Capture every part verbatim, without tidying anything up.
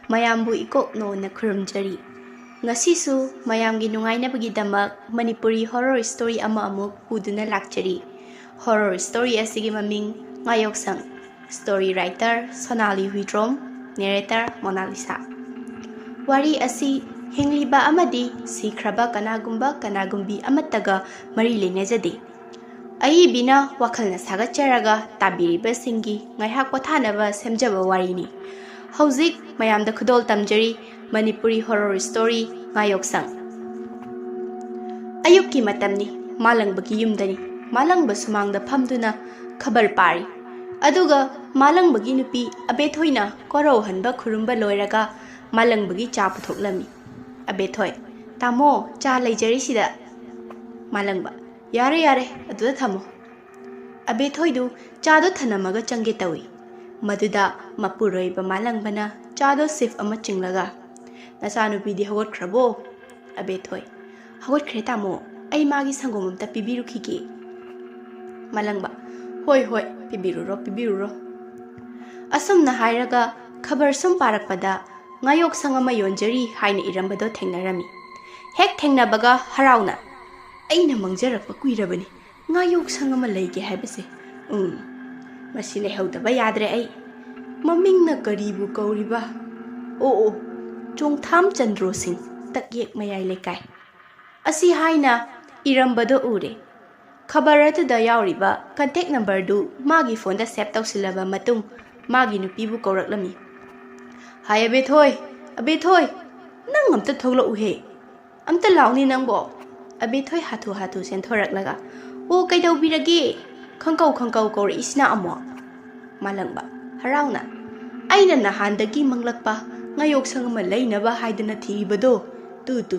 ꯃꯌꯥꯝꯕꯨ ꯏꯀꯣꯛꯅꯣꯅ ꯈꯨꯔꯨꯝꯖꯔꯤ꯫ ꯉꯁꯤꯁꯨ ꯃꯌꯥꯝꯒꯤ ꯅꯨꯡꯉꯥꯏꯅꯕꯒꯤꯗꯃꯛ ꯃꯅꯤꯄꯨꯔꯤ horror story ꯑꯃ ꯑꯃꯨꯛ ꯄꯨꯗꯨꯅ ꯂꯥꯛꯆꯔꯤ꯫ Horror story ꯑꯁꯤꯒꯤ ꯃꯃꯤꯡ ꯉꯥꯌꯣꯛꯁꯪ꯫ Story writer Sonali Huidrom. Narrator Monalisa. ꯋꯥꯔꯤ ꯑꯁꯤ ꯍꯤꯡꯂꯤꯕ ꯑꯃꯗꯤ ꯁꯤꯈ꯭ꯔꯕ ꯀꯅꯥꯒꯨꯝꯕ ꯀꯅꯥꯒꯨꯝꯕꯤ ꯑꯃꯠꯇꯒ ꯃꯔꯤ ꯂꯩꯅꯖꯗꯦ꯫ ꯑꯏꯕꯤꯅ ꯋꯥꯈꯜꯅ ꯁꯥꯒꯠꯆꯔꯒ ꯇꯥꯕꯤꯔꯤꯕꯁꯤꯡꯒꯤ ꯉꯥꯏꯍꯥꯛ ꯄꯣꯊꯥꯅꯕ ꯁꯦꯝꯖꯕ ꯋꯥꯔꯤꯅꯤ꯫ ꯍꯧꯖꯤꯛ ꯃꯌꯥꯝꯗ ꯈꯨꯗꯣꯜ ꯇꯝꯖꯔꯤ ꯃꯅꯤꯄꯨꯔꯤ horror story ꯉꯥꯌꯣꯛꯁꯪ꯫ ꯑꯌꯨꯛꯀꯤ ꯃꯇꯝꯅꯤ꯫ ꯃꯥꯂꯪꯕꯒꯤ ꯌꯨꯝꯗꯅꯤ꯫ ꯃꯥꯂꯪꯕ ꯁꯨꯃꯥꯡꯗ ꯐꯝꯗꯨꯅ ꯈꯕꯔ ꯄꯥꯔꯤ꯫ ꯑꯗꯨꯒ ꯃꯥꯂꯪꯕꯒꯤ ꯅꯨꯄꯤ ꯑꯕꯦꯊꯣꯏꯅ ꯀꯣꯔꯧꯍꯟꯕ ꯈꯨꯔꯨꯝꯕ ꯂꯣꯏꯔꯒ ꯃꯥꯂꯪꯕꯒꯤ ꯆꯥ ꯄꯨꯊꯣꯛꯂꯝꯃꯤ꯫ ꯑꯕꯦꯊꯣꯏ, "ꯇꯥꯃꯣ, ꯆꯥ ꯂꯩꯖꯔꯤꯁꯤꯗ꯫" ꯃꯥꯂꯪꯕ, "ꯌꯥꯔꯦ, ꯌꯥꯔꯦ, ꯑꯗꯨꯗ ꯊꯝꯃꯣ꯫" ꯑꯕꯦꯊꯣꯏꯗꯨ ꯆꯥꯗꯣ ꯊꯅꯝꯃꯒ ꯆꯪꯒꯦ ꯇꯧꯏ꯫ ꯃꯗꯨꯗ ꯃꯄꯨꯔꯣꯏꯕ ꯃꯥꯂꯪꯕꯅ ꯆꯥꯗꯣ ꯁꯤꯐ ꯑꯃ ꯆꯤꯡꯂꯒ, "ꯅꯆꯥꯅꯨꯄꯤꯗꯤ ꯍꯧꯒꯠꯈ꯭ꯔꯕꯣ?" ꯑꯕꯦꯊꯣꯏ, "ꯍꯧꯒꯠꯈ꯭ꯔꯦ ꯇꯥꯃꯣ, ꯑꯩ ꯃꯥꯒꯤ ꯁꯪꯒꯣꯝ ꯑꯝꯇ ꯄꯤꯕꯤꯔꯨꯈꯤꯒꯦ꯫" ꯃꯥꯂꯪꯕ, "ꯍꯣꯏ, ꯍꯣꯏ, ꯄꯤꯕꯤꯔꯨꯔꯣ, ꯄꯤꯕꯤꯔꯨꯔꯣ꯫" ꯑꯁꯨꯝꯅ ꯍꯥꯏꯔꯒ ꯈꯕꯔ ꯁꯨꯝ ꯄꯥꯔꯛꯄꯗ ꯉꯥꯌꯣꯛꯁꯪ ꯑꯃ ꯌꯣꯟꯖꯔꯤ ꯍꯥꯏꯅ ꯏꯔꯝꯕꯗꯣ ꯊꯦꯡꯅꯔꯝꯃꯤ꯫ ꯍꯦꯛ ꯊꯦꯡꯅꯕꯒ ꯍꯔꯥꯎꯅ, "ꯑꯩꯅ ꯃꯪꯖꯔꯛꯄ ꯀꯨꯏꯔꯕꯅꯤ, ꯉꯥꯌꯣꯛꯁꯪ ꯑꯃ ꯂꯩꯒꯦ ꯍꯥꯏꯕꯁꯦ꯫ ꯎꯝ, ꯃꯁꯤ ꯂꯩꯍꯧꯗꯕ ꯌꯥꯗ꯭ꯔꯦ ꯑꯩ꯫ ꯃꯃꯤꯡꯅ ꯀꯔꯤꯕꯨ ꯀꯧꯔꯤꯕ? ꯑꯣ, ꯑꯣ, ꯆꯣꯡꯊꯥꯝ ꯆꯟꯗ꯭ꯔꯣ ꯁꯤꯡ, ꯇꯛꯌꯦꯛ ꯃꯌꯥꯏ ꯂꯩꯀꯥꯏ꯫" ꯑꯁꯤ ꯍꯥꯏꯅ ꯏꯔꯝꯕꯗꯣ ꯎꯔꯦ꯫ ꯈꯕꯔ ꯑꯗꯨꯗ ꯌꯥꯎꯔꯤꯕ contact numberꯗꯨ ꯃꯥꯒꯤ ꯐꯣꯟꯗ save ꯇꯧꯁꯤꯜꯂꯕ ꯃꯇꯨꯡ ꯃꯥꯒꯤ ꯅꯨꯄꯤꯕꯨ ꯀꯧꯔꯛꯂꯝꯃꯤ꯫ "ꯍꯥꯏ ꯑꯕꯦꯊꯣꯏ, ꯑꯕꯦꯊꯣꯏ, ꯅꯪ ꯑꯝꯇ ꯊꯣꯛꯂꯛꯎꯍꯦ꯫ ꯑꯝꯇ ꯂꯥꯎꯅꯦ ꯅꯪꯕꯣ꯫" ꯑꯕꯦꯊꯣꯏ ꯍꯥꯊꯨ ꯍꯥꯊꯨ ꯆꯦꯟꯊꯣꯔꯛꯂꯒ, "ꯑꯣ, ꯀꯩꯗꯧꯕꯤꯔꯒꯦ? ꯈꯪꯀꯧ ꯈꯪꯀꯧ ꯀꯧꯔꯛꯏꯁꯤꯅ ꯑꯃꯨꯛ?" ꯃꯥꯂꯪꯕ, ꯍꯔꯥꯎꯅ, "ꯑꯩꯅ ꯅꯍꯥꯟꯗꯒꯤ ꯃꯪꯂꯛꯄ ꯉꯥꯌꯣꯛꯁꯪ ꯑꯃ ꯂꯩꯅꯕ ꯍꯥꯏꯗꯅ ꯊꯤꯔꯤꯕꯗꯣ, ꯇꯨ, ꯇꯨ,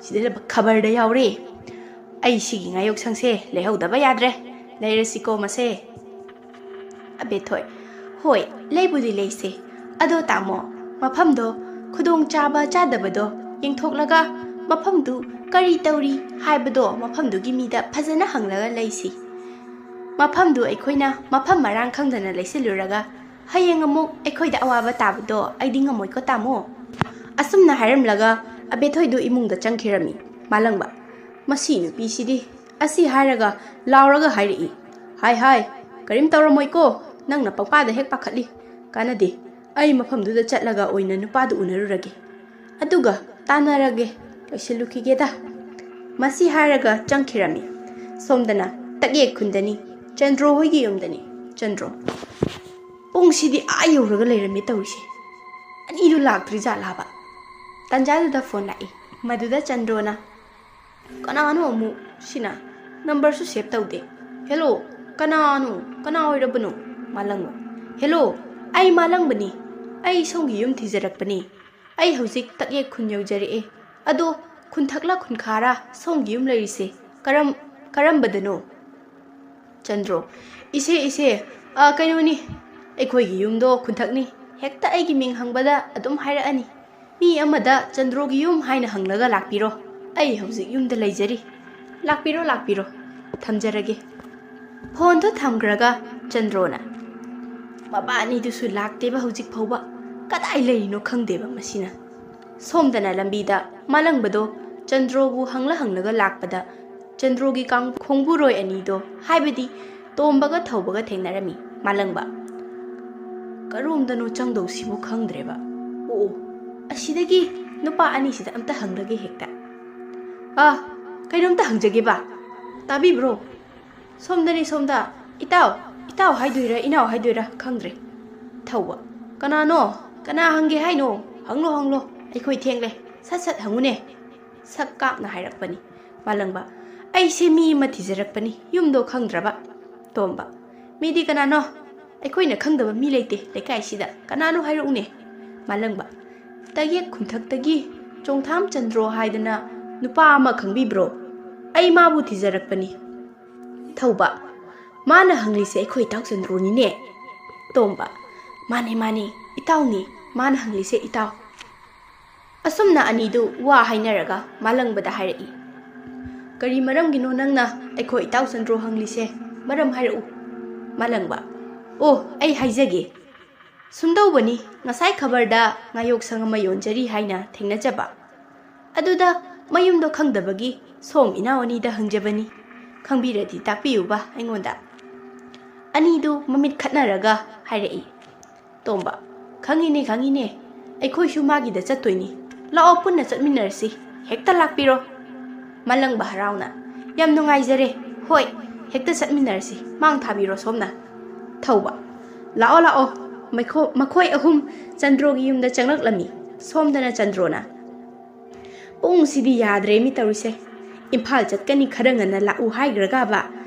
ꯁꯤꯗ ꯈꯕꯔꯗ ꯌꯥꯎꯔꯦ꯫ ꯑꯩ ꯁꯤꯒꯤ ꯉꯥꯌꯣꯛꯁꯪꯁꯦ ꯂꯩꯍꯧꯗꯕ ꯌꯥꯗ꯭ꯔꯦ꯫ ꯂꯩꯔꯁꯤꯀꯣ ꯃꯁꯦ꯫" ꯑꯕꯦꯊꯣꯏ, "ꯍꯣꯏ, ꯂꯩꯕꯨꯗꯤ ꯂꯩꯁꯦ꯫ ꯑꯗꯣ ꯇꯥꯃꯣ, ꯃꯐꯝꯗꯣ ꯈꯨꯗꯣꯡ ꯆꯥꯕ ꯆꯥꯗꯕꯗꯣ ꯌꯦꯡꯊꯣꯛꯂꯒ ꯃꯐꯝꯗꯨ ꯀꯔꯤ ꯇꯧꯔꯤ ꯍꯥꯏꯕꯗꯣ ꯃꯐꯝꯗꯨꯒꯤ ꯃꯤꯗ ꯐꯖꯅ ꯍꯪꯂꯒ ꯂꯩꯁꯤ꯫ ꯃꯐꯝꯗꯨ ꯑꯩꯈꯣꯏꯅ ꯃꯐꯝ ꯃꯔꯥꯡ ꯈꯪꯗꯅ ꯂꯩꯁꯤꯜꯂꯨꯔꯒ ꯍꯌꯦꯡ ꯑꯃꯨꯛ ꯑꯩꯈꯣꯏꯗ ꯑꯋꯥꯕ ꯇꯥꯕꯗꯣ ꯑꯩꯗꯤ ꯉꯝꯃꯣꯏꯀꯣ ꯇꯥꯃꯣ꯫ ꯑꯁꯨꯝꯅ ꯍꯥꯏꯔꯝꯂꯒ ꯑꯕꯦꯊꯣꯏꯗꯨ ꯏꯃꯨꯡꯗ ꯆꯪꯈꯤꯔꯝꯃꯤ꯫ ꯃꯥꯂꯪꯕ, ꯃꯁꯤ ꯅꯨꯄꯤꯁꯤꯗꯤ ꯑꯁꯤ ꯍꯥꯏꯔꯒ ꯂꯥꯎꯔꯒ ꯍꯥꯏꯔꯛꯏ꯫ ꯍꯥꯏ ꯍꯥꯏ, ꯀꯔꯤꯝ ꯇꯧꯔꯝꯃꯣꯏꯀꯣ, ꯅꯪꯅ ꯄꯪꯄꯥꯗ ꯍꯦꯛ ꯄꯥꯈꯠꯂꯤ꯫ ꯀꯥꯟꯅꯗꯦ, ꯑꯩ ꯃꯐꯝꯗꯨꯗ ꯆꯠꯂꯒ ꯑꯣꯏꯅ ꯅꯨꯄꯥꯗꯨ ꯎꯅꯔꯨꯔꯒꯦ꯫ ꯑꯗꯨꯒ ꯇꯥꯟꯅꯔꯒꯦ, ꯂꯣꯏꯁꯤꯜꯂꯨꯈꯤꯒꯦꯗ꯫ ꯃꯁꯤ ꯍꯥꯏꯔꯒ ꯆꯪꯈꯤꯔꯝꯃꯤ꯫ ꯁꯣꯝꯗꯅ ꯇꯛꯌꯦꯛ ꯈꯨꯟꯗꯅꯤ, ꯆꯟꯗ꯭ꯔꯣ ꯍꯣꯏꯒꯤ ꯌꯨꯝꯗꯅꯤ꯫ ꯆꯟꯗ꯭ꯔꯣ, ꯄꯨꯡꯁꯤꯗꯤ ꯑꯥ ꯌꯧꯔꯒ ꯂꯩꯔꯝꯃꯦ ꯇꯧꯔꯤꯁꯦ꯫ ꯑꯅꯤꯗꯨ ꯂꯥꯛꯇ꯭ꯔꯤ ꯖꯥꯠꯂꯥꯕ? ꯇꯟꯖꯥꯗꯨꯗ ꯐꯣꯟ ꯂꯥꯛꯏ꯫ ꯃꯗꯨꯗ ꯆꯟꯗ꯭ꯔꯣꯅ, "ꯀꯅꯥꯅꯣ ꯑꯃꯨꯛ ꯁꯤꯅ? ꯅꯝꯕꯔꯁꯨ ꯁꯦꯚ ꯇꯧꯗꯦ꯫ ꯍꯦꯜꯂꯣ, ꯀꯅꯥꯅꯣ? ꯀꯅꯥ ꯑꯣꯏꯔꯕꯅꯣ?" ꯃꯥꯂꯪꯕ, "ꯍꯦꯜꯂꯣ, ꯑꯩ ꯃꯥꯂꯪꯕꯅꯤ꯫ ꯑꯩ ꯁꯣꯝꯒꯤ ꯌꯨꯝ ꯊꯤꯖꯔꯛꯄꯅꯤ꯫ ꯑꯩ ꯍꯧꯖꯤꯛ ꯇꯛꯌꯦꯛ ꯈꯨꯟ ꯌꯧꯖꯔꯛꯑꯦ꯫ ꯑꯗꯣ ꯈꯨꯟꯊꯛꯂ ꯈꯨꯟꯈꯥꯔ ꯁꯣꯝꯒꯤ ꯌꯨꯝ ꯂꯩꯔꯤꯁꯦ? ꯀꯔꯝ-, ꯀꯔꯝꯕꯗꯅꯣ?" ꯆꯟꯗ꯭ꯔꯣ, "ꯏꯆꯦ, ꯏꯆꯦ, ꯑ, ꯀꯩꯅꯣꯅꯤ, ꯑꯩꯈꯣꯏꯒꯤ ꯌꯨꯝꯗꯣ ꯈꯨꯟꯊꯛꯅꯤ꯫ ꯍꯦꯛꯇ ꯑꯩꯒꯤ ꯃꯤꯡ ꯍꯪꯕꯗ ꯑꯗꯨꯝ ꯍꯥꯏꯔꯛꯑꯅꯤ꯫ ꯃꯤ ꯑꯃꯗ ꯆꯟꯗ꯭ꯔꯣꯒꯤ ꯌꯨꯝ ꯍꯥꯏꯅ ꯍꯪꯂꯒ ꯂꯥꯛꯄꯤꯔꯣ꯫ ꯑꯩ ꯍꯧꯖꯤꯛ ꯌꯨꯝꯗ ꯂꯩꯖꯔꯤ꯫ ꯂꯥꯛꯄꯤꯔꯣ, ꯂꯥꯛꯄꯤꯔꯣ꯫ ꯊꯝꯖꯔꯒꯦ꯫" ꯐꯣꯟꯗꯣ ꯊꯝꯈ꯭ꯔꯒ ꯆꯟꯗ꯭ꯔꯣꯅ, "ꯃꯕꯥꯅꯤꯗꯨꯁꯨ ꯂꯥꯛꯇꯦꯕ ꯍꯧꯖꯤꯛ ꯐꯥꯎꯕ꯫ ꯀꯗꯥꯏ ꯂꯩꯔꯤꯅꯣ ꯈꯪꯗꯦꯕ ꯃꯁꯤꯅ꯫" ꯁꯣꯝꯗꯅ ꯂꯝꯕꯤꯗ ꯃꯥꯂꯪꯕꯗꯣ ꯆꯟꯗ꯭ꯔꯣꯕꯨ ꯍꯪꯂ ꯍꯪꯂꯒ ꯂꯥꯛꯄꯗ ꯆꯟꯗ꯭ꯔꯣꯒꯤ ꯀꯥꯡ-, ꯈꯣꯡꯕꯨꯔꯣꯏ ꯑꯅꯤꯗꯣ, ꯍꯥꯏꯕꯗꯤ ꯇꯣꯝꯕꯒ ꯊꯧꯕꯒ ꯊꯦꯡꯅꯔꯝꯃꯤ꯫ ꯃꯥꯂꯪꯕ, "ꯀꯔꯣꯝꯗꯅꯣ ꯆꯪꯗꯧꯁꯤꯕꯨ ꯈꯪꯗ꯭ꯔꯦꯕ꯫ ꯑꯣ, ꯑꯣ, ꯑꯁꯤꯗꯒꯤ ꯅꯨꯄꯥ ꯑꯅꯤꯁꯤꯗ ꯑꯝꯇ ꯍꯪꯂꯒꯦ ꯍꯦꯛꯇ꯫ ꯑꯥ, ꯀꯩꯅꯣꯝꯇ ꯍꯪꯖꯒꯦꯕ꯫ ꯇꯥꯕꯤꯕ꯭ꯔꯣ? ꯁꯣꯝꯗꯅꯤ, ꯁꯣꯝꯗ꯫ ꯏꯇꯥꯎ, ꯏꯇꯥꯎ ꯍꯥꯏꯗꯣꯏꯔꯥ, ꯏꯅꯥꯎ ꯍꯥꯏꯗꯣꯏꯔꯥ ꯈꯪꯗ꯭ꯔꯦ꯫" ꯊꯧꯕ, "ꯀꯅꯥꯅꯣ? ꯀꯅꯥ ꯍꯪꯒꯦ ꯍꯥꯏꯅꯣ? ꯍꯪꯂꯣ, ꯍꯪꯂꯣ꯫ ꯑꯩꯈꯣꯏ ꯊꯦꯡꯂꯦ꯫ ꯁꯠ ꯁꯠ ꯍꯪꯉꯨꯅꯦ꯫" ꯁꯛ ꯀꯥꯞꯅ ꯍꯥꯏꯔꯛꯄꯅꯤ꯫ ꯃꯥꯂꯪꯕ, "ꯑꯩꯁꯦ ꯃꯤ ꯑꯃ ꯊꯤꯖꯔꯛꯄꯅꯤ, ꯌꯨꯝꯗꯣ ꯈꯪꯗ꯭ꯔꯕ꯫" ꯇꯣꯝꯕ, "ꯃꯤꯗꯤ ꯀꯅꯥꯅꯣ? ꯑꯩꯈꯣꯏꯅ ꯈꯪꯗꯕ ꯃꯤ ꯂꯩꯇꯦ ꯂꯩꯀꯥꯏꯁꯤꯗ꯫ ꯀꯅꯥꯅꯣ ꯍꯥꯏꯔꯛꯎꯅꯦ꯫" ꯃꯥꯂꯪꯕ, "ꯇꯌꯦꯛ ꯈꯨꯟꯊꯛꯇꯒꯤ ꯆꯣꯡꯊꯥꯝ ꯆꯟꯗ꯭ꯔꯣ ꯍꯥꯏꯗꯅ ꯅꯨꯄꯥ ꯑꯃ ꯈꯪꯕꯤꯕ꯭ꯔꯣ? ꯑꯩ ꯃꯥꯕꯨ ꯊꯤꯖꯔꯛꯄꯅꯤ꯫" ꯊꯧꯕ, "ꯃꯥꯅ ꯍꯪꯂꯤꯁꯦ ꯑꯩꯈꯣꯏ ꯏꯇꯥꯎ ꯆꯟꯗ꯭ꯔꯣꯅꯤꯅꯦ꯫" ꯇꯣꯝꯕ, "ꯃꯥꯅꯦ, ꯃꯥꯅꯦ, ꯏꯇꯥꯎꯅꯤ꯫ ꯃꯥꯅ ꯍꯪꯂꯤꯁꯦ ꯏꯇꯥꯎ꯫" ꯑꯁꯨꯝꯅ ꯑꯅꯤꯗꯨ ꯋꯥ ꯍꯥꯏꯅꯔꯒ ꯃꯥꯂꯪꯕꯗ ꯍꯥꯏꯔꯛꯏ, "ꯀꯔꯤ ꯃꯔꯝꯒꯤꯅꯣ ꯅꯪꯅ ꯑꯩꯈꯣꯏ ꯏꯇꯥꯎ ꯆꯟꯗ꯭ꯔꯣ ꯍꯪꯂꯤꯁꯦ? ꯃꯔꯝ ꯍꯥꯏꯔꯛꯎ꯫" ꯃꯥꯂꯪꯕ, "ꯑꯣ, ꯑꯩ ꯍꯥꯏꯖꯒꯦ꯫ ꯁꯨꯝꯗꯧꯕꯅꯤ, ꯉꯁꯥꯏ ꯈꯕꯔꯗ ꯉꯥꯌꯣꯛꯁꯪ ꯑꯃ ꯌꯣꯟꯖꯔꯤ ꯍꯥꯏꯅ ꯊꯦꯡꯅꯖꯕ꯫ ꯑꯗꯨꯗ ꯃꯌꯨꯝꯗꯣ ꯈꯪꯗꯕꯒꯤ ꯁꯣꯝ ꯏꯅꯥꯎ ꯑꯅꯤꯗ ꯍꯪꯖꯕꯅꯤ꯫ ꯈꯪꯕꯤꯔꯗꯤ ꯇꯥꯛꯄꯤꯌꯨꯕ ꯑꯩꯉꯣꯟꯗ꯫ ꯑꯅꯤꯗꯨ ꯃꯃꯤꯠ ꯈꯠꯅꯔꯒ ꯍꯥꯏꯔꯛꯏ꯫ ꯇꯣꯝꯕ, ꯈꯪꯉꯤꯅꯦ, ꯈꯪꯉꯤꯅꯦ꯫ ꯑꯩꯈꯣꯏꯁꯨ ꯃꯥꯒꯤꯗ ꯆꯠꯇꯣꯏꯅꯤ꯫ ꯂꯥꯛꯑꯣ, ꯄꯨꯟꯅ ꯆꯠꯃꯤꯟꯅꯔꯁꯤ꯫ ꯍꯦꯛꯇ ꯂꯥꯛꯄꯤꯔꯣ꯫ ꯃꯥꯂꯪꯕ ꯍꯔꯥꯎꯅ, ꯌꯥꯝ ꯅꯨꯡꯉꯥꯏꯖꯔꯦ꯫ ꯍꯣꯏ, ꯍꯦꯛꯇ ꯆꯠꯃꯤꯟꯅꯔꯁꯤ꯫ ꯃꯥꯡ ꯊꯥꯕꯤꯔꯣ ꯁꯣꯝꯅ꯫ ꯊꯧꯕ, ꯂꯥꯛꯑꯣ, ꯂꯥꯛꯑꯣ꯫ ꯃꯈꯣ-, ꯃꯈꯣꯏ ꯑꯍꯨꯝ ꯆꯟꯗ꯭ꯔꯣꯒꯤ ꯌꯨꯝꯗ ꯆꯪꯂꯛꯂꯝꯃꯤ꯫ ꯁꯣꯝꯗꯅ ꯆꯟꯗ꯭ꯔꯣꯅ, ꯄꯨꯡꯁꯤꯗꯤ ꯌꯥꯗ꯭ꯔꯦ ꯃꯤ ꯇꯧꯔꯤꯁꯦ꯫ ꯏꯝꯐꯥꯜ ꯆꯠꯀꯅꯤ ꯈꯔ ꯉꯟꯅ ꯂꯥꯛꯎ ꯍꯥꯏꯈ꯭ꯔꯒꯕ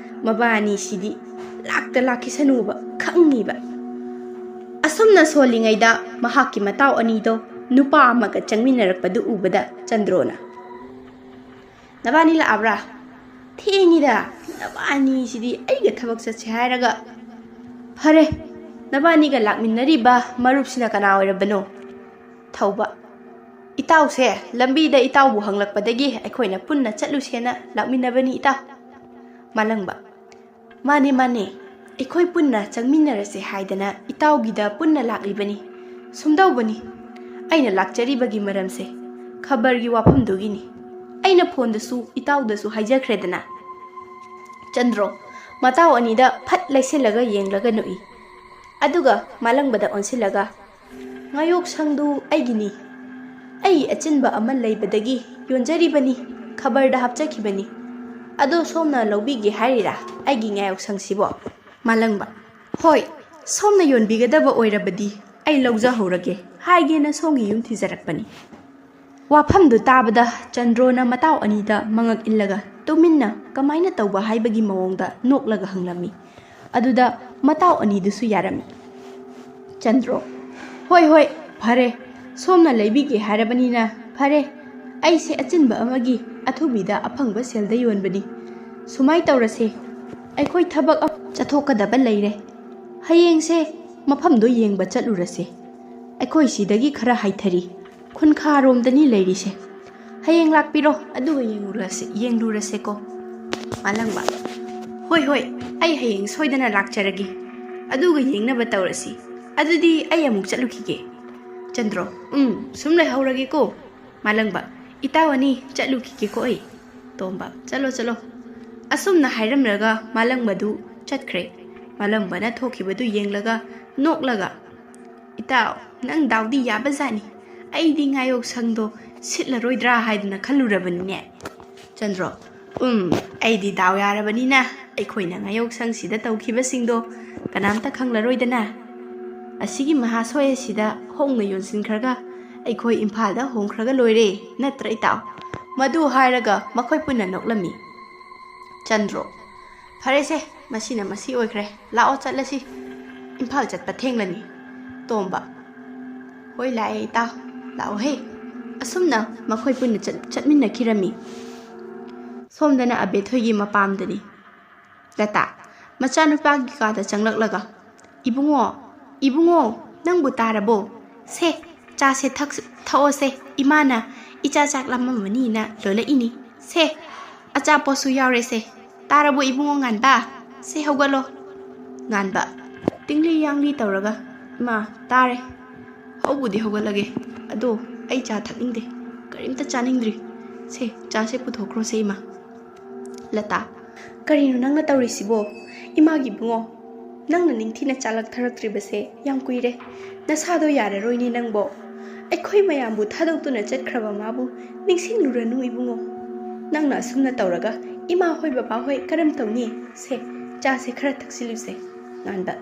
ꯃꯕꯥꯅꯤꯁꯤꯗꯤ ꯂꯥꯛꯇ ꯂꯥꯛꯈꯤꯁꯅꯨꯕ ꯈꯪꯉꯤꯕ꯫ ꯑꯁꯨꯝꯅ ꯁꯣꯜꯂꯤꯉꯩꯗ ꯃꯍꯥꯛꯀꯤ ꯃꯇꯥꯎ ꯑꯅꯤꯗꯣ ꯅꯨꯄꯥ ꯑꯃꯒ ꯆꯪꯃꯤꯟꯅꯔꯛꯄꯗꯨ ꯎꯕꯗ ꯆꯟꯗ꯭ꯔꯣꯅ, "ꯅꯕꯥꯅꯤ ꯂꯥꯛꯑꯕ꯭ꯔꯥ? ꯊꯦꯡꯉꯤꯗ, ꯅꯕꯥꯅꯤꯁꯤꯗꯤ ꯑꯩꯒ ꯊꯕꯛ ꯆꯠꯁꯦ ꯍꯥꯏꯔꯒ꯫ ꯐꯔꯦ, ꯅꯕꯥꯅꯤꯒ ꯂꯥꯛꯃꯤꯟꯅꯔꯤꯕ ꯃꯔꯨꯞꯁꯤꯅ ꯀꯅꯥ ꯑꯣꯏꯔꯕꯅꯣ?" ꯊꯧꯕ, "ꯏꯇꯥꯎꯁꯦ ꯂꯝꯕꯤꯗ ꯏꯇꯥꯎꯕꯨ ꯍꯪꯂꯛꯄꯗꯒꯤ ꯑꯩꯈꯣꯏꯅ ꯄꯨꯟꯅ ꯆꯠꯂꯨꯁꯦꯅ ꯂꯥꯛꯃꯤꯟꯅꯕꯅꯤ ꯏꯇꯥꯎ꯫" ꯃꯥꯂꯪꯕ, "ꯃꯥꯅꯦ, ꯃꯥꯅꯦ, ꯑꯩꯈꯣꯏ ꯄꯨꯟꯅ ꯆꯪꯃꯤꯟꯅꯔꯁꯦ ꯍꯥꯏꯗꯅ ꯏꯇꯥꯎꯒꯤꯗ ꯄꯨꯟꯅ ꯂꯥꯛꯂꯤꯕꯅꯤ꯫ ꯁꯨꯝꯗꯧꯕꯅꯤ, ꯑꯩꯅ ꯂꯥꯛꯆꯔꯤꯕꯒꯤ ꯃꯔꯝꯁꯦ ꯈꯕꯔꯒꯤ ꯋꯥꯐꯝꯗꯨꯒꯤꯅꯤ꯫ ꯑꯩꯅ ꯐꯣꯟꯗꯁꯨ ꯏꯇꯥꯎꯗꯁꯨ ꯍꯥꯏꯖꯈ꯭ꯔꯦꯗꯅ꯫" ꯆꯟꯗ꯭ꯔꯣ ꯃꯇꯥꯎ ꯑꯅꯤꯗ ꯐꯠ ꯂꯩꯁꯤꯜꯂꯒ ꯌꯦꯡꯂꯒ ꯅꯣꯛꯏ꯫ ꯑꯗꯨꯒ ꯃꯥꯂꯪꯕꯗ ꯑꯣꯟꯁꯤꯜꯂꯒ, "ꯉꯥꯌꯣꯛꯁꯪꯗꯨ ꯑꯩꯒꯤꯅꯤ꯫ ꯑꯩ ꯑꯆꯤꯟꯕ ꯑꯃ ꯂꯩꯕꯗꯒꯤ ꯌꯣꯟꯖꯔꯤꯕꯅꯤ, ꯈꯕꯔꯗ ꯍꯥꯞꯆꯈꯤꯕꯅꯤ꯫ ꯑꯗꯣ ꯁꯣꯝꯅ ꯂꯧꯕꯤꯒꯦ ꯍꯥꯏꯔꯤꯔꯥ ꯑꯩꯒꯤ ꯉꯥꯌꯣꯛꯁꯪꯁꯤꯕꯣ?" ꯃꯥꯂꯪꯕ, "ꯍꯣꯏ, ꯁꯣꯝꯅ ꯌꯣꯟꯕꯤꯒꯗꯕ ꯑꯣꯏꯔꯕꯗꯤ ꯑꯩ ꯂꯧꯖꯍꯧꯔꯒꯦ ꯍꯥꯏꯒꯦꯅ ꯁꯣꯝꯒꯤ ꯌꯨꯝ ꯊꯤꯖꯔꯛꯄꯅꯤ꯫" ꯋꯥꯐꯝꯗꯨ ꯇꯥꯕꯗ ꯆꯟꯗ꯭ꯔꯣꯅ ꯃꯇꯥꯎ ꯑꯅꯤꯗ ꯃꯉꯛ ꯏꯜꯂꯒ ꯇꯨꯃꯤꯟꯅ ꯀꯃꯥꯏꯅ ꯇꯧꯕ ꯍꯥꯏꯕꯒꯤ ꯃꯑꯣꯡꯗ ꯅꯣꯛꯂꯒ ꯍꯪꯂꯝꯃꯤ꯫ ꯑꯗꯨꯗ ꯃꯇꯥꯎ ꯑꯅꯤꯗꯨꯁꯨ ꯌꯥꯔꯝꯃꯤ꯫ ꯆꯟꯗ꯭ꯔꯣ, "ꯍꯣꯏ, ꯍꯣꯏ, ꯐꯔꯦ, ꯁꯣꯝꯅ ꯂꯩꯕꯤꯒꯦ ꯍꯥꯏꯔꯕꯅꯤꯅ ꯐꯔꯦ꯫ ꯑꯩꯁꯦ ꯑꯆꯤꯟꯕ ꯑꯃꯒꯤ ꯑꯊꯨꯕꯤꯗ ꯑꯐꯪꯕ ꯁꯦꯜꯗ ꯌꯣꯟꯕꯅꯤ꯫ ꯁꯨꯃꯥꯏ ꯇꯧꯔꯁꯦ, ꯑꯩꯈꯣꯏ ꯊꯕꯛ ꯑꯃ ꯆꯠꯊꯣꯛꯀꯗꯕ ꯂꯩꯔꯦ꯫ ꯍꯌꯦꯡꯁꯦ ꯃꯐꯝꯗꯣ ꯌꯦꯡꯕ ꯆꯠꯂꯨꯔꯁꯦ꯫ ꯑꯩꯈꯣꯏ ꯁꯤꯗꯒꯤ ꯈꯔ ꯍꯥꯏꯊꯔꯤ, ꯈꯨꯟꯈꯥꯔꯣꯝꯗꯅꯤ ꯂꯩꯔꯤꯁꯦ꯫ ꯍꯌꯦꯡ ꯂꯥꯛꯄꯤꯔꯣ, ꯑꯗꯨꯒ ꯌꯦꯡꯂꯨꯔꯁꯦ, ꯌꯦꯡꯂꯨꯔꯁꯦꯀꯣ꯫" ꯃꯥꯂꯪꯕ, "ꯍꯣꯏ, ꯍꯣꯏ, ꯑꯩ ꯍꯌꯦꯡ ꯁꯣꯏꯗꯅ ꯂꯥꯛꯆꯔꯒꯦ, ꯑꯗꯨꯒ ꯌꯦꯡꯅꯕ ꯇꯧꯔꯁꯤ꯫ ꯑꯗꯨꯗꯤ ꯑꯩ ꯑꯃꯨꯛ ꯆꯠꯂꯨꯈꯤꯒꯦ꯫ ꯆꯟꯗ꯭ꯔꯣ, ꯎꯝ, ꯁꯨꯝ ꯂꯩꯍꯧꯔꯒꯦꯀꯣ꯫ ꯃꯥꯂꯪꯕ, ꯏꯇꯥꯎ ꯑꯅꯤ ꯆꯠꯂꯨꯈꯤꯒꯦꯀꯣ ꯑꯩ꯫ ꯇꯣꯝꯕ, ꯆꯠꯂꯣ ꯆꯠꯂꯣ꯫ ꯑꯁꯨꯝꯅ ꯍꯥꯏꯔꯝꯂꯒ ꯃꯥꯂꯪꯕꯗꯨ ꯆꯠꯈ꯭ꯔꯦ꯫ ꯃꯥꯂꯪꯕꯅ ꯊꯣꯛꯈꯤꯕꯗꯨ ꯌꯦꯡꯂꯒ, ꯅꯣꯛꯂꯒ, ꯏꯇꯥꯎ, ꯅꯪ ꯗꯥꯎꯗꯤ ꯌꯥꯕꯖꯥꯠꯅꯤ꯫ ꯑꯩꯗꯤ ꯉꯥꯌꯣꯛꯁꯪꯗꯣ ꯁꯤꯠꯂꯔꯣꯏꯗ꯭ꯔꯥ ꯍꯥꯏꯗꯅ ꯈꯜꯂꯨꯔꯕꯅꯤꯅꯦ꯫ ꯆꯟꯗ꯭ꯔꯣ, ꯎꯝ, ꯑꯩꯗꯤ ꯗꯥꯎ ꯌꯥꯔꯕꯅꯤꯅ ꯑꯩꯈꯣꯏꯅ ꯉꯥꯌꯣꯛꯁꯪꯁꯤꯗ ꯇꯧꯈꯤꯕꯁꯤꯡꯗꯣ ꯀꯅꯥꯝꯇ ꯈꯪꯂꯔꯣꯏꯗꯅ꯫ ꯑꯁꯤꯒꯤ ꯃꯍꯥꯁꯣꯏ ꯑꯁꯤꯗ ꯍꯣꯡꯅ ꯌꯣꯟꯁꯤꯟꯈ꯭ꯔꯒ ꯑꯩꯈꯣꯏ ꯏꯝꯐꯥꯜꯗ ꯍꯣꯡꯈ꯭ꯔꯒ ꯂꯣꯏꯔꯦ, ꯅꯠꯇ꯭ꯔ ꯏꯇꯥꯎ? ꯃꯗꯨ ꯍꯥꯏꯔꯒ ꯃꯈꯣꯏ ꯄꯨꯟꯅ ꯅꯣꯛꯂꯝꯃꯤ꯫ ꯆꯟꯗ꯭ꯔꯣ, ꯐꯔꯦꯁꯦ, ꯃꯁꯤꯅ ꯃꯁꯤ ꯑꯣꯏꯈ꯭ꯔꯦ, ꯂꯥꯛꯑꯣ ꯆꯠꯂꯁꯤ, ꯏꯝꯐꯥꯜ ꯆꯠꯄ ꯊꯦꯡꯂꯅꯤ꯫ ꯇꯣꯝꯕ, ꯍꯣꯏ ꯂꯥꯛꯑꯦ ꯏꯇꯥꯎ, ꯂꯥꯛꯑꯣꯍꯦ꯫ ꯑꯁꯨꯝꯅ ꯃꯈꯣꯏ ꯄꯨꯟꯅ ꯆꯠ-, ꯆꯠꯃꯤꯟꯅꯈꯤꯔꯝꯃꯤ꯫ ꯁꯣꯝꯗꯅ ꯑꯕꯦꯊꯣꯏꯒꯤ ꯃꯄꯥꯝꯗꯅꯤ꯫ ꯂꯇꯥ, ꯃꯆꯥꯅꯨꯄꯥꯒꯤ ꯀꯥꯗ ꯆꯪꯂꯛꯂꯒ, "ꯏꯕꯨꯡꯉꯣ, ꯏꯕꯨꯡꯉꯣ, ꯅꯪꯕꯨ ꯇꯥꯔꯕꯣ? ꯁꯦ, ꯆꯥꯁꯦ ꯊꯛ-, ꯊꯛꯑꯣꯁꯦ, ꯏꯃꯥꯅ ꯏꯆꯥ ꯆꯥꯛ ꯂꯥꯝꯃꯝꯃꯅꯤꯅ ꯂꯣꯜꯂꯛꯏꯅꯤ꯫ ꯁꯦ, ꯑꯆꯥꯄꯣꯠꯁꯨ ꯌꯥꯎꯔꯦꯁꯦ꯫ ꯇꯥꯔꯕꯣ ꯏꯕꯨꯡꯉꯣ ꯉꯥꯟꯕ? ꯁꯦ ꯍꯧꯒꯠꯂꯣ꯫" ꯉꯥꯟꯕ, ꯇꯤꯡꯂꯤ ꯌꯥꯡꯂꯤ ꯇꯧꯔꯒ, "ꯏꯃꯥ, ꯇꯥꯔꯦ꯫ ꯍꯧꯕꯨꯗꯤ ꯍꯧꯒꯠꯂꯒꯦ꯫ ꯑꯗꯣ ꯑꯩ ꯆꯥ ꯊꯛꯅꯤꯡꯗꯦ꯫ ꯀꯔꯤꯝꯇ ꯆꯥꯅꯤꯡꯗ꯭ꯔꯤ꯫ ꯁꯦ, ꯆꯥꯁꯦ ꯄꯨꯊꯣꯛꯈ꯭ꯔꯣꯁꯦ ꯏꯃꯥ꯫" ꯂꯇꯥ, "ꯀꯔꯤꯅꯣ ꯅꯪꯅ ꯇꯧꯔꯤꯁꯤꯕꯣ? ꯏꯃꯥꯒꯤ ꯏꯕꯨꯡꯉꯣ, ꯅꯪꯅ ꯅꯤꯡꯊꯤꯅ ꯆꯥꯂꯛ ꯊꯔꯛꯇ꯭ꯔꯤꯕꯁꯦ ꯌꯥꯝ ꯀꯨꯏꯔꯦ꯫ ꯅꯁꯥꯗꯣ ꯌꯥꯔꯔꯣꯏꯅꯦ ꯅꯪꯕꯣ꯫ ꯑꯩꯈꯣꯏ ꯃꯌꯥꯝꯕꯨ ꯊꯥꯗꯣꯛꯇꯨꯅ ꯆꯠꯈ꯭ꯔꯕ ꯃꯥꯕꯨ ꯅꯤꯡꯁꯤꯡꯂꯨꯔꯅꯨ ꯏꯕꯨꯡꯉꯣ꯫ ꯅꯪꯅ ꯑꯁꯨꯝꯅ ꯇꯧꯔꯒ ꯏꯃꯥ ꯍꯣꯏ ꯕꯕꯥ ꯍꯣꯏ ꯀꯔꯝ ꯇꯧꯅꯤ? ꯁꯦ, ꯆꯥꯁꯦ ꯈꯔ ꯊꯛꯆꯤꯜꯂꯨꯁꯦ꯫" ꯉꯥꯟꯕ,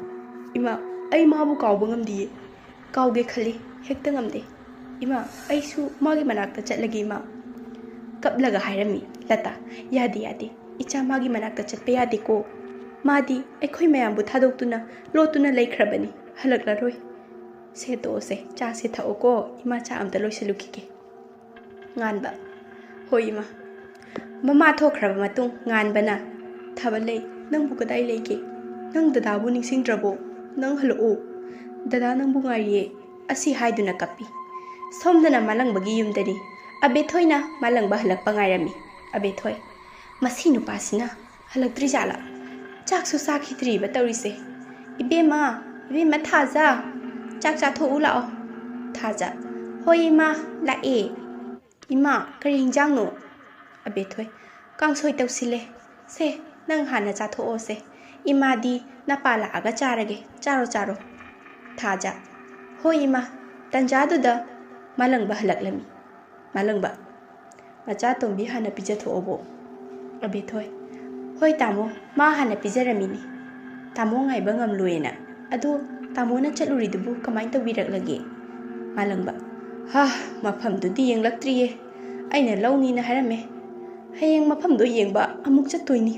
"ꯏꯃꯥ, ꯑꯩ ꯃꯥꯕꯨ ꯀꯥꯎꯕ ꯉꯝꯗꯤꯌꯦ꯫ ꯀꯥꯎꯒꯦ ꯈꯜꯂꯤ, ꯍꯦꯛꯇ ꯉꯝꯗꯦ꯫ ꯏꯃꯥ, ꯑꯩꯁꯨ ꯃꯥꯒꯤ ꯃꯅꯥꯛꯇ ꯆꯠꯂꯒꯦ ꯏꯃꯥ꯫" ꯀꯞꯂꯒ ꯍꯥꯏꯔꯝꯃꯤ ꯂꯇꯥ꯫ "ꯌꯥꯗꯦ, ꯌꯥꯗꯦ꯫ ꯏꯆꯥ ꯃꯥꯒꯤ ꯃꯅꯥꯛꯇ ꯆꯠꯄ ꯌꯥꯗꯦꯀꯣ꯫ ꯃꯥꯗꯤ ꯑꯩꯈꯣꯏ ꯃꯌꯥꯝꯕꯨ ꯊꯥꯗꯣꯛꯇꯨꯅ ꯂꯣꯠꯇꯨꯅ ꯂꯩꯈ꯭ꯔꯕꯅꯤ꯫ ꯍꯜꯂꯛꯂꯔꯣꯏ꯫ ꯁꯦ, ꯇꯣꯛꯑꯣꯁꯦ, ꯆꯥꯁꯦ ꯊꯛꯑꯣꯀꯣ꯫ ꯏꯃꯥ ꯆꯥ ꯑꯝꯇ ꯂꯣꯏꯁꯤꯜꯂꯨꯈꯤꯒꯦ꯫" ꯉꯥꯟꯕ, "ꯍꯣꯏ ꯏꯃꯥ꯫" ꯃꯃꯥ ꯊꯣꯛꯈ꯭ꯔꯕ ꯃꯇꯨꯡ ꯉꯥꯟꯕꯅ, "ꯊꯥꯕꯜꯂꯩ, ꯅꯪꯕꯨ ꯀꯗꯥꯏ ꯂꯩꯒꯦ? ꯅꯪ ꯗꯗꯥꯕꯨ ꯅꯤꯡꯁꯤꯡꯗ꯭ꯔꯕꯣ? ꯅꯪ ꯍꯜꯂꯛꯑꯣ꯫ ꯗꯗꯥ ꯅꯪꯕꯨ ꯉꯥꯏꯔꯤꯌꯦ꯫" ꯑꯁꯤ ꯍꯥꯏꯗꯨꯅ ꯀꯞꯄꯤ꯫ ꯁꯣꯝꯗꯅ ꯃꯥꯂꯪꯕꯒꯤ ꯌꯨꯝꯗꯅꯤ꯫ ꯑꯕꯦꯊꯣꯏꯅ ꯃꯥꯂꯪꯕ ꯍꯜꯂꯛꯄ ꯉꯥꯏꯔꯝꯃꯤ꯫ ꯑꯕꯦꯊꯣꯏ, "ꯃꯁꯤ ꯅꯨꯄꯥꯁꯤꯅ ꯍꯜꯂꯛꯇ꯭ꯔꯤꯖꯥꯠꯂꯥ? ꯆꯥꯛꯁꯨ ꯆꯥꯈꯤꯗ꯭ꯔꯤꯕ ꯇꯧꯔꯤꯁꯦ꯫ ꯏꯕꯦꯝꯃ, "ꯏꯕꯦꯝꯃ ꯊꯥꯖ, ꯆꯥꯛ ꯆꯥꯊꯣꯛꯎ ꯂꯥꯛꯑꯣ꯫" ꯊꯥꯖ, "ꯍꯣꯏ ꯏꯃꯥ, ꯂꯥꯛꯑꯦ꯫" "ꯏꯃꯥ, ꯀꯔꯤ ꯍꯤꯟꯖꯥꯡꯅꯣ?" ꯑꯕꯦꯊꯣꯏ, "ꯀꯥꯡꯁꯣꯏ ꯇꯧꯁꯤꯜꯂꯦ꯫ ꯁꯦ, ꯅꯪ ꯍꯥꯟꯅ ꯆꯥꯊꯣꯛꯑꯣꯁꯦ꯫ ꯏꯃꯥꯗꯤ ꯅꯄꯥ ꯂꯥꯛꯑꯒ ꯆꯥꯔꯒꯦ꯫ ꯆꯥꯔꯣ, ꯆꯥꯔꯣ꯫" ꯊꯥꯖ, "ꯍꯣꯏ ꯏꯃꯥ꯫" ꯇꯟꯖꯥꯗꯨꯗ ꯃꯥꯂꯪꯕ ꯍꯜꯂꯛꯂꯝꯃꯤ꯫ ꯃꯥꯂꯪꯕ, "ꯃꯆꯥꯇꯣꯝꯕꯤ ꯍꯥꯟꯅ ꯄꯤꯖꯊꯣꯛꯑꯣꯕꯣ꯫" ꯑꯕꯦꯊꯣꯏ, "ꯍꯣꯏ ꯇꯥꯃꯣ, ꯃꯥ ꯍꯥꯟꯅ ꯄꯤꯖꯔꯝꯃꯤꯅꯤ꯫ ꯇꯥꯃꯣ ꯉꯥꯏꯕ ꯉꯝꯂꯣꯏꯅ꯫ ꯑꯗꯨ ꯇꯥꯃꯣꯅ ꯆꯠꯂꯨꯔꯤꯗꯨꯕꯨ ꯀꯃꯥꯏꯅ ꯇꯧꯕꯤꯔꯛꯂꯒꯦ?" ꯃꯥꯂꯪꯕ, "ꯍꯥ, ꯃꯐꯝꯗꯨꯗꯤ ꯌꯦꯡꯂꯛꯇ꯭ꯔꯤꯌꯦ꯫ ꯑꯩꯅ ꯂꯧꯅꯤꯅ ꯍꯥꯏꯔꯝꯃꯦ꯫ ꯍꯌꯦꯡ ꯃꯐꯝꯗꯣ ꯌꯦꯡꯕ ꯑꯃꯨꯛ ꯆꯠꯇꯣꯏꯅꯤ꯫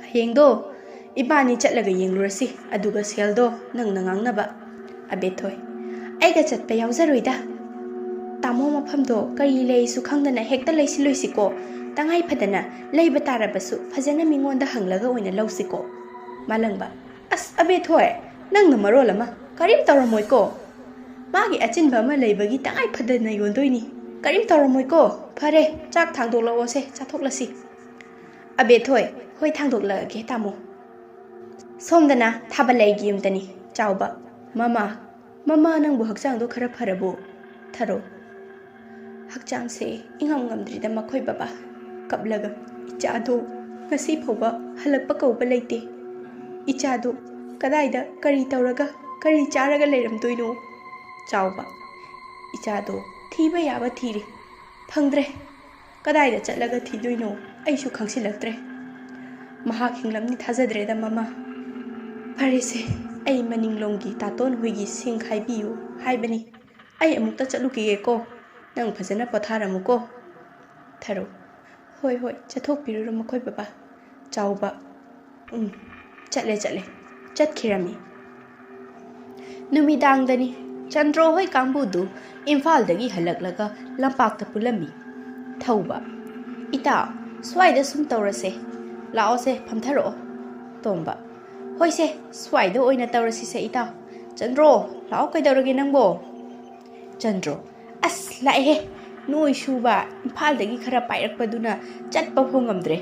ꯍꯌꯦꯡꯗꯣ ꯏꯕꯥꯅꯤ ꯆꯠꯂꯒ ꯌꯦꯡꯂꯨꯔꯁꯤ, ꯑꯗꯨꯒ ꯁꯦꯜꯗꯣ ꯅꯪꯅ ꯉꯥꯡꯅꯕ꯫" ꯑꯕꯦꯊꯣꯏ, "ꯑꯩꯒ ꯆꯠꯄ ꯌꯥꯎꯖꯔꯣꯏꯗ꯫ ꯇꯥꯃꯣ, ꯃꯐꯝꯗꯣ ꯀꯔꯤ ꯂꯩꯁꯨ ꯈꯪꯗꯅ ꯍꯦꯛꯇ ꯂꯩꯁꯤꯜꯂꯣꯏꯁꯤꯀꯣ꯫ ꯇꯉꯥꯏ ꯐꯗꯅ ꯂꯩꯕ ꯇꯥꯔꯕꯁꯨ ꯐꯖꯅ ꯃꯤꯉꯣꯟꯗ ꯍꯪꯂꯒ ꯑꯣꯏꯅ ꯂꯧꯁꯤꯀꯣ꯫" ꯃꯥꯂꯪꯕ, "ꯑꯁ ꯑꯕꯦꯊꯣꯏ, ꯅꯪꯅ ꯃꯔꯣꯜ ꯑꯃ, ꯀꯔꯤꯝ ꯇꯧꯔꯝꯃꯣꯏꯀꯣ꯫ ꯃꯥꯒꯤ ꯑꯆꯤꯟꯕ ꯑꯃ ꯂꯩꯕꯒꯤ ꯇꯉꯥꯏ ꯐꯗꯅ ꯌꯣꯟꯗꯣꯏꯅꯤ꯫ ꯀꯔꯤꯝ ꯇꯧꯔꯝꯃꯣꯏꯀꯣ꯫ ꯐꯔꯦ, ꯆꯥꯛ ꯊꯥꯡꯗꯣꯛꯂꯛꯑꯣꯁꯦ, ꯆꯥꯊꯣꯛꯂꯁꯤ꯫" ꯑꯕꯦꯊꯣꯏ, "ꯍꯣꯏ, ꯊꯥꯡꯗꯣꯛꯂꯛꯑꯒꯦ ꯇꯥꯃꯣ꯫" ꯁꯣꯝꯗꯅ ꯊꯥꯕꯂꯩꯒꯤ ꯌꯨꯝꯗꯅꯤ꯫ ꯆꯥꯎꯕ, "ꯃꯃꯥ, ꯃꯃꯥ, ꯅꯪꯕꯨ ꯍꯛꯆꯥꯡꯗꯣ ꯈꯔ ꯐꯔꯕꯣ?" ꯊꯔꯣ, "ꯍꯛꯆꯥꯡꯁꯦ ꯏꯉꯝ ꯉꯝꯗ꯭ꯔꯤꯗ ꯃꯈꯣꯏ ꯕꯕꯥ꯫ ꯀꯞꯂꯒ, ꯏꯆꯥꯗꯣ ꯉꯁꯤ ꯐꯥꯎꯕ ꯍꯜꯂꯛꯄ ꯀꯧꯕ ꯂꯩꯇꯦ꯫ ꯏꯆꯥꯗꯣ ꯀꯗꯥꯏꯗ ꯀꯔꯤ ꯇꯧꯔꯒ ꯀꯔꯤ ꯆꯥꯔꯒ ꯂꯩꯔꯝꯗꯣꯏꯅꯣ?" ꯆꯥꯎꯕ, "ꯏꯆꯥꯗꯣ ꯊꯤꯕ ꯌꯥꯕ ꯊꯤꯔꯦ, ꯐꯪꯗ꯭ꯔꯦ꯫ ꯀꯗꯥꯏꯗ ꯆꯠꯂꯒ ꯊꯤꯗꯣꯏꯅꯣ ꯑꯩꯁꯨ ꯈꯪꯁꯤꯜꯂꯛꯇ꯭ꯔꯦ꯫ ꯃꯍꯥꯛ ꯍꯤꯡꯂꯝꯅꯤ ꯊꯥꯖꯗ꯭ꯔꯦꯗ ꯃꯃꯥ꯫ ꯐꯔꯦꯁꯦ, ꯑꯩ ꯃꯅꯤꯡꯂꯣꯝꯒꯤ ꯇꯥꯇꯣꯟ ꯍꯣꯏꯒꯤ ꯁꯤꯡ ꯈꯥꯏꯕꯤꯌꯨ ꯍꯥꯏꯕꯅꯤ꯫ ꯑꯩ ꯑꯃꯨꯛꯇ ꯆꯠꯂꯨꯈꯤꯒꯦꯀꯣ꯫ ꯅꯪ ꯐꯖꯅ ꯄꯣꯊꯥꯔꯝꯃꯨꯀꯣ꯫" ꯊꯔꯣ, "ꯍꯣꯏ, ꯍꯣꯏ, ꯆꯠꯊꯣꯛꯄꯤꯔꯨꯔꯣ ꯃꯈꯣꯏ ꯕꯕꯥ꯫" ꯆꯥꯎꯕ, "ꯎꯝ, ꯆꯠꯂꯦ, ꯆꯠꯂꯦ꯫" ꯆꯠꯈꯤꯔꯝꯃꯤ꯫ ꯅꯨꯃꯤꯗꯥꯡꯗꯅꯤ꯫ ꯆꯟꯗ꯭ꯔꯣ ꯍꯣꯏ ꯀꯥꯡꯕꯨꯗꯨ ꯏꯝꯐꯥꯜꯗꯒꯤ ꯍꯜꯂꯛꯂꯒ ꯂꯝꯄꯥꯛꯇ ꯄꯨꯜꯂꯝꯃꯤ꯫ ꯊꯧꯕ, "ꯏꯇꯥꯎ, ꯁ꯭ꯋꯥꯏꯗ ꯁꯨꯝ ꯇꯧꯔꯁꯦ꯫ ꯂꯥꯛꯑꯣꯁꯦ, ꯐꯝꯊꯔꯛꯑꯣ꯫" ꯇꯣꯝꯕ, "ꯍꯣꯏꯁꯦ, ꯁ꯭ꯋꯥꯏꯗ ꯑꯣꯏꯅ ꯇꯧꯔꯁꯤꯁꯦ ꯏꯇꯥꯎ꯫ ꯆꯟꯗ꯭ꯔꯣ, ꯂꯥꯛꯑꯣ, ꯀꯩꯗꯧꯔꯒꯦ ꯅꯪꯕꯣ?" ꯆꯟꯗ꯭ꯔꯣ, "ꯑꯁ, ꯂꯥꯛꯑꯦꯍꯦ꯫ ꯅꯣꯏ ꯁꯨꯕ ꯏꯝꯐꯥꯜꯗꯒꯤ ꯈꯔ ꯄꯥꯏꯔꯛꯄꯗꯨꯅ ꯆꯠꯄ ꯐꯥꯎ ꯉꯝꯗ꯭ꯔꯦ꯫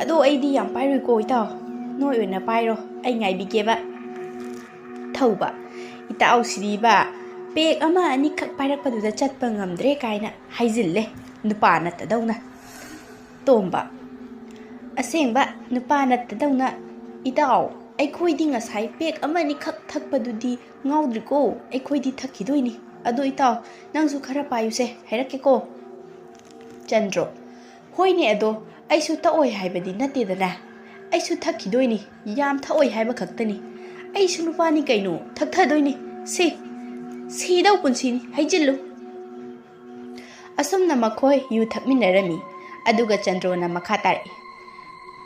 ꯑꯗꯣ ꯑꯩꯗꯤ ꯌꯥꯝ ꯄꯥꯏꯔꯣꯏꯀꯣ ꯏꯇꯥꯎ꯫ ꯅꯣꯏ ꯑꯣꯏꯅ ꯄꯥꯏꯔꯣ, ꯑꯩ ꯉꯥꯏꯕꯤꯒꯦꯕ꯫" ꯊꯧꯕ, ꯏꯇꯥꯎꯁꯤꯗꯤꯕ, ꯄꯦꯛ ꯑꯃ ꯑꯅꯤꯈꯛ ꯄꯥꯏꯔꯛꯄꯗꯨꯗ ꯆꯠꯄ ꯉꯝꯗ꯭ꯔꯦ ꯀꯥꯏꯅ ꯍꯥꯏꯖꯤꯜꯂꯦ, ꯅꯨꯄꯥ ꯅꯠꯇꯗꯧꯅ꯫ ꯇꯣꯝꯕ, ꯑꯁꯦꯡꯕ ꯅꯨꯄꯥ ꯅꯠꯇꯗꯧꯅ, ꯏꯇꯥꯎ, ꯑꯩꯈꯣꯏꯗꯤ ꯉꯁꯥꯏ ꯄꯦꯛ ꯑꯃ ꯑꯅꯤꯈꯛ ꯊꯛꯄꯗꯨꯗꯤ ꯉꯥꯎꯗ꯭ꯔꯤꯀꯣ, ꯑꯩꯈꯣꯏꯗꯤ ꯊꯛꯈꯤꯗꯣꯏꯅꯤ꯫ ꯑꯗꯣ ꯏꯇꯥꯎ, ꯅꯪꯁꯨ ꯈꯔ ꯄꯥꯏꯌꯨꯁꯦ, ꯍꯥꯏꯔꯛꯀꯦꯀꯣ꯫ ꯆꯟꯗ꯭ꯔꯣ, ꯍꯣꯏꯅꯦ, ꯑꯗꯣ ꯑꯩꯁꯨ ꯊꯛꯑꯣꯏ ꯍꯥꯏꯕꯗꯤ ꯅꯠꯇꯦꯗꯅ, ꯑꯩꯁꯨ ꯊꯛꯈꯤꯗꯣꯏꯅꯤ, ꯌꯥꯝ ꯊꯛꯑꯣꯏ ꯍꯥꯏꯕ ꯈꯛꯇꯅꯤ꯫ ꯑꯩꯁꯨ ꯅꯨꯄꯥꯅꯤ ꯀꯩꯅꯣ, ꯊꯛꯊꯗꯣꯏꯅꯤ꯫ ꯁꯤ, ꯁꯤꯗꯧ ꯄꯨꯟꯁꯤꯅꯤ, ꯍꯩꯖꯤꯜꯂꯨ꯫ ꯑꯁꯨꯝꯅ ꯃꯈꯣꯏ ꯌꯨ ꯊꯛꯃꯤꯟꯅꯔꯝꯃꯤ꯫ ꯑꯗꯨꯒ ꯆꯟꯗ꯭ꯔꯣꯅ ꯃꯈꯥ ꯇꯥꯔꯛꯏ,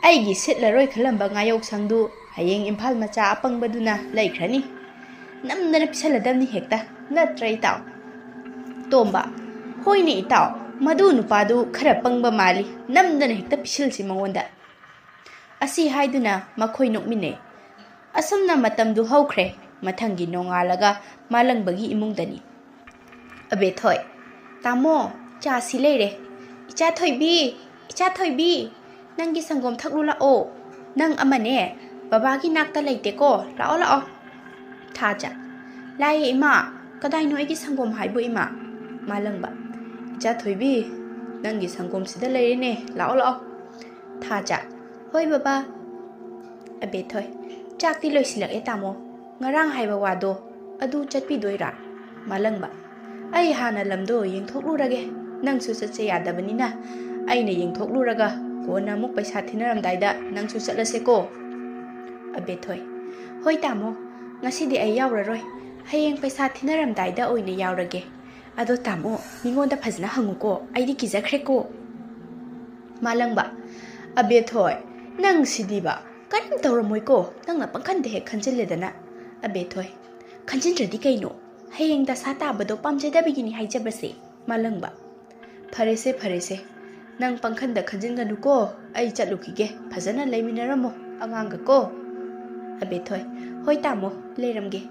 "ꯑꯩꯒꯤ ꯁꯤꯠꯂꯔꯣꯏ ꯈꯜꯂꯝꯕ ꯉꯥꯌꯣꯛꯁꯪꯗꯨ ꯍꯌꯦꯡ ꯏꯝꯐꯥꯜ ꯃꯆꯥ ꯑꯄꯪꯕꯗꯨꯅ ꯂꯩꯈ꯭ꯔꯅꯤ꯫ ꯅꯝꯗꯅ ꯄꯤꯁꯜꯂꯗꯕꯅꯤ ꯍꯦꯛꯇ, ꯅꯠꯇ꯭ꯔ ꯏꯇꯥꯎ?" ꯇꯣꯝꯕ, "ꯍꯣꯏꯅꯦ ꯏꯇꯥꯎ, ꯃꯗꯨ ꯅꯨꯄꯥꯗꯨ ꯈꯔ ꯄꯪꯕ ꯃꯥꯜꯂꯤ, ꯅꯝꯗꯅ ꯍꯦꯛꯇ ꯄꯤꯁꯤꯜꯁꯤ ꯃꯉꯣꯟꯗ"꯫ ꯑꯁꯤ ꯍꯥꯏꯗꯨꯅ ꯃꯈꯣꯏ ꯅꯣꯛꯃꯤꯟꯅꯩ꯫ ꯑꯁꯨꯝꯅ ꯃꯇꯝꯗꯨ ꯍꯧꯈ꯭ꯔꯦ꯫ ꯃꯊꯪꯒꯤ ꯅꯣꯡꯉꯥꯜꯂꯒ ꯃꯥꯂꯪꯕꯒꯤ ꯏꯃꯨꯡꯗꯅꯤ꯫ ꯑꯕꯦꯊꯣꯏ, "ꯇꯥꯃꯣ, ꯆꯥꯁꯤ ꯂꯩꯔꯦ꯫ ꯏꯆꯥ ꯊꯣꯏꯕꯤ, ꯏꯆꯥ ꯊꯣꯏꯕꯤ, ꯅꯪꯒꯤ ꯁꯪꯒꯣꯝ ꯊꯛꯂꯨ ꯂꯥꯛꯑꯣ꯫ ꯅꯪ ꯑꯃꯅꯦ, ꯕꯕꯥꯒꯤ ꯅꯥꯛꯇ ꯂꯩꯇꯦꯀꯣ, ꯂꯥꯛꯑꯣ ꯂꯥꯛꯑꯣ"꯫ ꯊꯥꯖ, "ꯂꯥꯛꯑꯦ ꯏꯃꯥ, ꯀꯗꯥꯏꯅꯣ ꯑꯩꯒꯤ ꯁꯪꯒꯣꯝ ꯍꯥꯏꯕꯨ ꯏꯃꯥ?" ꯃꯥꯂꯪꯕ, "ꯏꯆꯥ ꯊꯣꯏꯕꯤ, ꯅꯪꯒꯤ ꯁꯪꯒꯣꯝꯁꯤꯗ ꯂꯩꯔꯦꯅꯦ, ꯂꯥꯛꯑꯣ ꯂꯥꯛꯑꯣ"꯫ ꯊꯥꯖ, "ꯍꯣꯏ ꯕꯕꯥ"꯫ ꯑꯕꯦꯊꯣꯏ, "ꯆꯥꯛꯇꯤ ꯂꯣꯏꯁꯤꯜꯂꯛꯑꯦ ꯇꯥꯃꯣ, ꯉꯔꯥꯡ ꯍꯥꯏꯕ ꯋꯥꯗꯣ ꯑꯗꯨ ꯆꯠꯄꯤꯗꯣꯏꯔꯥ?" ꯃꯥꯂꯪꯕ, "ꯑꯩ ꯍꯥꯟꯅ ꯂꯝꯗꯣ ꯌꯦꯡꯊꯣꯛꯂꯨꯔꯒꯦ, ꯅꯪꯁꯨ ꯆꯠꯁꯦ ꯌꯥꯗꯕꯅꯤꯅ ꯑꯩꯅ ꯌꯦꯡꯊꯣꯛꯂꯨꯔꯒ ꯀꯣꯟꯅ ꯑꯃꯨꯛ ꯄꯩꯁꯥ ꯊꯤꯅꯔꯝꯗꯥꯏꯗ ꯅꯪꯁꯨ ꯆꯠꯂꯁꯦꯀꯣ"꯫ ꯑꯕꯦꯊꯣꯏ, "ꯍꯣꯏ ꯇꯥꯃꯣ, ꯉꯁꯤꯗꯤ ꯑꯩ ꯌꯥꯎꯔꯔꯣꯏ, ꯍꯌꯦꯡ ꯄꯩꯁꯥ ꯊꯤꯅꯔꯝꯗꯥꯏꯗ ꯑꯣꯏꯅ ꯌꯥꯎꯔꯒꯦ꯫ ꯑꯗꯣ ꯇꯥꯃꯣ, ꯃꯤꯉꯣꯟꯗ ꯐꯖꯅ ꯍꯪꯉꯨꯀꯣ, ꯑꯩꯗꯤ ꯀꯤꯖꯈ꯭ꯔꯦꯀꯣ"꯫ ꯃꯥꯂꯪꯕ, "ꯑꯕꯦꯊꯣꯏ, ꯅꯪ ꯁꯤꯗꯤꯕ, ꯀꯔꯤꯝ ꯇꯧꯔꯝꯃꯣꯏꯀꯣ, ꯅꯪꯅ ꯄꯪꯈꯟꯗ ꯍꯦꯛ ꯈꯟꯖꯤꯜꯂꯦꯗꯅ"꯫ ꯑꯕꯦꯊꯣꯏ, "ꯈꯟꯖꯤꯟꯗ꯭ꯔꯗꯤ ꯀꯩꯅꯣ? ꯍꯌꯦꯡ ꯗꯁꯥ ꯇꯥꯕꯗꯣ ꯄꯥꯝꯖꯗꯕꯒꯤꯅꯤ ꯍꯥꯏꯖꯕꯁꯦ"꯫ ꯃꯥꯂꯪꯕ, "ꯐꯔꯦꯁꯦ, ꯐꯔꯦꯁꯦ, ꯅꯪ ꯄꯪꯈꯟꯗ ꯈꯟꯖꯤꯟꯒꯅꯨꯀꯣ, ꯑꯩ ꯆꯠꯂꯨꯈꯤꯒꯦ, ꯐꯖꯅ ꯂꯩꯃꯤꯟꯅꯔꯝꯃꯣ ꯑꯉꯥꯡꯒꯀꯣ"꯫ ꯑꯕꯦꯊꯣꯏ, "ꯍꯣꯏ ꯇꯥꯃꯣ, ꯂꯩꯔꯝꯒꯦ"꯫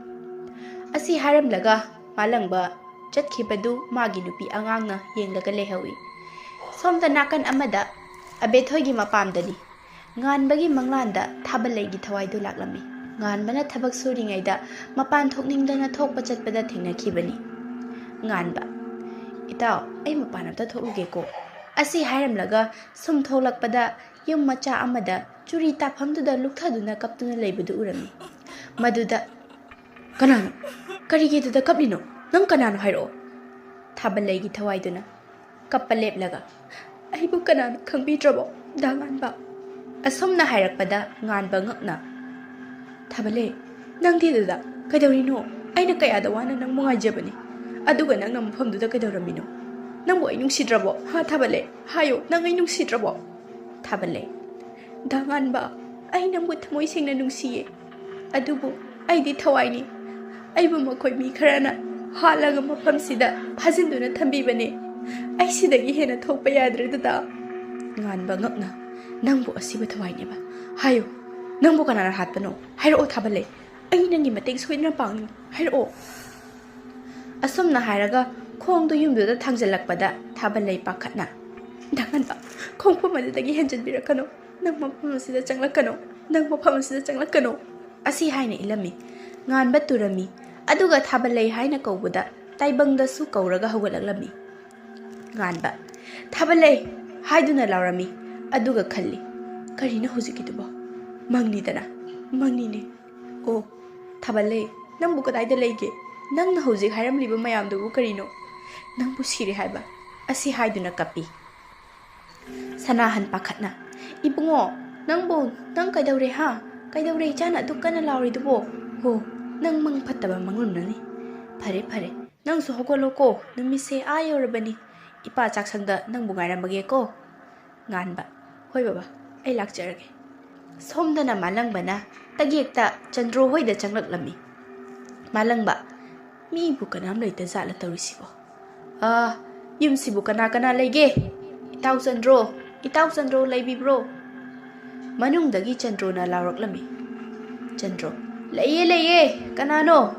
ꯑꯁꯤ ꯍꯥꯏꯔꯝꯂꯒ ꯃꯥꯂꯪꯕ ꯆꯠꯈꯤꯕꯗꯨ ꯃꯥꯒꯤ ꯅꯨꯄꯤ ꯑꯉꯥꯡꯅ ꯌꯦꯡꯂꯒ ꯂꯩꯍꯧꯏ꯫ ꯁꯣꯝꯗ ꯅꯥꯀꯟ ꯑꯃꯗ ꯑꯕꯦꯊꯣꯏꯒꯤ ꯃꯄꯥꯝꯗꯅꯤ꯫ ꯉꯥꯟꯕꯒꯤ ꯃꯪꯂꯥꯟꯗ ꯊꯥꯕꯜꯂꯩꯒꯤ ꯊꯋꯥꯏꯗꯨ ꯂꯥꯛꯂꯝꯃꯤ꯫ ꯉꯥꯟꯕꯅ ꯊꯕꯛ ꯁꯨꯔꯤꯉꯩꯗ ꯃꯄꯥꯟ ꯊꯣꯛꯅꯤꯡꯗꯅ ꯊꯣꯛꯄ ꯆꯠꯄꯗ ꯊꯦꯡꯅꯈꯤꯕꯅꯤ꯫ ꯉꯥꯟꯕ, "ꯏꯇꯥꯎ, ꯑꯩ ꯃꯄꯥꯟ ꯑꯝꯇ ꯊꯣꯛꯎꯒꯦꯀꯣ"꯫ ꯑꯁꯤ ꯍꯥꯏꯔꯝꯂꯒ ꯁꯨꯝ ꯊꯣꯛꯂꯛꯄꯗ ꯌꯨꯝ ꯃꯆꯥ ꯑꯃꯗ ꯆꯨꯔꯤ ꯇꯥꯐꯝꯗꯨꯗ ꯂꯨꯞꯊꯗꯨꯅ ꯀꯞꯇꯨꯅ ꯂꯩꯕꯗꯨ ꯎꯔꯝꯃꯤ꯫ ꯃꯗꯨꯗ, "ꯀꯅꯥꯅꯣ? ꯀꯔꯤꯒꯤꯗꯨꯗ ꯀꯞꯂꯤꯅꯣ? ꯅꯪ ꯀꯅꯥꯅꯣ ꯍꯥꯏꯔꯛꯑꯣ"꯫ ꯊꯥꯕꯂꯩꯒꯤ ꯊꯋꯥꯏꯗꯨꯅ ꯀꯞꯄ ꯂꯦꯞꯂꯒ, "ꯑꯩꯕꯨ ꯀꯅꯥꯅꯣ ꯈꯪꯕꯤꯗ꯭ꯔꯕꯣ, ꯗꯥ ꯉꯥꯟꯕ?" ꯑꯁꯨꯝꯅ ꯍꯥꯏꯔꯛꯄꯗ ꯉꯥꯟꯕ ꯉꯛꯅ, "ꯊꯥꯕꯂꯩ, ꯅꯪꯗꯤ ꯑꯗꯨꯗ ꯀꯩꯗꯧꯔꯤꯅꯣ? ꯑꯩꯅ ꯀꯌꯥꯗ ꯋꯥꯅ ꯅꯪꯕꯨ ꯉꯥꯏꯖꯕꯅꯤ, ꯑꯗꯨꯒ ꯅꯪꯅ ꯃꯐꯝꯗꯨꯗ ꯀꯩꯗꯧꯔꯝꯃꯤꯅꯣ? ꯅꯪꯕꯨ ꯑꯩ ꯅꯨꯡꯁꯤꯗ꯭ꯔꯕꯣ? ꯍꯥ, ꯊꯥꯕꯂꯩ? ꯍꯥꯏꯌꯣ, ꯅꯪ ꯑꯩ ꯅꯨꯡꯁꯤꯗ꯭ꯔꯕꯣ?" ꯊꯥꯕꯂꯩ, "ꯗꯥ ꯉꯥꯟꯕ, ꯑꯩ ꯅꯪꯕꯨ ꯊꯃꯣꯏ ꯁꯦꯡꯅ ꯅꯨꯡꯁꯤꯌꯦ, ꯑꯗꯨꯕꯨ ꯑꯩꯗꯤ ꯊꯋꯥꯏꯅꯤ꯫ ꯑꯩꯕꯨ ꯃꯈꯣꯏ ꯃꯤ ꯈꯔꯅ ꯍꯥꯠꯂꯒ ꯃꯐꯝꯁꯤꯗ ꯐꯥꯖꯤꯟꯗꯨꯅ ꯊꯝꯕꯤꯕꯅꯦ꯫ ꯑꯩ ꯁꯤꯗꯒꯤ ꯍꯦꯟꯅ ꯊꯣꯛꯄ ꯌꯥꯗ꯭ꯔꯦ, ꯗꯗꯥ"꯫ ꯉꯥꯟꯕ ꯉꯛꯅ, "ꯅꯪꯕꯨ ꯑꯁꯤꯕ ꯊꯋꯥꯏꯅꯦꯕ? ꯍꯥꯏꯌꯨ, ꯅꯪꯕꯨ ꯀꯅꯥꯅ ꯍꯥꯠꯄꯅꯣ? ꯍꯥꯏꯔꯛꯑꯣ, ꯊꯥꯕꯂꯩ꯫ ꯑꯩ ꯅꯪꯒꯤ ꯃꯇꯦꯡ ꯁꯣꯏꯗꯅ ꯄꯥꯡꯅꯤ꯫ ꯍꯥꯏꯔꯛꯑꯣ"꯫ ꯑꯁꯨꯝꯅ ꯍꯥꯏꯔꯒ ꯈꯣꯡꯗꯨ ꯌꯨꯝꯗꯨꯗ ꯊꯥꯡꯖꯜꯂꯛꯄꯗ ꯊꯥꯕꯂꯩ ꯄꯥꯈꯠꯅ, "ꯗꯥ ꯉꯥꯟꯕ, ꯈꯣꯡꯐꯝ ꯑꯗꯨꯗꯒꯤ ꯍꯦꯟꯖꯤꯟꯕꯤꯔꯛꯀꯅꯨ꯫ ꯅꯪ ꯃꯐꯝ ꯑꯁꯤꯗ ꯆꯪꯂꯛꯀꯅꯨ꯫ ꯅꯪ ꯃꯐꯝ ꯑꯁꯤꯗ ꯆꯪꯂꯛꯀꯅꯨ"꯫ ꯑꯁꯤ ꯍꯥꯏꯅ ꯏꯜꯂꯝꯃꯤ꯫ ꯉꯥꯟꯕ ꯇꯨꯔꯝꯃꯤ꯫ ꯑꯗꯨꯒ ꯊꯥꯕꯂꯩ ꯍꯥꯏꯅ ꯀꯧꯕꯗ ꯇꯥꯏꯕꯪꯗꯁꯨ ꯀꯧꯔꯒ ꯍꯧꯒꯠꯂꯛꯂꯝꯃꯤ꯫ ꯉꯥꯟꯕ, "ꯊꯥꯕꯂꯩ!" ꯍꯥꯏꯗꯨꯅ ꯂꯥꯎꯔꯝꯃꯤ꯫ ꯑꯗꯨꯒ ꯈꯜꯂꯤ, "ꯀꯔꯤꯅꯣ ꯍꯧꯖꯤꯛꯀꯤꯗꯨꯕꯣ? ꯃꯪꯅꯤꯗꯅ, ꯃꯪꯅꯤꯅꯦ꯫ ꯑꯣ, ꯊꯥꯕꯂꯩ, ꯅꯪꯕꯨ ꯀꯗꯥꯏꯗ ꯂꯩꯒꯦ? ꯅꯪꯅ ꯍꯧꯖꯤꯛ ꯍꯥꯏꯔꯝꯂꯤꯕ ꯃꯌꯥꯝꯗꯨꯕꯨ ꯀꯔꯤꯅꯣ? ꯅꯪꯕꯨ ꯁꯤꯔꯦ ꯍꯥꯏꯕ"꯫ ꯑꯁꯤ ꯍꯥꯏꯗꯨꯅ ꯀꯞꯄꯤ꯫ ꯁꯅꯥꯍꯟ ꯄꯥꯈꯠꯅ, "ꯏꯕꯨꯡꯉꯣ, ꯅꯪꯕꯨ, ꯅꯪ ꯀꯩꯗꯧꯔꯦ ꯍꯥ? ꯀꯩꯗꯧꯔꯦ ꯏꯆꯥꯅ ꯑꯗꯨꯛ ꯀꯟꯅ ꯂꯥꯎꯔꯤꯗꯨꯕꯣ? ꯍꯣ, ꯅꯪ ꯃꯪ ꯐꯠꯇꯕ ꯃꯪꯂꯨꯝꯂꯅꯤ꯫ ꯐꯔꯦ, ꯐꯔꯦ, ꯅꯪꯁꯨ ꯍꯧꯒꯠꯂꯣꯀꯣ, ꯅꯨꯃꯤꯠꯁꯦ ꯑꯥ ꯌꯧꯔꯕꯅꯤ꯫ ꯏꯄꯥ ꯆꯥꯛꯁꯪꯗ ꯅꯪꯕꯨ ꯉꯥꯏꯔꯝꯃꯒꯦꯀꯣ"꯫ ꯉꯥꯟꯕ, "ꯍꯣꯏ ꯕꯕꯥ, ꯑꯩ ꯂꯥꯛꯆꯔꯒꯦ"꯫ ꯁꯣꯝꯗꯅ ꯃꯥꯂꯪꯕꯅ ꯇꯒꯦꯛꯇ ꯆꯟꯗ꯭ꯔꯣ ꯍꯣꯏꯗ ꯆꯪꯂꯛꯂꯝꯃꯤ꯫ ꯃꯥꯂꯪꯕ, "ꯃꯤꯕꯨ ꯀꯅꯥꯝ ꯂꯩꯇ ꯖꯥꯠꯂ ꯇꯧꯔꯤꯁꯤꯕꯣ? ꯑꯥ, ꯌꯨꯝꯁꯤꯕꯨ ꯀꯅꯥ ꯀꯅꯥ ꯂꯩꯒꯦ? ꯏꯇꯥꯎ ꯆꯟꯗ꯭ꯔꯣ, ꯏꯇꯥꯎ ꯆꯟꯗ꯭ꯔꯣ ꯂꯩꯕꯤꯕ꯭ꯔꯣ?" ꯃꯅꯨꯡꯗꯒꯤ ꯆꯟꯗ꯭ꯔꯣꯅ ꯂꯥꯎꯔꯛꯂꯝꯃꯤ꯫ ꯆꯟꯗ꯭ꯔꯣ, "ꯂꯩꯌꯦ, ꯂꯩꯌꯦ, ꯀꯅꯥꯅꯣ?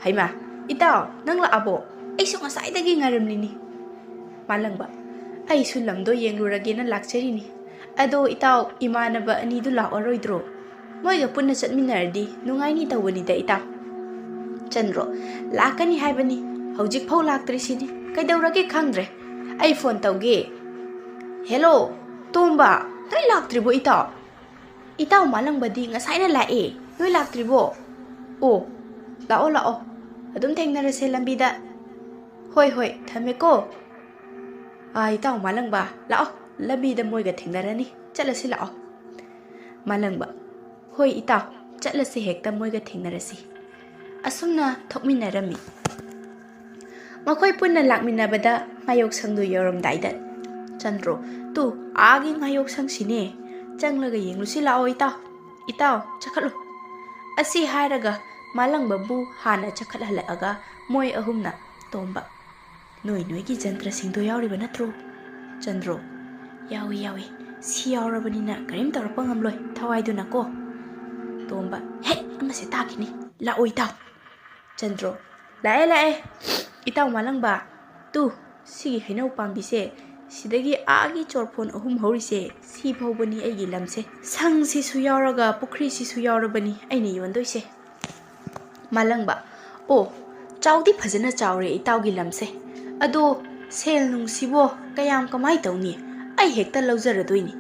ꯍꯩꯃꯥ, ꯏꯇꯥꯎ, ꯅꯪ ꯂꯥꯛꯑꯕꯣ? ꯑꯩꯁꯨ ꯉꯁꯥꯏꯗꯒꯤ ꯉꯥꯏꯔꯝꯂꯤꯅꯤ"꯫ ꯃꯥꯂꯪꯕ, "ꯑꯩꯁꯨ ꯂꯝꯗꯣ ꯌꯦꯡꯂꯨꯔꯒꯦꯅ ꯂꯥꯛꯆꯔꯤꯅꯤ꯫ ꯑꯗꯣ ꯏꯇꯥꯎ, ꯏꯃꯥꯟꯅꯕ ꯑꯅꯤꯗꯨ ꯂꯥꯛꯑꯔꯣꯏꯗ꯭ꯔꯣ?" ꯃꯣꯏꯒ ꯄꯨꯟꯅ ꯆꯠꯃꯤꯟꯅꯔꯗꯤ ꯅꯨꯡꯉꯥꯏꯅꯤ ꯇꯧꯕꯅꯤꯗ ꯏꯇꯥꯎ꯫ ꯆꯟꯗ꯭ꯔꯣ, ꯂꯥꯛꯀꯅꯤ ꯍꯥꯏꯕꯅꯤ, ꯍꯧꯖꯤꯛꯐꯥꯎ ꯂꯥꯛꯇ꯭ꯔꯤꯁꯤꯅꯤ꯫ ꯀꯩꯗꯧꯔꯒꯦ ꯈꯪꯗ꯭ꯔꯦ, ꯑꯩ ꯐꯣꯟ ꯇꯧꯒꯦ꯫ ꯍꯦꯂꯣ, ꯇꯣꯝꯕ, ꯅꯣꯏ ꯂꯥꯛꯇ꯭ꯔꯤꯕꯣ ꯏꯇꯥꯎ? ꯏꯇꯥꯎ ꯃꯥꯂꯪꯕꯗꯤ ꯉꯁꯥꯏꯅ ꯂꯥꯛꯑꯦ, ꯅꯣꯏ ꯂꯥꯛꯇ꯭ꯔꯤꯕꯣ? ꯑꯣ, ꯂꯥꯛꯑꯣ ꯂꯥꯛꯑꯣ, ꯑꯗꯨꯝ ꯊꯦꯡꯅꯔꯁꯦ ꯂꯝꯕꯤꯗ꯫ ꯍꯣꯏ ꯍꯣꯏ, ꯊꯝꯃꯦꯀꯣ꯫ ꯑꯥ, ꯏꯇꯥꯎ ꯃꯥꯂꯪꯕ, ꯂꯥꯛꯑꯣ, ꯂꯝꯕꯤꯗ ꯃꯣꯏꯒ ꯊꯦꯡꯅꯔꯅꯤ, ꯆꯠꯂꯁꯤ ꯂꯥꯛꯑꯣ꯫ ꯃꯥꯂꯪꯕ, ꯍꯣꯏ ꯏꯇꯥꯎ, ꯆꯠꯂꯁꯤ, ꯍꯦꯛꯇ ꯃꯣꯏꯒ ꯊꯦꯡꯅꯔꯁꯤ꯫ ꯑꯁꯨꯝꯅ ꯊꯣꯛꯃꯤꯟꯅꯔꯝꯃꯤ꯫ ꯃꯈꯣꯏ ꯄꯨꯟꯅ ꯂꯥꯛꯃꯤꯟꯅꯕꯗ ꯉꯥꯌꯣꯛꯁꯪꯗꯨ ꯌꯧꯔꯝꯗꯥꯏꯗ ꯆꯟꯗ꯭ꯔꯣ, ꯇꯨ, ꯑꯥꯒꯤ ꯉꯥꯌꯣꯛꯁꯪꯁꯤꯅꯦ, ꯆꯪꯂꯒ ꯌꯦꯡꯂꯨꯁꯤ ꯂꯥꯛꯑꯣ ꯏꯇꯥꯎ, ꯏꯇꯥꯎ, ꯆꯈꯠꯂꯨ꯫ ꯑꯁꯤ ꯍꯥꯏꯔꯒ ꯃꯥꯂꯪꯕꯕꯨ ꯍꯥꯟꯅ ꯆꯈꯠꯍꯜꯂꯛꯑꯒ ꯃꯣꯏ ꯑꯍꯨꯝꯅ, ꯇꯣꯝꯕ, ꯅꯣꯏ ꯅꯣꯏꯒꯤ ꯖꯟꯇ꯭ꯔꯁꯤꯡꯗꯣ ꯌꯥꯎꯔꯤꯕ ꯅꯠꯇ꯭ꯔꯣ? ꯆꯟꯗ꯭ꯔꯣ, ꯌꯥꯎꯏ ꯌꯥꯎꯏ, ꯁꯤ ꯌꯥꯎꯔꯕꯅꯤꯅ ꯀꯔꯤꯝ ꯇꯧꯔꯛꯄ ꯉꯝꯂꯣꯏ, ꯊꯋꯥꯏꯗꯨꯅꯀꯣ꯫ ꯇꯣꯝꯕ, ꯍꯦꯛ ꯑꯃꯁꯦ ꯇꯥꯈꯤꯅꯤ, ꯂꯥꯛꯑꯣ ꯏꯇꯥꯎ꯫ ꯆꯟꯗ꯭ꯔꯣ, ꯂꯥꯛꯑꯦ ꯂꯥꯛꯑꯦ꯫ ꯏꯇꯥꯎ ꯃꯥꯂꯪꯕ, ꯇꯨ, ꯁꯤꯒꯤ ꯍꯩꯅꯧ ꯄꯥꯝꯕꯤꯁꯦ ꯁꯤꯗꯒꯤ ꯑꯥꯒꯤ ꯆꯣꯔꯐꯣꯟ ꯑꯍꯨꯝ ꯍꯧꯔꯤꯁꯦ, ꯁꯤ ꯐꯥꯎꯕꯅꯤ ꯑꯩꯒꯤ ꯂꯝꯁꯦ꯫ ꯁꯪꯁꯤꯁꯨ ꯌꯥꯎꯔꯒ ꯄꯨꯈ꯭ꯔꯤꯁꯤꯁꯨ ꯌꯥꯎꯔꯕꯅꯤ ꯑꯩꯅ ꯌꯣꯟꯗꯣꯏꯁꯦ꯫ ꯃꯥꯂꯪꯕ, ꯑꯣ, ꯆꯥꯎꯗꯤ ꯐꯖꯅ ꯆꯥꯎꯔꯦ ꯏꯇꯥꯎꯒꯤ ꯂꯝꯁꯦ꯫ ꯑꯗꯣ ꯁꯦꯜ ꯅꯨꯡꯁꯤꯕꯣ ꯀꯌꯥꯝ ꯀꯃꯥꯏ ꯇꯧꯅꯤ? ꯑꯩ ꯍꯦꯛꯇ ꯂꯧꯖꯔꯗꯣꯏꯅꯤ꯫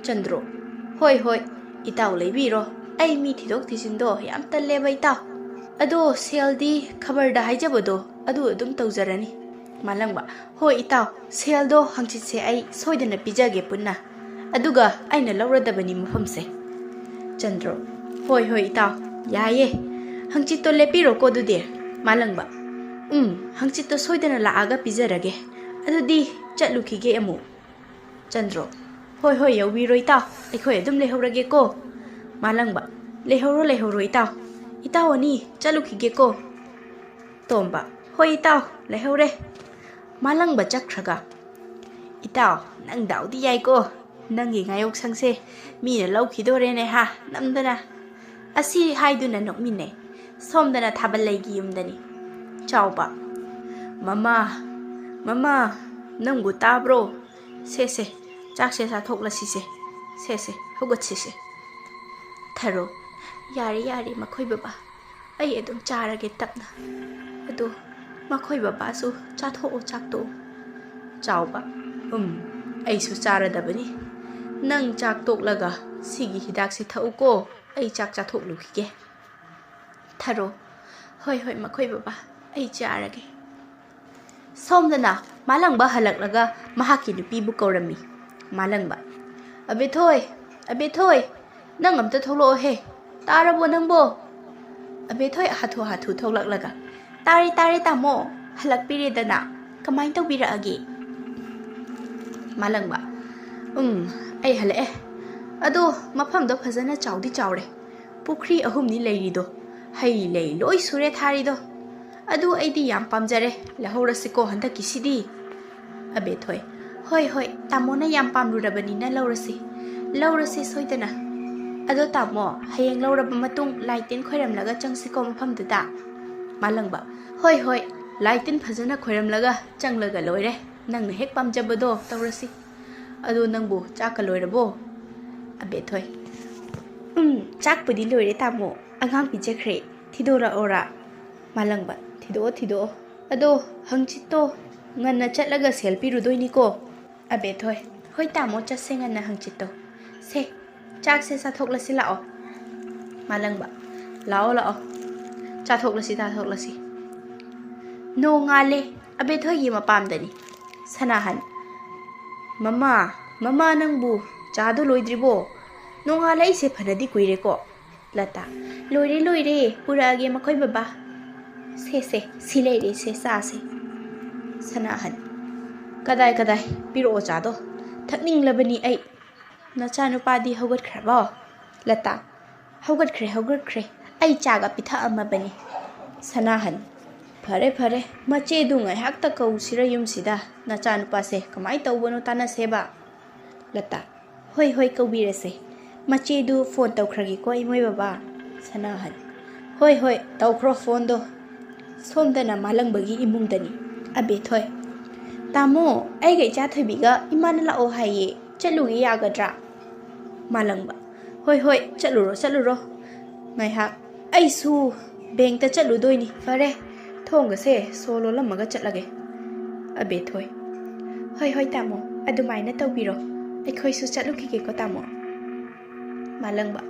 ꯆꯟꯗ꯭ꯔꯣ, ꯍꯣꯏ ꯍꯣꯏ, ꯏꯇꯥꯎ ꯂꯩꯕꯤꯔꯣ꯫ ꯑꯩ ꯃꯤ ꯊꯤꯗꯣꯛ ꯊꯤꯖꯤꯟꯗꯣ ꯌꯥꯝ ꯇꯜꯂꯦꯕ ꯏꯇꯥꯎ꯫ ꯑꯗꯣ ꯁꯦꯜꯗꯤ ꯈꯕꯔꯗ ꯍꯥꯏꯖꯕꯗꯣ ꯑꯗꯨ ꯑꯗꯨꯝ ꯇꯧꯖꯔꯅꯤ꯫ ꯃꯥꯂꯪꯕ, ꯍꯣꯏ ꯏꯇꯥꯎ, ꯁꯦꯜꯗꯣ ꯍꯪꯆꯤꯠꯁꯦ ꯑꯩ ꯁꯣꯏꯗꯅ ꯄꯤꯖꯒꯦ ꯄꯨꯟꯅ꯫ ꯑꯗꯨꯒ ꯑꯩꯅ ꯂꯧꯔꯗꯕꯅꯤ ꯃꯐꯝꯁꯦ꯫ ꯆꯟꯗ꯭ꯔꯣ, ꯍꯣꯏ ꯍꯣꯏ ꯏꯇꯥꯎ, ꯌꯥꯏꯌꯦ꯫ ꯍꯪꯆꯤꯠꯇꯣ ꯂꯦꯞꯄꯤꯔꯣꯀꯣ ꯑꯗꯨꯗꯤ꯫ ꯃꯥꯂꯪꯕ, ꯎꯝ, ꯍꯪꯆꯤꯠꯇꯣ ꯁꯣꯏꯗꯅ ꯂꯥꯛꯑꯒ ꯄꯤꯖꯔꯒꯦ꯫ ꯑꯗꯨꯗꯤ ꯆꯠꯂꯨꯈꯤꯒꯦ ꯑꯃꯨꯛ꯫ ꯆꯟꯗ꯭ꯔꯣ, ꯍꯣꯏ ꯍꯣꯏ, ꯌꯧꯕꯤꯔꯣ ꯏꯇꯥꯎ, ꯑꯩꯈꯣꯏ ꯑꯗꯨꯝ ꯂꯩꯍꯧꯔꯒꯦꯀꯣ꯫ ꯃꯥꯂꯪꯕ, ꯂꯩꯍꯧꯔꯣ ꯂꯩꯍꯧꯔꯣ ꯏꯇꯥꯎ, ꯏꯇꯥꯎ ꯑꯅꯤ ꯆꯠꯂꯨꯈꯤꯒꯦꯀꯣ꯫ ꯇꯣꯝꯕ, ꯍꯣꯏ ꯏꯇꯥꯎ, ꯂꯩꯍꯧꯔꯦ꯫ ꯃꯥꯂꯪꯕ ꯆꯠꯈ꯭ꯔꯒ, ꯏꯇꯥꯎ, ꯅꯪ ꯗꯥꯎꯗꯤ ꯌꯥꯏꯀꯣ, ꯅꯪꯒꯤ ꯉꯥꯌꯣꯛꯁꯪꯁꯦ ꯃꯤꯅ ꯂꯧꯈꯤꯗꯣꯔꯦꯅꯦ ꯍꯥ, ꯅꯝꯗꯅ꯫ ꯑꯁꯤ ꯍꯥꯏꯗꯨꯅ ꯅꯣꯛꯃꯤꯟꯅꯩ꯫ ꯁꯣꯝꯗꯅ ꯊꯥꯕꯜ ꯂꯩꯒꯤ ꯌꯨꯝꯗꯅꯤ꯫ ꯆꯥꯎꯕ, ꯃꯃꯥ, ꯃꯃꯥ, ꯅꯪꯕꯨ ꯇꯥꯕ꯭ꯔꯣ? ꯁꯦ ꯁꯦ, ꯆꯥꯛꯁꯦ ꯆꯥꯊꯣꯛꯂꯁꯤꯁꯦ꯫ ꯁꯦ ꯁꯦ, ꯍꯧꯒꯠꯁꯤꯁꯦ꯫ ꯊꯔꯣ, ꯌꯥꯔꯦ ꯌꯥꯔꯦ ꯃꯈꯣꯏ ꯕꯕꯥ, ꯑꯩ ꯑꯗꯨꯝ ꯆꯥꯔꯒꯦ ꯇꯞꯅ꯫ ꯑꯗꯣ ꯃꯈꯣꯏ ꯕꯕꯥꯁꯨ ꯆꯥꯊꯣꯛꯑꯣ ꯆꯥꯛꯇꯣ꯫ ꯆꯥꯎꯕ, ꯎꯝ, ꯑꯩꯁꯨ ꯆꯥꯔꯗꯕꯅꯤ꯫ ꯅꯪ ꯆꯥꯛ ꯇꯣꯛꯂꯒ ꯁꯤꯒꯤ ꯍꯤꯗꯥꯛꯁꯦ ꯊꯛꯎꯀꯣ, ꯑꯩ ꯆꯥꯛ ꯆꯥꯊꯣꯛꯂꯨꯈꯤꯒꯦ꯫ ꯊꯔꯣ, ꯍꯣꯏ ꯍꯣꯏ ꯃꯈꯣꯏ ꯕꯕꯥ, ꯑꯩ ꯆꯥꯔꯒꯦ꯫ ꯁꯣꯝꯗꯅ ꯃꯥꯂꯪꯕ ꯍꯜꯂꯛꯂꯒ ꯃꯍꯥꯛꯀꯤ ꯅꯨꯄꯤꯕꯨ ꯀꯧꯔꯝꯃꯤ꯫ ꯃꯥꯂꯪꯕ, ꯑꯕꯦꯊꯣꯏ, ꯑꯕꯦꯊꯣꯏ, ꯅꯪ ꯑꯝꯇ ꯊꯣꯛꯂꯛꯑꯣꯍꯦ꯫ ꯇꯥꯔꯕꯣ ꯅꯪꯕꯣ? ꯑꯕꯦꯊꯣꯏ ꯍꯥꯊꯨ ꯍꯥꯊꯨ ꯊꯣꯛꯂꯛꯂꯒ, ꯇꯥꯔꯦ ꯇꯥꯔꯦ ꯇꯥꯃꯣ, ꯍꯜꯂꯛꯄꯤꯔꯦꯗꯅ꯫ ꯀꯃꯥꯏꯅ ꯇꯧꯕꯤꯔꯛꯑꯒꯦ? ꯃꯥꯂꯪꯕ, ꯎꯝ, ꯑꯩ ꯍꯜꯂꯛꯑꯦ꯫ ꯑꯗꯣ ꯃꯐꯝꯗꯣ ꯐꯖꯅ ꯆꯥꯎꯗꯤ ꯆꯥꯎꯔꯦ꯫ ꯄꯨꯈ꯭ꯔꯤ ꯑꯍꯨꯝꯅꯤ ꯂꯩꯔꯤꯗꯣ꯫ ꯍꯩ ꯂꯩ ꯂꯣꯏ ꯁꯨꯔꯦ ꯊꯥꯔꯤꯗꯣ꯫ ꯑꯗꯨ ꯑꯩꯗꯤ ꯌꯥꯝ ꯄꯥꯝꯖꯔꯦ꯫ ꯂꯧꯍꯧꯔꯁꯤꯀꯣ ꯍꯟꯗꯛꯀꯤꯁꯤꯗꯤ꯫ ꯑꯕꯦꯊꯣꯏ, ꯍꯣꯏ ꯍꯣꯏ, ꯇꯥꯃꯣꯅ ꯌꯥꯝ ꯄꯥꯝꯂꯨꯔꯕꯅꯤꯅ ꯂꯧꯔꯁꯤ꯫ ꯂꯧꯔꯁꯤ ꯁꯣꯏꯗꯅ꯫ ꯑꯗꯣ ꯇꯥꯃꯣ, ꯍꯌꯦꯡ ꯂꯧꯔꯕ ꯃꯇꯨꯡ ꯂꯥꯏ ꯇꯤꯟ ꯈꯣꯏꯔꯝꯂꯒ ꯆꯪꯁꯤꯀꯣ ꯃꯐꯝꯗꯨꯗ꯫ ꯃꯥꯂꯪꯕ, ꯍꯣꯏ ꯍꯣꯏ, ꯂꯥꯏ ꯇꯤꯟ ꯐꯖꯅ ꯈꯣꯏꯔꯝꯂꯒ ꯆꯪꯂꯒ ꯂꯣꯏꯔꯦ꯫ ꯅꯪꯅ ꯍꯦꯛ ꯄꯥꯝꯖꯕꯗꯣ ꯇꯧꯔꯁꯤ꯫ ꯑꯗꯣ ꯅꯪꯕꯨ ꯆꯥꯛꯀ ꯂꯣꯏꯔꯕꯣ? ꯑꯕꯦꯊꯣꯏ, ꯎꯝ, ꯆꯥꯛꯄꯨꯗꯤ ꯂꯣꯏꯔꯦ ꯇꯥꯃꯣ꯫ ꯑꯉꯥꯡ ꯄꯤꯖꯈ꯭ꯔꯦ꯫ ꯊꯤꯗꯣꯔꯛꯑꯣꯔꯥ? ꯃꯥꯂꯪꯕ, ꯊꯤꯗꯣꯛꯑꯣ ꯊꯤꯗꯣꯛꯑꯣ꯫ ꯑꯗꯣ ꯍꯪꯆꯤꯠꯇꯣ ꯉꯟꯅ ꯆꯠꯂꯒ ꯁꯦꯜ ꯄꯤꯔꯨꯗꯣꯏꯅꯤꯀꯣ꯫ ꯑꯕꯦꯊꯣꯏ, ꯍꯣꯏ ꯇꯥꯃꯣ, ꯆꯠꯁꯦ ꯉꯟꯅ ꯍꯪꯆꯤꯠꯇꯣ꯫ ꯁꯦ, ꯆꯥꯛꯁꯦ ꯆꯥꯊꯣꯛꯂꯁꯤ ꯂꯥꯛꯑꯣ꯫ ꯃꯥꯂꯪꯕ, ꯂꯥꯛꯑꯣ ꯂꯥꯛꯑꯣ, ꯆꯥꯊꯣꯛꯂꯁꯤ ꯆꯥꯊꯣꯛꯂꯁꯤ꯫ ꯅꯣꯡꯉꯥꯜꯂꯦ꯫ ꯑꯕꯦꯊꯣꯏꯒꯤ ꯃꯄꯥꯝꯗꯅꯤ꯫ ꯁꯅꯥꯍꯟ, ꯃꯃꯥ, ꯃꯃꯥ ꯅꯪꯕꯨ ꯆꯥꯗꯣ ꯂꯣꯏꯗ꯭ꯔꯤꯕꯣ? ꯅꯣꯡꯉꯥꯜꯂꯛꯏꯁꯦ ꯐꯅꯗꯤ ꯀꯨꯏꯔꯦꯀꯣ꯫ ꯂꯇꯥ, ꯂꯣꯏꯔꯦ ꯂꯣꯏꯔꯦ, ꯄꯨꯔꯛꯑꯒꯦ ꯃꯈꯣꯏ ꯕꯕꯥ꯫ ꯁꯦ ꯁꯦ, ꯁꯤ ꯂꯩꯔꯦ ꯁꯦ ꯆꯥꯁꯦ꯫ ꯁꯅꯥꯍꯟ, ꯀꯗꯥꯏ ꯀꯗꯥꯏ, ꯄꯤꯔꯛꯑꯣ ꯆꯥꯗꯣ, ꯊꯛꯅꯤꯡꯂꯕꯅꯤ ꯑꯩ꯫ ꯅꯆꯥꯅꯨꯄꯥꯗꯤ ꯍꯧꯒꯠꯈ꯭ꯔꯕꯣ? ꯂꯇꯥ, ꯍꯧꯒꯠꯈ꯭ꯔꯦ ꯍꯧꯒꯠꯈ꯭ꯔꯦ, ꯑꯩ ꯆꯥꯒ ꯄꯤꯊꯛꯑꯝꯃꯕꯅꯤ꯫ ꯁꯅꯥꯍꯟ, ꯐꯔꯦ ꯐꯔꯦ, ꯃꯆꯦꯗꯨ ꯉꯥꯏꯍꯥꯛꯇ ꯀꯧꯁꯤꯔ ꯌꯨꯝꯁꯤꯗ, ꯅꯆꯥꯅꯨꯄꯥꯁꯦ ꯀꯃꯥꯏ ꯇꯧꯕꯅꯣ ꯇꯥꯟꯅꯁꯦꯕ꯫ ꯂꯇꯥ, ꯍꯣꯏ ꯍꯣꯏ ꯀꯧꯕꯤꯔꯁꯦ, ꯃꯆꯦꯗꯨ ꯐꯣꯟ ꯇꯧꯈ꯭ꯔꯒꯦꯀꯣ ꯏꯃꯣꯏ ꯕꯕꯥ꯫ ꯁꯅꯥꯍꯟ, ꯍꯣꯏ ꯍꯣꯏ ꯇꯧꯈ꯭ꯔꯣ ꯐꯣꯟꯗꯣ꯫ ꯁꯣꯝꯗꯅ ꯃꯥꯂꯪꯕꯒꯤ ꯏꯃꯨꯡꯗꯅꯤ꯫ ꯑꯕꯦꯊꯣꯏ, ꯇꯥꯃꯣ, ꯑꯩꯒ ꯏꯆꯥ ꯊꯣꯏꯕꯤꯒ ꯏꯃꯥꯅ ꯂꯥꯛꯑꯣ ꯍꯥꯏꯌꯦ, ꯆꯠꯂꯨꯒꯦ ꯌꯥꯒꯗ꯭ꯔꯥ? ꯃꯥꯂꯪꯕ, "ꯍꯣꯏ, ꯍꯣꯏ, ꯆꯠꯂꯨꯔꯣ, ꯆꯠꯂꯨꯔꯣ꯫ ꯉꯥꯏꯍꯥꯛ ꯑꯩꯁꯨ ꯕꯦꯡꯇ ꯆꯠꯂꯨꯗꯣꯏꯅꯤ꯫ ꯐꯔꯦ, ꯊꯣꯡꯒꯁꯦ ꯁꯣ ꯂꯣꯜꯂꯝꯃꯒ ꯆꯠꯂꯒꯦ꯫" ꯑꯕꯦꯊꯣꯏ, "ꯍꯣꯏ, ꯍꯣꯏ, ꯇꯥꯃꯣ, ꯑꯗꯨꯃꯥꯏꯅ ꯇꯧꯕꯤꯔꯣ꯫ ꯑꯩꯈꯣꯏꯁꯨ ꯆꯠꯂꯨꯈꯤꯒꯦꯀꯣ, ꯇꯥꯃꯣ꯫" ꯃꯥꯂꯪꯕ,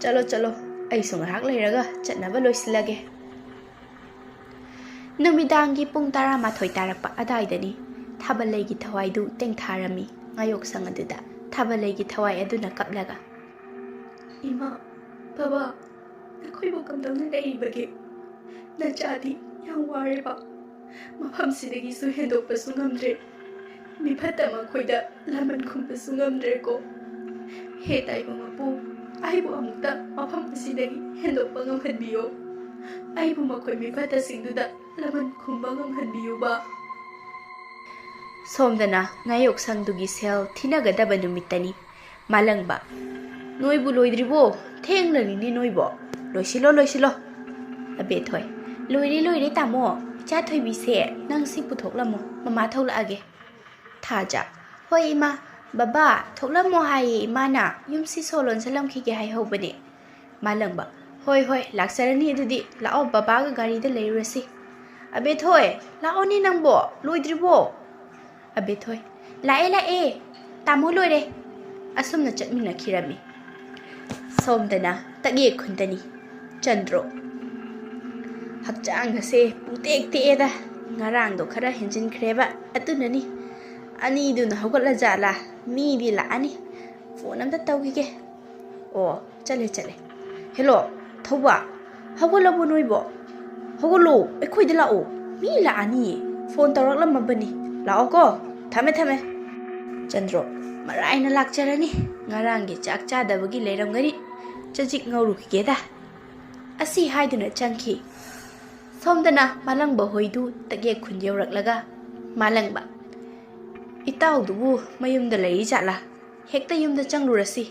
"ꯆꯠꯂꯣ, ꯆꯠꯂꯣ, ꯑꯩꯁꯨ ꯉꯥꯏꯍꯥꯛ ꯂꯩꯔꯒ ꯆꯠꯅꯕ ꯂꯣꯏꯁꯤꯜꯂꯒꯦ꯫" ꯅꯨꯃꯤꯗꯥꯡꯒꯤ ꯄꯨꯡ ꯇꯔꯥꯃꯥꯊꯣꯏ ꯇꯥꯔꯛꯄ ꯑꯗꯥꯏꯗꯅꯤ꯫ ꯊꯥꯕꯜꯂꯩꯒꯤ ꯊꯋꯥꯏꯗꯨ ꯇꯦꯡꯊꯥꯔꯝꯃꯤ ꯉꯥꯌꯣꯛꯁꯪ ꯑꯗꯨꯗ꯫ ꯊꯥꯕꯜꯂꯩꯒꯤ ꯊꯋꯥꯏ ꯑꯗꯨꯅ ꯀꯞꯂꯒ, "ꯏꯃꯥ, ꯕꯕꯥ, ꯅꯈꯣꯏꯕꯨ ꯀꯝꯗꯧꯅ ꯂꯩꯔꯤꯕꯒꯦ? ꯅꯆꯥꯗꯤ ꯌꯥꯝ ꯋꯥꯔꯦꯕ꯫ ꯃꯐꯝꯁꯤꯗꯒꯤꯁꯨ ꯍꯦꯟꯗꯣꯛꯄꯁꯨ ꯉꯝꯗ꯭ꯔꯦ꯫ ꯃꯤꯐꯠꯇ ꯃꯈꯣꯏꯗ ꯂꯃꯟ ꯈꯨꯝꯕꯁꯨ ꯉꯝꯗ꯭ꯔꯦꯀꯣ꯫ ꯍꯦ ꯇꯥꯏꯕꯪ ꯃꯄꯨ, ꯑꯩꯕꯨ ꯑꯃꯨꯛꯇ ꯃꯐꯝ ꯑꯁꯤꯗꯒꯤ ꯍꯦꯟꯗꯣꯛꯄ ꯉꯝꯍꯟꯕꯤꯌꯣ꯫ ꯑꯩꯕꯨ ꯃꯈꯣꯏ ꯃꯤꯐꯠꯇꯁꯤꯡꯗꯨꯗ ꯂꯃꯟ ꯈꯨꯝꯕ ꯉꯝꯍꯟꯕꯤꯌꯨꯕ꯫" ꯁꯣꯝꯗꯅ ꯉꯥꯌꯣꯛꯁꯪꯗꯨꯒꯤ ꯁꯦꯜ ꯊꯤꯅꯒꯗꯕ ꯅꯨꯃꯤꯠꯇꯅꯤ꯫ ꯃꯥꯂꯪꯕ, "ꯅꯣꯏꯕꯨ ꯂꯣꯏꯗ꯭ꯔꯤꯕꯣ? ꯊꯦꯡꯂꯅꯤꯅꯦ ꯅꯣꯏꯕꯣ꯫ ꯂꯣꯏꯁꯤꯜꯂꯣ, ꯂꯣꯏꯁꯤꯜꯂꯣ꯫" ꯑꯕꯦꯊꯣꯏ, "ꯂꯣꯏꯔꯦ, ꯂꯣꯏꯔꯦ, ꯇꯥꯃꯣ꯫ ꯏꯆꯥ ꯊꯣꯏꯕꯤꯁꯦ ꯅꯪ ꯁꯤ ꯄꯨꯊꯣꯛꯂꯝꯃꯣ, ꯃꯃꯥ ꯊꯣꯛꯂꯛꯑꯒꯦ꯫" ꯊꯥꯖ, "ꯍꯣꯏ ꯏꯃꯥ, ꯕꯕꯥ ꯊꯣꯛꯂꯝꯃꯣ ꯍꯥꯏꯌꯦ ꯏꯃꯥꯅ, ꯌꯨꯝꯁꯤ ꯁꯣ ꯂꯣꯟꯁꯤꯜꯂꯝꯈꯤꯒꯦ ꯍꯥꯏꯍꯧꯕꯅꯦ꯫" ꯃꯥꯂꯪꯕ, "ꯍꯣꯏ, ꯍꯣꯏ, ꯂꯥꯛꯆꯔꯅꯤ ꯑꯗꯨꯗꯤ꯫ ꯂꯥꯛꯑꯣ, ꯕꯕꯥꯒ ꯒꯥꯔꯤꯗ ꯂꯩꯔꯨꯔꯁꯤ꯫" ꯑꯕꯦꯊꯣꯏ, "ꯂꯥꯛꯑꯣꯅꯦ ꯅꯪꯕꯣ, ꯂꯣꯏꯗ꯭ꯔꯤꯕꯣ?" ꯑꯕꯦꯊꯣꯏ, "ꯂꯥꯛꯑꯦ, ꯂꯥꯛꯑꯦ, ꯇꯥꯃꯣ ꯂꯣꯏꯔꯦ꯫" ꯑꯁꯨꯝꯅ ꯆꯠꯃꯤꯟꯅꯈꯤꯔꯝꯃꯤ꯫ ꯁꯣꯝꯗꯅ ꯇꯛꯌꯦꯛ ꯈꯨꯟꯗꯅꯤ꯫ ꯆꯟꯗ꯭ꯔꯣ, "ꯍꯛꯆꯥꯡ ꯑꯁꯦ ꯄꯨꯡꯇꯦꯛ ꯇꯦꯛꯑꯦꯗ꯫ ꯉꯔꯥꯡꯗꯣ ꯈꯔ ꯍꯦꯟꯖꯤꯟꯈ꯭ꯔꯦꯕ, ꯑꯗꯨꯅꯅꯤ꯫ ꯑꯅꯤꯗꯨꯅ ꯍꯧꯒꯠꯂ ꯖꯥꯠꯂꯥ? ꯃꯤꯗꯤ ꯂꯥꯛꯑꯅꯤ꯫ ꯐꯣꯟ ꯑꯝꯇ ꯇꯧꯈꯤꯒꯦ꯫ ꯑꯣ, ꯆꯠꯂꯦ, ꯆꯠꯂꯦ꯫ ꯍꯦꯂꯣ, ꯊꯧꯕ, ꯍꯧꯒꯠꯂꯕꯣ ꯅꯣꯏꯕꯣ? ꯍꯧꯒꯠꯂꯣ, ꯑꯩꯈꯣꯏꯗ ꯂꯥꯛꯑꯣ꯫ ꯃꯤ ꯂꯥꯛꯑꯅꯤꯌꯦ꯫ ꯐꯣꯟ ꯇꯧꯔꯛꯂꯝꯃꯕꯅꯤ꯫ ꯂꯥꯛꯑꯣꯀꯣ꯫ ꯊꯝꯃꯦ, ꯊꯝꯃꯦ꯫" ꯆꯟꯗ꯭ꯔꯣ, "ꯃꯔꯥꯏꯅ ꯂꯥꯛꯆꯔꯅꯤ꯫ ꯉꯔꯥꯡꯒꯤ ꯆꯥꯛ ꯆꯥꯗꯕꯒꯤ ꯂꯩꯔꯝꯒꯅꯤ꯫ ꯆꯖꯤꯛ ꯉꯧꯔꯨꯈꯤꯒꯦꯗ꯫" ꯑꯁꯤ ꯍꯥꯏꯗꯨꯅ ꯆꯪꯈꯤ꯫ ꯁꯣꯝꯗꯅ ꯃꯥꯂꯪꯕ ꯍꯣꯏꯗꯨ ꯇꯛꯌꯦꯛ ꯈꯨꯟ ꯌꯧꯔꯛꯂꯒ, ꯃꯥꯂꯪꯕ, "ꯏꯇꯥꯎꯗꯨꯕꯨ ꯃꯌꯨꯝꯗ ꯂꯩꯔꯤ ꯖꯥꯠꯂꯥ? ꯍꯦꯛꯇ ꯌꯨꯝꯗ ꯆꯪꯂꯨꯔꯁꯤ꯫"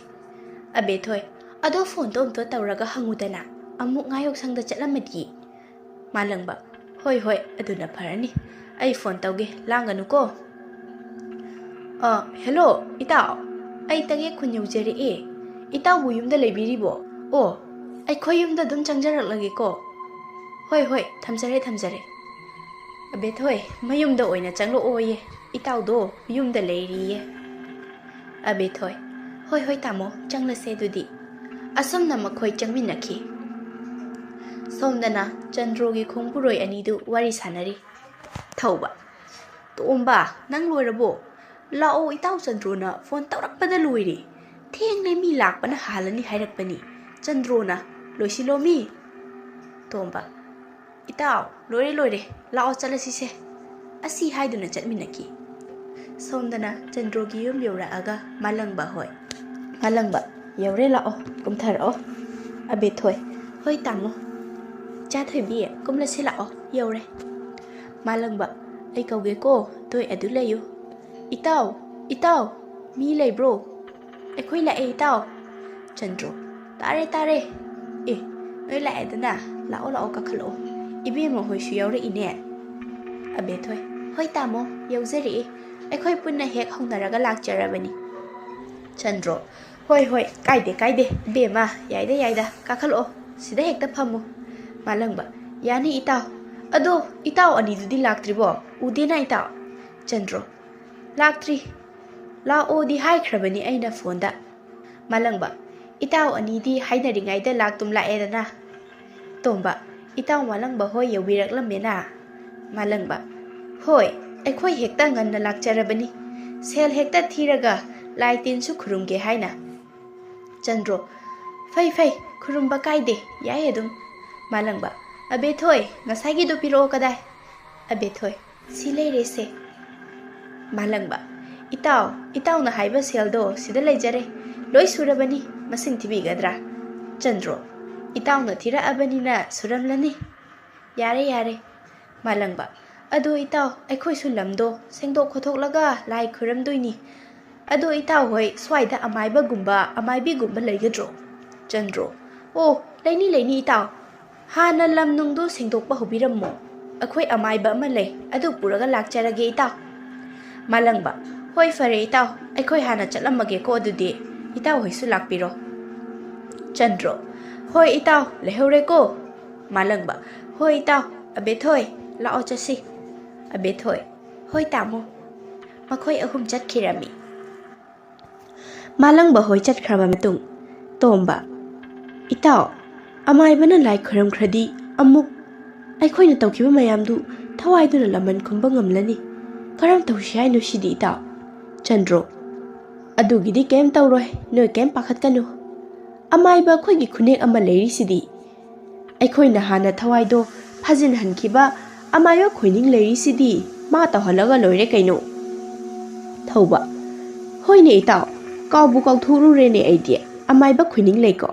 ꯑꯕꯦꯊꯣꯏ, "ꯑꯗꯣ ꯐꯣꯟꯗꯣ ꯑꯝꯇ ꯇꯧꯔꯒ ꯍꯪꯉꯨꯗꯅ, ꯑꯃꯨꯛ ꯉꯥꯌꯣꯛꯁꯪꯗ ꯆꯠꯂꯝꯃꯗꯤ꯫" ꯃꯥꯂꯪꯕ, "ꯍꯣꯏ, ꯍꯣꯏ, ꯑꯗꯨꯅ ꯐꯔꯅꯤ꯫ ꯑꯩ ꯐꯣꯟ ꯇꯧꯒꯦ, ꯂꯥꯡꯒꯅꯨꯀꯣ꯫" "ꯑ, ꯍꯦꯂꯣ, ꯏꯇꯥꯎ꯫ ꯑꯩ ꯇꯛꯌꯦꯛ ꯈꯨꯟ ꯌꯧꯖꯔꯛꯑꯦ꯫ "ꯏꯇꯥꯎꯕꯨ ꯌꯨꯝꯗ ꯂꯩꯕꯤꯔꯤꯕꯣ? ꯑꯣ, ꯑꯩꯈꯣꯏ ꯌꯨꯝꯗ ꯑꯗꯨꯝ ꯆꯪꯖꯔꯛꯂꯒꯦꯀꯣ꯫ ꯍꯣꯏ, ꯍꯣꯏ, ꯊꯝꯖꯔꯦ, ꯊꯝꯖꯔꯦ꯫ ꯑꯕꯦꯊꯣꯏ, ꯃꯌꯨꯝꯗ ꯑꯣꯏꯅ ꯆꯪꯂꯛꯑꯣꯌꯦ, ꯏꯇꯥꯎꯗꯣ ꯌꯨꯝꯗ ꯂꯩꯔꯤꯌꯦ꯫" ꯑꯕꯦꯊꯣꯏ, "ꯍꯣꯏ, ꯍꯣꯏ, ꯇꯥꯃꯣ, ꯆꯪꯂꯁꯦ ꯑꯗꯨꯗꯤ꯫" ꯑꯁꯨꯝꯅ ꯃꯈꯣꯏ ꯆꯪꯃꯤꯟꯅꯈꯤ꯫ ꯁꯣꯝꯗꯅ ꯆꯟꯗ꯭ꯔꯣꯒꯤ ꯈꯣꯡꯕꯨꯔꯣꯏ ꯑꯅꯤꯗꯨ ꯋꯥꯔꯤ ꯁꯥꯟꯅꯔꯤ꯫ ꯊꯧꯕ, "ꯇꯣꯝꯕ, ꯅꯪ ꯂꯣꯏꯔꯕꯣ? ꯂꯥꯛꯑꯣ, ꯏꯇꯥꯎ ꯆꯟꯗ꯭ꯔꯣꯅ ꯐꯣꯟ ꯇꯧꯔꯛꯄꯗ ꯂꯣꯏꯔꯦ꯫ ꯊꯦꯡꯂꯦ, ꯃꯤ ꯂꯥꯛꯄꯅ ꯍꯥꯜꯂꯅꯤ ꯍꯥꯏꯔꯛꯄꯅꯤ꯫ ꯆꯟꯗ꯭ꯔꯣꯅ ꯂꯣꯏꯁꯤꯜꯂꯣ ꯃꯤ꯫" ꯇꯣꯝꯕ, "ꯏꯇꯥꯎ, ꯂꯣꯏꯔꯦ, ꯂꯣꯏꯔꯦ, ꯂꯥꯛꯑꯣ, ꯆꯠꯂꯁꯤꯁꯦ꯫" ꯑꯁꯤ ꯍꯥꯏꯗꯨꯅ ꯆꯠꯃꯤꯟꯅꯈꯤ꯫ ꯁꯣꯝꯗꯅ ꯆꯟꯗ꯭ꯔꯣꯒꯤ ꯌꯨꯝ ꯌꯧꯔꯛꯑꯒ ꯃꯥꯂꯪꯕ ꯍꯣꯏ꯫ ꯃꯥꯂꯪꯕ, "ꯌꯧꯔꯦ, ꯂꯥꯛꯑꯣ, ꯀꯨꯝꯊꯔꯛꯑꯣ꯫" ꯑꯕꯦꯊꯣꯏ, "ꯍꯣꯏ ꯇꯥꯃꯣ꯫" "ꯏꯆꯥ ꯊꯣꯏꯕꯤ, ꯀꯨꯝꯂꯁꯤ ꯂꯥꯛꯑꯣ, ꯌꯧꯔꯦ꯫" ꯃꯥꯂꯪꯕ, "ꯑꯩ ꯀꯧꯒꯦꯀꯣ, ꯅꯣꯏ ꯑꯗꯨ ꯂꯩꯌꯨ꯫" "ꯏꯇꯥꯎ, ꯏꯇꯥꯎ, ꯃꯤ ꯂꯩꯕ꯭ꯔꯣ?" "ꯑꯩꯈꯣꯏ ꯂꯥꯛꯑꯦ ꯏꯇꯥꯎ꯫" ꯆꯟꯗ꯭ꯔꯣ, "ꯇꯥꯔꯦ, ꯇꯥꯔꯦ꯫ ꯑꯦ, ꯅꯣꯏ ꯂꯥꯛꯑꯦꯗꯅ, ꯂꯥꯛꯑꯣ, ꯂꯥꯛꯑꯣ, ꯀꯥꯈꯠꯂꯛꯑꯣ꯫ ꯏꯕꯦꯝꯃ ꯍꯣꯏꯁꯨ ꯌꯥꯎꯔꯛꯏꯅꯦ꯫" ꯑꯕꯦꯊꯣꯏ, "ꯍꯣꯏ ꯇꯥꯃꯣ, ꯌꯧꯖꯔꯛꯑꯦ꯫ ꯑꯩꯈꯣꯏ ꯄꯨꯟꯅ ꯍꯦꯛ ꯍꯧꯅꯔꯒ ꯂꯥꯛꯆꯔꯕꯅꯤ꯫" ꯆꯟꯗ꯭ꯔꯣ, "ꯍꯣꯏ, ꯍꯣꯏ, ꯀꯥꯏꯗꯦ, ꯀꯥꯏꯗꯦ, ꯏꯕꯦꯝꯃ, ꯌꯥꯏꯗ, ꯌꯥꯏꯗ, ꯀꯥꯈꯠꯂꯛꯑꯣ, ꯁꯤꯗ ꯍꯦꯛꯇ ꯐꯝꯃꯨ꯫" ꯃꯥꯂꯪꯕ, "ꯌꯥꯅꯤ ꯏꯇꯥꯎ꯫ ꯑꯗꯣ ꯏꯇꯥꯎ ꯑꯅꯤꯗꯨꯗꯤ ꯂꯥꯛꯇ꯭ꯔꯤꯕꯣ? ꯎꯗꯦꯅ ꯏꯇꯥꯎ꯫" ꯆꯟꯗ꯭ꯔꯣ, "ꯂꯥꯛꯇ꯭ꯔꯤ꯫ ꯂꯥꯛꯑꯣꯗꯤ ꯍꯥꯏꯈ꯭ꯔꯕꯅꯤ ꯑꯩꯅ ꯐꯣꯟꯗ꯫" ꯃꯥꯂꯪꯕ, "ꯏꯇꯥꯎ ꯑꯅꯤꯗꯤ ꯍꯥꯏꯅꯔꯤꯉꯩꯗ ꯂꯥꯛꯇꯨꯝ ꯂꯥꯛꯑꯦꯗꯅ꯫" ꯇꯣꯝꯕ, "ꯏꯇꯥꯎ ꯃꯥꯂꯪꯕ ꯍꯣꯏ ꯌꯧꯕꯤꯔꯛꯂꯝꯃꯦꯅ?" ꯃꯥꯂꯪꯕ, "ꯍꯣꯏ, ꯑꯩꯈꯣꯏ ꯍꯦꯛꯇ ꯉꯟꯅ ꯂꯥꯛꯆꯔꯕꯅꯤ꯫ ꯁꯦꯜ ꯍꯦꯛꯇ ꯊꯤꯔꯒ ꯂꯥꯏ ꯇꯤꯟꯁꯨ ꯈꯨꯔꯨꯝꯒꯦ ꯍꯥꯏꯅ꯫" ꯆꯟꯗ꯭ꯔꯣ, "ꯐꯩ, ꯐꯩ, ꯈꯨꯔꯨꯝꯕ ꯀꯥꯏꯗꯦ, ꯌꯥꯏ ꯑꯗꯨꯝ꯫" ꯃꯥꯂꯪꯕ, "ꯑꯕꯦꯊꯣꯏ, ꯉꯁꯥꯏꯒꯤꯗꯣ ꯄꯤꯔꯛꯑꯣ ꯀꯗꯥꯏ?" ꯑꯕꯦꯊꯣꯏ, "ꯁꯤ ꯂꯩꯔꯦꯁꯦ꯫" ꯃꯥꯂꯪꯕ, "ꯏꯇꯥꯎ, ꯏꯇꯥꯎꯅ ꯍꯥꯏꯕ ꯁꯦꯜꯗꯣ ꯁꯤꯗ ꯂꯩꯖꯔꯦ꯫ ꯂꯣꯏ ꯁꯨꯔꯕꯅꯤ, ꯃꯁꯤꯡ ꯊꯤꯕꯤꯒꯗ꯭ꯔꯥ?" ꯆꯟꯗ꯭ꯔꯣ, "ꯏꯇꯥꯎꯅ ꯊꯤꯔꯛꯑꯕꯅꯤꯅ ꯁꯨꯔꯝꯂꯅꯤ꯫ ꯌꯥꯔꯦ, ꯌꯥꯔꯦ꯫" ꯃꯥꯂꯪꯕ, "ꯑꯗꯣ ꯏꯇꯥꯎ, ꯑꯩꯈꯣꯏꯁꯨ ꯂꯝꯗꯣ ꯁꯦꯡꯗꯣꯛ ꯈꯣꯠꯇꯣꯛꯂꯒ ꯂꯥꯏ ꯈꯨꯔꯝꯗꯣꯏꯅꯤ꯫ ꯑꯗꯣ ꯏꯇꯥꯎ ꯍꯣꯏ ꯁ꯭ꯋꯥꯏꯗ ꯑꯃꯥꯏꯕꯒꯨꯝꯕ, ꯑꯃꯥꯏꯕꯤꯒꯨꯝꯕ ꯂꯩꯒꯗ꯭ꯔꯣ?" ꯆꯟꯗ꯭ꯔꯣ, "ꯑꯣ, ꯂꯩꯅꯤ, ꯂꯩꯅꯤ ꯏꯇꯥꯎ꯫ ꯍꯥꯟꯅ ꯂꯝ ꯅꯨꯡꯗꯣ ꯁꯦꯡꯗꯣꯛꯄ ꯍꯧꯕꯤꯔꯝꯃꯣ꯫ ꯑꯩꯈꯣꯏ ꯑꯃꯥꯏꯕ ꯑꯃ ꯂꯩ, ꯑꯗꯨ ꯄꯨꯔꯒ ꯂꯥꯛꯆꯔꯒꯦ ꯏꯇꯥꯎ꯫" ꯃꯥꯂꯪꯕ, "ꯍꯣꯏ, ꯐꯔꯦ ꯏꯇꯥꯎ, ꯑꯩꯈꯣꯏ ꯍꯥꯟꯅ ꯆꯠꯂꯝꯃꯒꯦꯀꯣ ꯑꯗꯨꯗꯤ꯫" ꯏꯇꯥꯎ ꯍꯣꯏꯁꯨ ꯂꯥꯛꯄꯤꯔꯣ꯫ ꯆꯟꯗ꯭ꯔꯣ, ꯍꯣꯏ ꯏꯇꯥꯎ, ꯂꯩꯍꯧꯔꯦꯀꯣ꯫ ꯃꯥꯂꯪꯕ, ꯍꯣꯏ ꯏꯇꯥꯎ꯫ ꯑꯕꯦꯊꯣꯏ, ꯂꯥꯛꯑꯣ ꯆꯠꯁꯤ꯫ ꯑꯕꯦꯊꯣꯏ, ꯍꯣꯏ ꯇꯥꯃꯣ꯫ ꯃꯈꯣꯏ ꯑꯍꯨꯝ ꯆꯠꯈꯤꯔꯝꯃꯤ꯫ ꯃꯥꯂꯪꯕ ꯍꯣꯏ ꯆꯠꯈ꯭ꯔꯕ ꯃꯇꯨꯡ, ꯇꯣꯝꯕ, ꯏꯇꯥꯎ, ꯑꯃꯥꯏꯕꯅ ꯂꯥꯏ ꯈꯣꯏꯔꯝꯈ꯭ꯔꯗꯤ ꯑꯃꯨꯛ ꯑꯩꯈꯣꯏꯅ ꯇꯧꯈꯤꯕ ꯃꯌꯥꯝꯗꯨ ꯊꯋꯥꯏꯗꯨꯅ ꯂꯃꯟ ꯈꯨꯝꯕ ꯉꯝꯂꯅꯤ꯫ ꯀꯔꯝ ꯇꯧꯁꯤ ꯍꯥꯏꯅꯣ ꯁꯤꯗꯤ ꯏꯇꯥꯎ? ꯆꯟꯗ꯭ꯔꯣ, ꯑꯗꯨꯒꯤꯗꯤ ꯀꯩꯝ ꯇꯧꯔꯣꯏ, ꯅꯣꯏ ꯀꯩꯝ ꯄꯥꯈꯠꯀꯅꯨ꯫ ꯑꯃꯥꯏꯕ ꯑꯩꯈꯣꯏꯒꯤ ꯈꯨꯅꯦꯛ ꯑꯃ ꯂꯩꯔꯤꯁꯤꯗꯤ꯫ ꯑꯩꯈꯣꯏꯅ ꯍꯥꯟꯅ ꯊꯋꯥꯏꯗꯣ ꯐꯥꯖꯤꯟꯍꯟꯈꯤꯕ ꯑꯃꯥꯏꯕ ꯈꯣꯏꯅꯤꯡ ꯂꯩꯔꯤꯁꯤꯗꯤ, ꯃꯥ ꯇꯧꯍꯜꯂꯒ ꯂꯣꯏꯔꯦ ꯀꯩꯅꯣ꯫ ꯊꯧꯕ, ꯍꯣꯏꯅꯦ ꯏꯇꯥꯎ, ꯀꯥꯎꯕꯨ ꯀꯥꯎꯊꯣꯛꯂꯨꯔꯦꯅꯦ ꯑꯩꯗꯤ, ꯑꯃꯥꯏꯕ ꯈꯣꯏꯅꯤꯡ ꯂꯩꯀꯣ꯫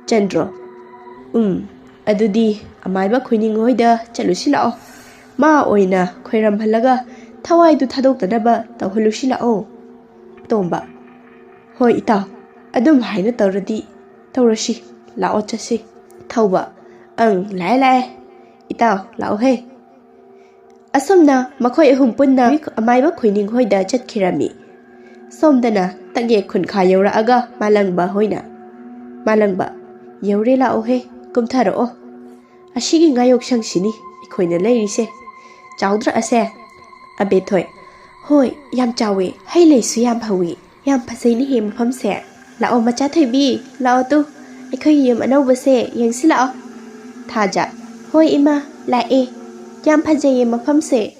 ꯆꯟꯗ꯭ꯔꯣ, ꯎꯝ, ꯑꯗꯨꯗꯤ ꯑꯃꯥꯏꯕ ꯈꯣꯏꯅꯤꯡ ꯍꯣꯏꯗ ꯆꯠꯂꯨꯁꯤ ꯂꯥꯛꯑꯣ꯫ ꯃꯥ ꯑꯣꯏꯅ ꯈꯣꯏꯔꯝꯍꯜꯂꯒ ꯊꯋꯥꯏꯗꯨ ꯊꯥꯗꯣꯛꯇꯅꯕ ꯇꯧꯍꯜꯂꯨꯁꯤ ꯂꯥꯛꯑꯣ꯫ ꯇꯣꯝꯕ, ꯍꯣꯏ ꯏꯇꯥꯎ, ꯑꯗꯨꯝ ꯍꯥꯏꯅ ꯇꯧꯔꯗꯤ ꯇꯧꯔꯁꯤ, ꯂꯥꯛꯑꯣ ꯆꯠꯁꯤ꯫ ꯊꯧꯕ, ꯑꯪ, ꯂꯥꯛꯑꯦ ꯂꯥꯛꯑꯦ, ꯏꯇꯥꯎ ꯂꯥꯛꯑꯣꯍꯦ꯫ ꯑꯁꯨꯝꯅ ꯃꯈꯣꯏ ꯑꯍꯨꯝ ꯄꯨꯟꯅ ꯑꯃꯥꯏꯕ ꯈꯣꯏꯅꯤꯡ ꯍꯣꯏꯗ ꯆꯠꯈꯤꯔꯝꯃꯤ꯫ ꯁꯣꯝꯗꯅ ꯇꯛꯌꯦꯠ ꯈꯨꯟꯈꯥ ꯌꯧꯔꯛꯑꯒ ꯃꯥꯂꯪꯕ ꯍꯣꯏꯅ, ꯃꯥꯂꯪꯕ, ꯌꯧꯔꯦ ꯂꯥꯛꯑꯣꯍꯦ, ꯀꯨꯝꯊꯔꯛꯑꯣ꯫ ꯑꯁꯤꯒꯤ ꯉꯥꯌꯣꯛꯁꯪꯁꯤꯅꯤ ꯑꯩꯈꯣꯏꯅ ꯂꯩꯔꯤꯁꯦ꯫ ꯆꯥꯎꯗ꯭ꯔꯥ ꯑꯁꯦ? ꯑꯕꯦꯊꯣꯏ, ꯍꯣꯏ, ꯌꯥꯝ ꯆꯥꯎꯋꯦ, ꯍꯩ ꯂꯩꯁꯨ ꯌꯥꯝ ꯍꯧꯋꯤ꯫ ꯌꯥꯝ ꯐꯖꯩꯅꯦꯍꯦ ꯃꯐꯝꯁꯦ꯫ ꯂꯥꯛꯑꯣ ꯃꯆꯥ ꯊꯣꯏꯕꯤ, ꯂꯥꯛꯑꯣ ꯇꯨ, ꯑꯩꯈꯣꯏꯒꯤ ꯌꯨꯝ ꯑꯅꯧꯕꯁꯦ ꯌꯦꯡꯁꯤ ꯂꯥꯛꯑꯣ꯫ ꯊꯥꯖ, ꯍꯣꯏ ꯏꯃꯥ, ꯂꯥꯛꯑꯦ꯫ ꯌꯥꯝ ꯐꯖꯩꯌꯦ ꯃꯐꯝꯁꯦ,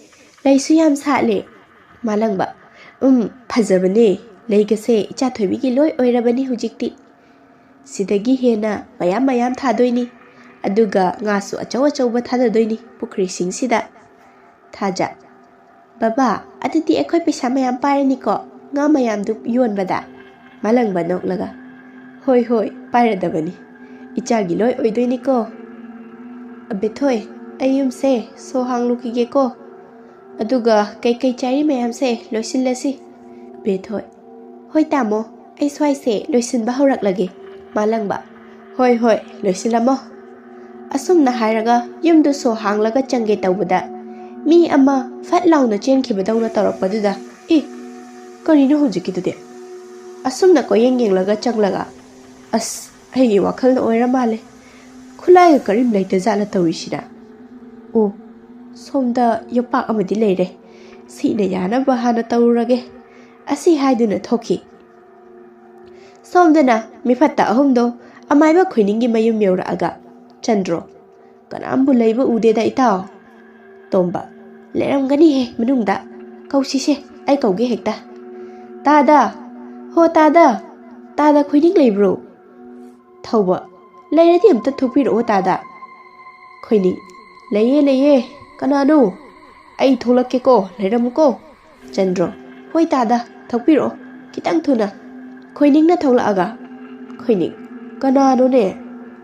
ꯂꯩꯁꯨ ꯌꯥꯝ ꯁꯥꯠꯂꯦ꯫ ꯃꯥꯂꯪꯕ, ꯎꯝ, ꯐꯖꯕꯅꯦ꯫ ꯂꯩꯒꯁꯦ ꯏꯆꯥ ꯊꯣꯏꯕꯤꯒꯤ ꯂꯣꯏ ꯑꯣꯏꯔꯕꯅꯤ ꯍꯧꯖꯤꯛꯇꯤ꯫ ꯁꯤꯗꯒꯤ ꯍꯦꯟꯅ ꯃꯌꯥꯝ ꯃꯌꯥꯝ ꯊꯥꯗꯣꯏꯅꯤ꯫ ꯑꯗꯨꯒ ꯉꯥꯁꯨ ꯑꯆꯧ ꯑꯆꯧꯕ ꯊꯥꯗꯗꯣꯏꯅꯤ ꯄꯨꯈ꯭ꯔꯤꯁꯤꯡꯁꯤꯗ꯫ ꯊꯥꯖ, ꯕꯕꯥ, ꯑꯗꯨꯗꯤ ꯑꯩꯈꯣꯏ ꯄꯩꯁꯥ ꯃꯌꯥꯝ ꯄꯥꯏꯔꯅꯤꯀꯣ, ꯉꯥ ꯃꯌꯥꯝꯗꯨ ꯌꯣꯟꯕꯗ? ꯃꯥꯂꯪꯕ ꯅꯣꯛꯂꯒ, ꯍꯣꯏ ꯍꯣꯏ, ꯄꯥꯏꯔꯗꯕꯅꯤ꯫ ꯏꯆꯥꯒꯤ ꯂꯣꯏ ꯑꯣꯏꯗꯣꯏꯅꯤꯀꯣ꯫ ꯑꯕꯦꯊꯣꯏ, ꯑꯩ ꯌꯨꯝꯁꯦ ꯁꯣ ꯍꯥꯡꯂꯨꯈꯤꯒꯦꯀꯣ, ꯑꯗꯨꯒ ꯀꯩꯀꯩ ꯆꯥꯔꯤ ꯃꯌꯥꯝꯁꯦ ꯂꯣꯏꯁꯤꯜꯂꯁꯤ꯫ ꯑꯕꯦꯊꯣꯏ, ꯍꯣꯏ ꯇꯥꯃꯣ, ꯑꯩ ꯁ꯭ꯋꯥꯏꯁꯦ ꯂꯣꯏꯁꯤꯟꯕ ꯍꯧꯔꯛꯂꯒꯦ꯫ ꯃꯥꯂꯪꯕ, ꯍꯣꯏ ꯍꯣꯏ, ꯂꯣꯏꯁꯤꯜꯂꯝꯃꯣ꯫ ꯑꯁꯨꯝꯅ ꯍꯥꯏꯔꯒ ꯌꯨꯝꯗꯨ ꯁꯣ ꯍꯥꯡꯂꯒ ꯆꯪꯒꯦ ꯇꯧꯕꯗ, ꯃꯤ ꯑꯃ ꯐꯠ ꯂꯥꯎꯅ ꯆꯦꯟꯈꯤꯕꯗꯧꯅ ꯇꯧꯔꯛꯄꯗꯨꯗ, ꯏ, ꯀꯔꯤꯅꯣ ꯍꯧꯖꯤꯛꯀꯤꯗꯨꯗꯤ? ꯑꯁꯨꯝꯅ ꯀꯣꯏꯌꯦꯡ ꯌꯦꯡꯂꯒ ꯆꯪꯂꯒ, "ꯑꯁ, ꯑꯩꯒꯤ ꯋꯥꯈꯜꯅ ꯑꯣꯏꯔ ꯃꯥꯜꯂꯦ꯫ ꯈꯨꯠꯂꯥꯏꯒ ꯀꯔꯤꯝ ꯂꯩꯇꯖꯥꯠꯂ ꯇꯧꯔꯤꯁꯤꯅ? ꯑꯣ, ꯁꯣꯝꯗ ꯌꯣꯄꯥꯛ ꯑꯃꯗꯤ ꯂꯩꯔꯦ꯫ ꯁꯤꯅ ꯌꯥꯅꯕ ꯍꯥꯟꯅ ꯇꯧꯔꯨꯔꯒꯦ"꯫ ꯑꯁꯤ ꯍꯥꯏꯗꯨꯅ ꯊꯣꯛꯈꯤ꯫ ꯁꯣꯝꯗꯅ ꯃꯤꯐꯠꯇ ꯑꯍꯨꯝꯗꯣ ꯑꯃꯥꯏꯕ ꯈꯣꯏꯅꯤꯡꯒꯤ ꯃꯌꯨꯝ ꯌꯧꯔꯛꯑꯒ, "ꯆꯟꯗ꯭ꯔꯣ, ꯀꯅꯥꯝꯕꯨ ꯂꯩꯕ ꯎꯗꯦꯗ, ꯏꯇꯥꯎ"꯫ ꯇꯣꯝꯕ, "ꯂꯩꯔꯝꯒꯅꯤꯍꯦ ꯃꯅꯨꯡꯗ꯫ ꯀꯧꯁꯤꯁꯦ, ꯑꯩ ꯀꯧꯒꯦ ꯍꯦꯛꯇ꯫ ꯇꯥꯗ! ꯍꯣ ꯇꯥꯗ! ꯇꯥꯗ, ꯈꯣꯏꯅꯤꯡ ꯂꯩꯕ꯭ꯔꯣ?" ꯊꯧꯕ, "ꯂꯩꯔꯗꯤ ꯑꯝꯇ ꯊꯣꯛꯄꯤꯔꯛꯑꯣ ꯇꯥꯗ"꯫ ꯈꯣꯏꯅꯤꯡ, "ꯂꯩꯌꯦ, ꯂꯩꯌꯦ꯫ ꯀꯅꯥꯅꯣ? ꯑꯩ ꯊꯣꯛꯂꯛꯀꯦꯀꯣ, ꯂꯩꯔꯝꯃꯨꯀꯣ"꯫ ꯆꯟꯗ꯭ꯔꯣ, "ꯍꯣꯏ ꯇꯥꯗ, ꯊꯣꯛꯄꯤꯔꯛꯑꯣ, ꯈꯤꯇꯪ ꯊꯨꯅ"꯫ ꯈꯣꯏꯅꯤꯡꯅ ꯊꯣꯛꯂꯛꯑꯒ, ꯈꯣꯏꯅꯤꯡ, "ꯀꯅꯥꯅꯣꯅꯦ?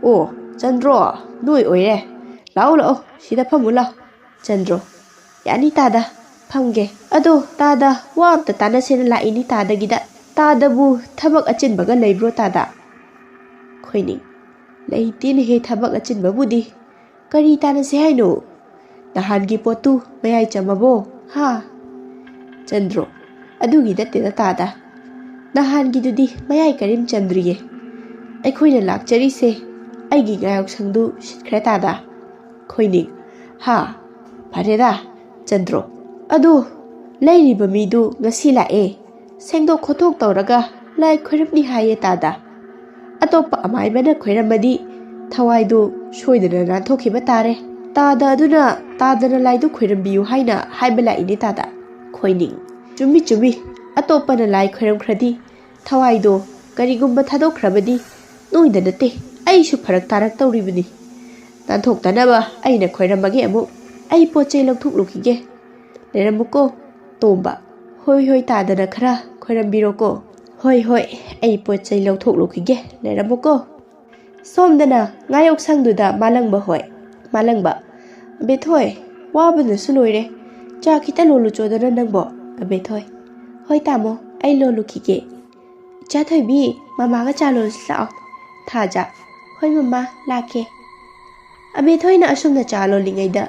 ꯑꯣ, ꯆꯟꯗ꯭ꯔꯣ, ꯅꯣꯏ ꯑꯣꯏꯔꯦ꯫ ꯂꯥꯛꯑꯣ, ꯂꯥꯛꯑꯣ, ꯁꯤꯗ ꯐꯝꯃꯨ ꯂꯥꯛꯑꯣ"꯫ ꯆꯟꯗ꯭ꯔꯣ, "ꯌꯥꯅꯤ ꯇꯥꯗ, ꯐꯝꯒꯦ꯫ ꯑꯗꯣ ꯇꯥꯗ, ꯋꯥ ꯑꯝꯇ ꯇꯥꯅꯁꯦꯅ ꯂꯥꯛꯏꯅꯤ ꯇꯥꯗꯒꯤꯗ꯫ ꯇꯥꯗꯕꯨ ꯊꯕꯛ ꯑꯆꯤꯟꯕꯒ ꯂꯩꯕ꯭ꯔꯣ ꯇꯥꯗ?" ꯈꯣꯏꯅꯤꯡ, "ꯂꯩꯇꯦꯅꯦꯍꯦ ꯊꯕꯛ ꯑꯆꯤꯟꯕꯕꯨꯗꯤ꯫ ꯀꯔꯤ ꯇꯥꯅꯁꯦ ꯍꯥꯏꯅꯣ? ꯅꯍꯥꯟꯒꯤ ꯄꯣꯠꯇꯨ ꯃꯌꯥꯏ ꯆꯝꯃꯕꯣ? ꯍꯥ?" ꯆꯟꯗ꯭ꯔꯣ, "ꯑꯗꯨꯒꯤ ꯅꯠꯇꯦꯗ ꯇꯥꯗ꯫ ꯅꯍꯥꯟꯒꯤꯗꯨꯗꯤ ꯃꯌꯥꯏ ꯀꯔꯤꯝ ꯆꯝꯗ꯭ꯔꯤꯌꯦ꯫ ꯑꯩꯈꯣꯏꯅ ꯂꯥꯛꯆꯔꯤꯁꯦ ꯑꯩꯒꯤ ꯉꯥꯌꯣꯛꯁꯪꯗꯨ ꯁꯤꯠꯈ꯭ꯔꯦ ꯇꯥꯗ"꯫ ꯈꯣꯏꯅꯤꯡ, "ꯍꯥ? ꯐꯔꯦꯗ, ꯆꯟꯗ꯭ꯔꯣ꯫ ꯑꯗꯨ ꯂꯩꯔꯤꯕ ꯃꯤꯗꯨ ꯉꯁꯤ ꯂꯥꯛꯑꯦ꯫ ꯁꯦꯡꯗꯣꯛ ꯈꯣꯠꯇꯣꯛ ꯇꯧꯔꯒ ꯂꯥꯏ ꯈꯣꯏꯔꯝꯅꯤ ꯍꯥꯏꯌꯦ ꯇꯥꯗ꯫ ꯑꯇꯣꯞꯄ ꯑꯃꯥꯏꯕꯅ ꯈꯣꯏꯔꯝꯃꯗꯤ ꯊꯋꯥꯏꯗꯨ ꯁꯣꯏꯗꯅ ꯅꯥꯟꯊꯣꯛꯈꯤꯕ ꯇꯥꯔꯦ꯫ ꯇꯥꯗ ꯑꯗꯨꯅ ꯇꯥꯗꯅ ꯂꯥꯏꯗꯨ ꯈꯣꯏꯔꯝꯕꯤꯌꯨ ꯍꯥꯏꯅ ꯍꯥꯏꯕ ꯂꯥꯛꯏꯅꯦ ꯇꯥꯗ"꯫ ꯈꯣꯏꯅꯤꯡ, "ꯆꯨꯝꯃꯤ, ꯆꯨꯝꯃꯤ꯫ ꯑꯇꯣꯞꯄꯅ ꯂꯥꯏ ꯈꯣꯏꯔꯝꯈ꯭ꯔꯗꯤ ꯊꯋꯥꯏꯗꯣ ꯀꯔꯤꯒꯨꯝꯕ ꯊꯥꯗꯣꯛꯈ꯭ꯔꯕꯗꯤ ꯅꯣꯏꯗ ꯅꯠꯇꯦ, ꯑꯩꯁꯨ ꯐꯔꯛ ꯇꯥꯔꯛꯇꯧꯔꯤꯕꯅꯤ꯫ ꯅꯥꯟꯊꯣꯛꯇꯅꯕ ꯑꯩꯅ ꯈꯣꯏꯔꯝꯃꯒꯦ ꯑꯃꯨꯛ꯫ ꯑꯩ ꯄꯣꯠ ꯆꯩ ꯂꯧꯊꯣꯛꯂꯨꯈꯤꯒꯦ꯫ ꯂꯩꯔꯝꯃꯨꯀꯣ"꯫ ꯇꯣꯝꯕ, "ꯍꯣꯏ, ꯍꯣꯏ, ꯇꯥꯗꯅ ꯈꯔ ꯈꯣꯏꯔꯝꯕꯤꯔꯣꯀꯣ"꯫ "ꯍꯣꯏ, ꯍꯣꯏ, ꯑꯩ ꯄꯣꯠ ꯆꯩ ꯂꯧꯊꯣꯛꯂꯨꯈꯤꯒꯦ, ꯂꯩꯔꯝꯃꯨꯀꯣ"꯫ ꯁꯣꯝꯗꯅ ꯉꯥꯌꯣꯛꯁꯪꯗꯨꯗ ꯃꯥꯂꯪꯕ ꯍꯣꯏ꯫ ꯃꯥꯂꯪꯕ, "ꯑꯕꯦꯊꯣꯏ, ꯋꯥꯕꯅꯁꯨ ꯂꯣꯏꯔꯦ꯫ ꯆꯥ ꯈꯤꯇ ꯂꯣꯜꯂꯨꯆꯣꯗꯅ ꯅꯪꯕꯣ"꯫ ꯑꯕꯦꯊꯣꯏ, "ꯍꯣꯏ ꯇꯥꯃꯣ, ꯑꯩ ꯂꯣꯜꯂꯨꯈꯤꯒꯦ"꯫ "ꯏꯆꯥ ꯊꯣꯏꯕꯤ, ꯃꯃꯥꯒ ꯆꯥ ꯂꯣꯜꯂꯨꯁꯤ ꯂꯥꯛꯑꯣ"꯫ ꯊꯥꯖ, "ꯍꯣꯏ ꯃꯃꯥ, ꯂꯥꯛꯀꯦ"꯫ ꯑꯕꯦꯊꯣꯏꯅ ꯑꯁꯨꯝꯅ ꯆꯥ ꯂꯣꯜꯂꯤꯉꯩꯗ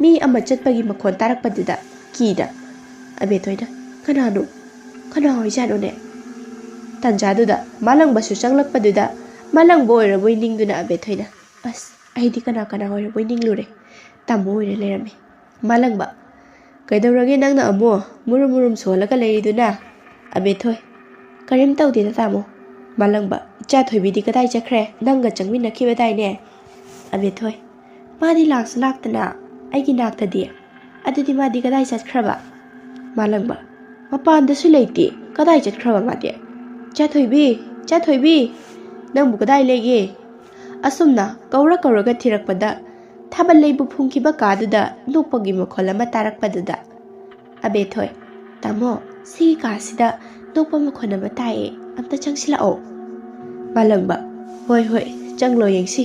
ꯃꯤ ꯑꯃ ꯆꯠꯄꯒꯤ ꯃꯈꯣꯟ ꯇꯥꯔꯛꯄꯗꯨꯗ ꯀꯤꯗ ꯑꯕꯦꯊꯣꯏꯅ, "ꯀꯅꯥꯅꯣ? ꯀꯅꯥ ꯑꯣꯏꯖꯥꯠꯅꯣꯅꯦ?" ꯇꯥꯟꯖꯥꯗꯨꯗ ꯃꯥꯂꯪꯕꯁꯨ ꯆꯪꯂꯛꯄꯗꯨꯗ ꯃꯥꯂꯪꯕ ꯑꯣꯏꯔꯕꯣꯏ ꯅꯤꯡꯗꯨꯅ ꯑꯕꯦꯊꯣꯏꯅ, "ꯑꯁ, ꯑꯩꯗꯤ ꯀꯅꯥ ꯀꯅꯥ ꯑꯣꯏꯔꯕꯣꯏ ꯅꯤꯡꯂꯨꯔꯦ꯫ ꯇꯥꯃꯣ ꯑꯣꯏꯔ ꯂꯩꯔꯝꯃꯦ꯫" ꯃꯥꯂꯪꯕ, "ꯀꯩꯗꯧꯔꯒꯦ ꯅꯪꯅ ꯑꯃꯨꯛ ꯃꯨꯔꯨꯝ ꯃꯨꯔꯨꯝ ꯁꯣꯜꯂꯒ ꯂꯩꯔꯤꯗꯨꯅ?" ꯑꯕꯦꯊꯣꯏ, "ꯀꯔꯤꯝ ꯇꯧꯗꯦꯗ ꯇꯥꯃꯣ꯫" ꯃꯥꯂꯪꯕ, "ꯏꯆꯥ ꯊꯣꯏꯕꯤꯗꯤ ꯀꯗꯥꯏ ꯆꯠꯈ꯭ꯔꯦ? ꯅꯪꯒ ꯆꯪꯃꯤꯟꯅꯈꯤꯕꯗꯥꯏꯅꯦ?" ꯑꯕꯦꯊꯣꯏ, "ꯃꯥꯗꯤ ꯂꯥꯛꯁꯨ ꯂꯥꯛꯇꯅ ꯑꯩꯒꯤ ꯅꯥꯛꯇꯗꯤ꯫ ꯑꯗꯨꯗꯤ ꯃꯥꯗꯤ ꯀꯗꯥꯏ ꯆꯠꯈ꯭ꯔꯕ?" ꯃꯥꯂꯪꯕ, "ꯃꯄꯥꯟꯗꯁꯨ ꯂꯩꯇꯦ꯫ ꯀꯗꯥꯏ ꯆꯠꯈ꯭ꯔꯕ ꯃꯥꯗꯤ? ꯏꯆꯥ ꯊꯣꯏꯕꯤ, ꯏꯆꯥ ꯊꯣꯏꯕꯤ, ꯅꯪꯕꯨ ꯀꯗꯥꯏ ꯂꯩꯒꯦ?" ꯑꯁꯨꯝꯅ ꯀꯧꯔ ꯀꯧꯔꯒ ꯊꯤꯔꯛꯄꯗ ꯊꯥꯕꯜ ꯂꯩꯕꯨ ꯐꯨꯝꯈꯤꯕ ꯀꯥꯗꯨꯗ ꯅꯣꯛꯄꯒꯤ ꯃꯈꯣꯜ ꯑꯃ ꯇꯥꯔꯛꯄꯗꯨꯗ ꯑꯕꯦꯊꯣꯏ, "ꯇꯥꯃꯣ, ꯁꯤꯒꯤ ꯀꯥꯁꯤꯗ ꯅꯣꯛꯄ ꯃꯈꯣꯜ ꯑꯃ ꯇꯥꯏꯌꯦ, ꯑꯝꯇ ꯆꯪꯁꯤꯜꯂꯛꯑꯣ꯫" ꯃꯥꯂꯪꯕ, "ꯍꯣꯏ ꯍꯣꯏ, ꯆꯪꯂꯣ ꯌꯦꯡꯁꯤ꯫"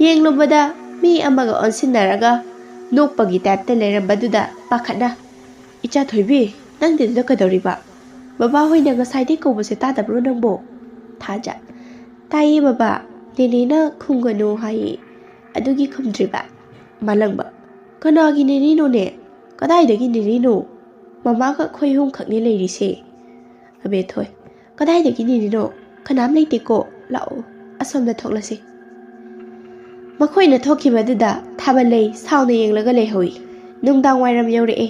ꯌꯦꯡꯂꯨꯕꯗ ꯃꯤ ꯑꯃꯒ ꯑꯣꯟꯁꯤꯟꯅꯔꯒ ꯅꯣꯛꯄꯒꯤ ꯇꯥꯏꯞꯇ ꯂꯩꯔꯝꯕꯗꯨꯗ ꯄꯥꯈꯠꯅ, "ꯏꯆꯥ ꯊꯣꯏꯕꯤ, ꯅꯪꯗꯤ ꯑꯗꯨꯗ ꯀꯩꯗꯧꯔꯤꯕ? ꯕꯕꯥ ꯍꯣꯏꯅ ꯉꯁꯥꯏꯗꯩ ꯀꯧꯕꯁꯦ ꯇꯥꯗꯕ꯭ꯔꯣ ꯅꯪꯕꯣ?" ꯊꯥꯖ, "ꯇꯥꯏꯌꯦ ꯕꯕꯥ, ꯅꯦꯅꯦꯅ ꯈꯨꯝꯒꯅꯨ ꯍꯥꯏꯌꯦ, ꯑꯗꯨꯒꯤ ꯈꯨꯝꯗ꯭ꯔꯤꯕ꯫" ꯃꯥꯂꯪꯕ, "ꯀꯅꯥꯒꯤ ꯅꯦꯅꯦꯅꯣꯅꯦ? ꯀꯗꯥꯏꯗꯒꯤ ꯅꯦꯅꯦꯅꯣ? ꯃꯃꯥꯒ ꯑꯩꯈꯣꯏ ꯑꯍꯨꯝ ꯈꯛꯅꯦ ꯂꯩꯔꯤꯁꯦ꯫" ꯑꯕꯦꯊꯣꯏ, "ꯀꯗꯥꯏꯗꯒꯤ ꯅꯦꯅꯦꯅꯣ? ꯀꯅꯥꯝ ꯂꯩꯇꯦꯀꯣ꯫ ꯂꯥꯛꯑꯣ, ꯑꯁꯣꯝꯗ ꯊꯣꯛꯂꯁꯤ꯫" ꯃꯈꯣꯏꯅ ꯊꯣꯛꯈꯤꯕꯗꯨꯗ ꯊꯥꯕꯜꯂꯩ ꯁꯥꯎꯅ ꯌꯦꯡꯂꯒ ꯂꯩꯍꯧꯏ꯫ ꯅꯨꯡꯗꯥꯡ ꯋꯥꯏꯔꯝ ꯌꯧꯔꯛꯑꯦ꯫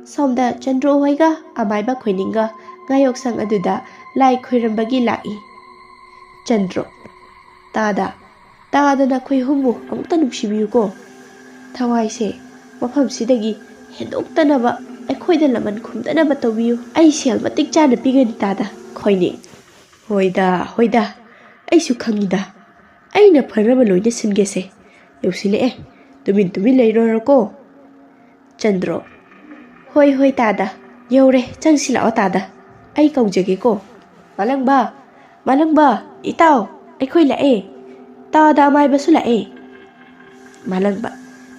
ꯁꯣꯝꯗ ꯆꯟꯗ꯭ꯔꯣ ꯍꯣꯏꯒ ꯑꯃꯥꯏꯕ ꯈꯣꯏꯅꯤꯡꯒ ꯉꯥꯌꯣꯛꯁꯪ ꯑꯗꯨꯗ ꯂꯥꯏ ꯈꯣꯏꯔꯝꯕꯒꯤ ꯂꯥꯛꯏ꯫ ꯆꯟꯗ꯭ꯔꯣ, "ꯇꯥꯗ, ꯇꯥꯗ ꯅꯈꯣꯏ ꯑꯍꯨꯝꯕꯨ ꯑꯃꯨꯛꯇ ꯅꯨꯡꯁꯤꯕꯤꯌꯨꯀꯣ꯫ ꯊꯋꯥꯏꯁꯦ ꯃꯐꯝꯁꯤꯗꯒꯤ ꯍꯦꯟꯗꯣꯛꯇꯅꯕ ꯑꯩꯈꯣꯏꯗ ꯂꯃꯟ ꯈꯨꯝꯗꯅꯕ ꯇꯧꯕꯤꯌꯨ꯫ ꯑꯩ ꯁꯦꯜ ꯃꯇꯤꯛ ꯆꯥꯅ ꯄꯤꯒꯅꯤ ꯇꯥꯗ꯫" ꯈꯣꯏꯅꯤꯡ, "ꯍꯣꯏꯗ, ꯍꯣꯏꯗ, ꯑꯩꯁꯨ ꯈꯪꯉꯤꯗ꯫ ꯑꯩꯅ ꯐꯅꯕ ꯂꯣꯏꯅ ꯁꯤꯟꯒꯦꯁꯦ꯫ ꯌꯧꯁꯤꯜꯂꯛꯑꯦ꯫ ꯇꯨꯃꯤꯟ ꯇꯨꯃꯤꯟ ꯂꯩꯔꯣꯔꯀꯣ꯫" ꯆꯟꯗ꯭ꯔꯣ, "ꯍꯣꯏ ꯍꯣꯏ ꯇꯥꯗ, ꯌꯧꯔꯦ, ꯆꯪꯁꯤꯜꯂꯛꯑꯣ ꯇꯥꯗ, ꯑꯩ ꯀꯧꯖꯒꯦꯀꯣ꯫" "ꯃꯥꯂꯪꯕ, ꯃꯥꯂꯪꯕ, ꯏꯇꯥꯎ, ꯑꯩꯈꯣꯏ ꯂꯥꯛꯑꯦ꯫ ꯇꯥꯗ ꯑꯃꯥꯏꯕꯁꯨ ꯂꯥꯛꯑꯦ꯫" ꯃꯥꯂꯪꯕ,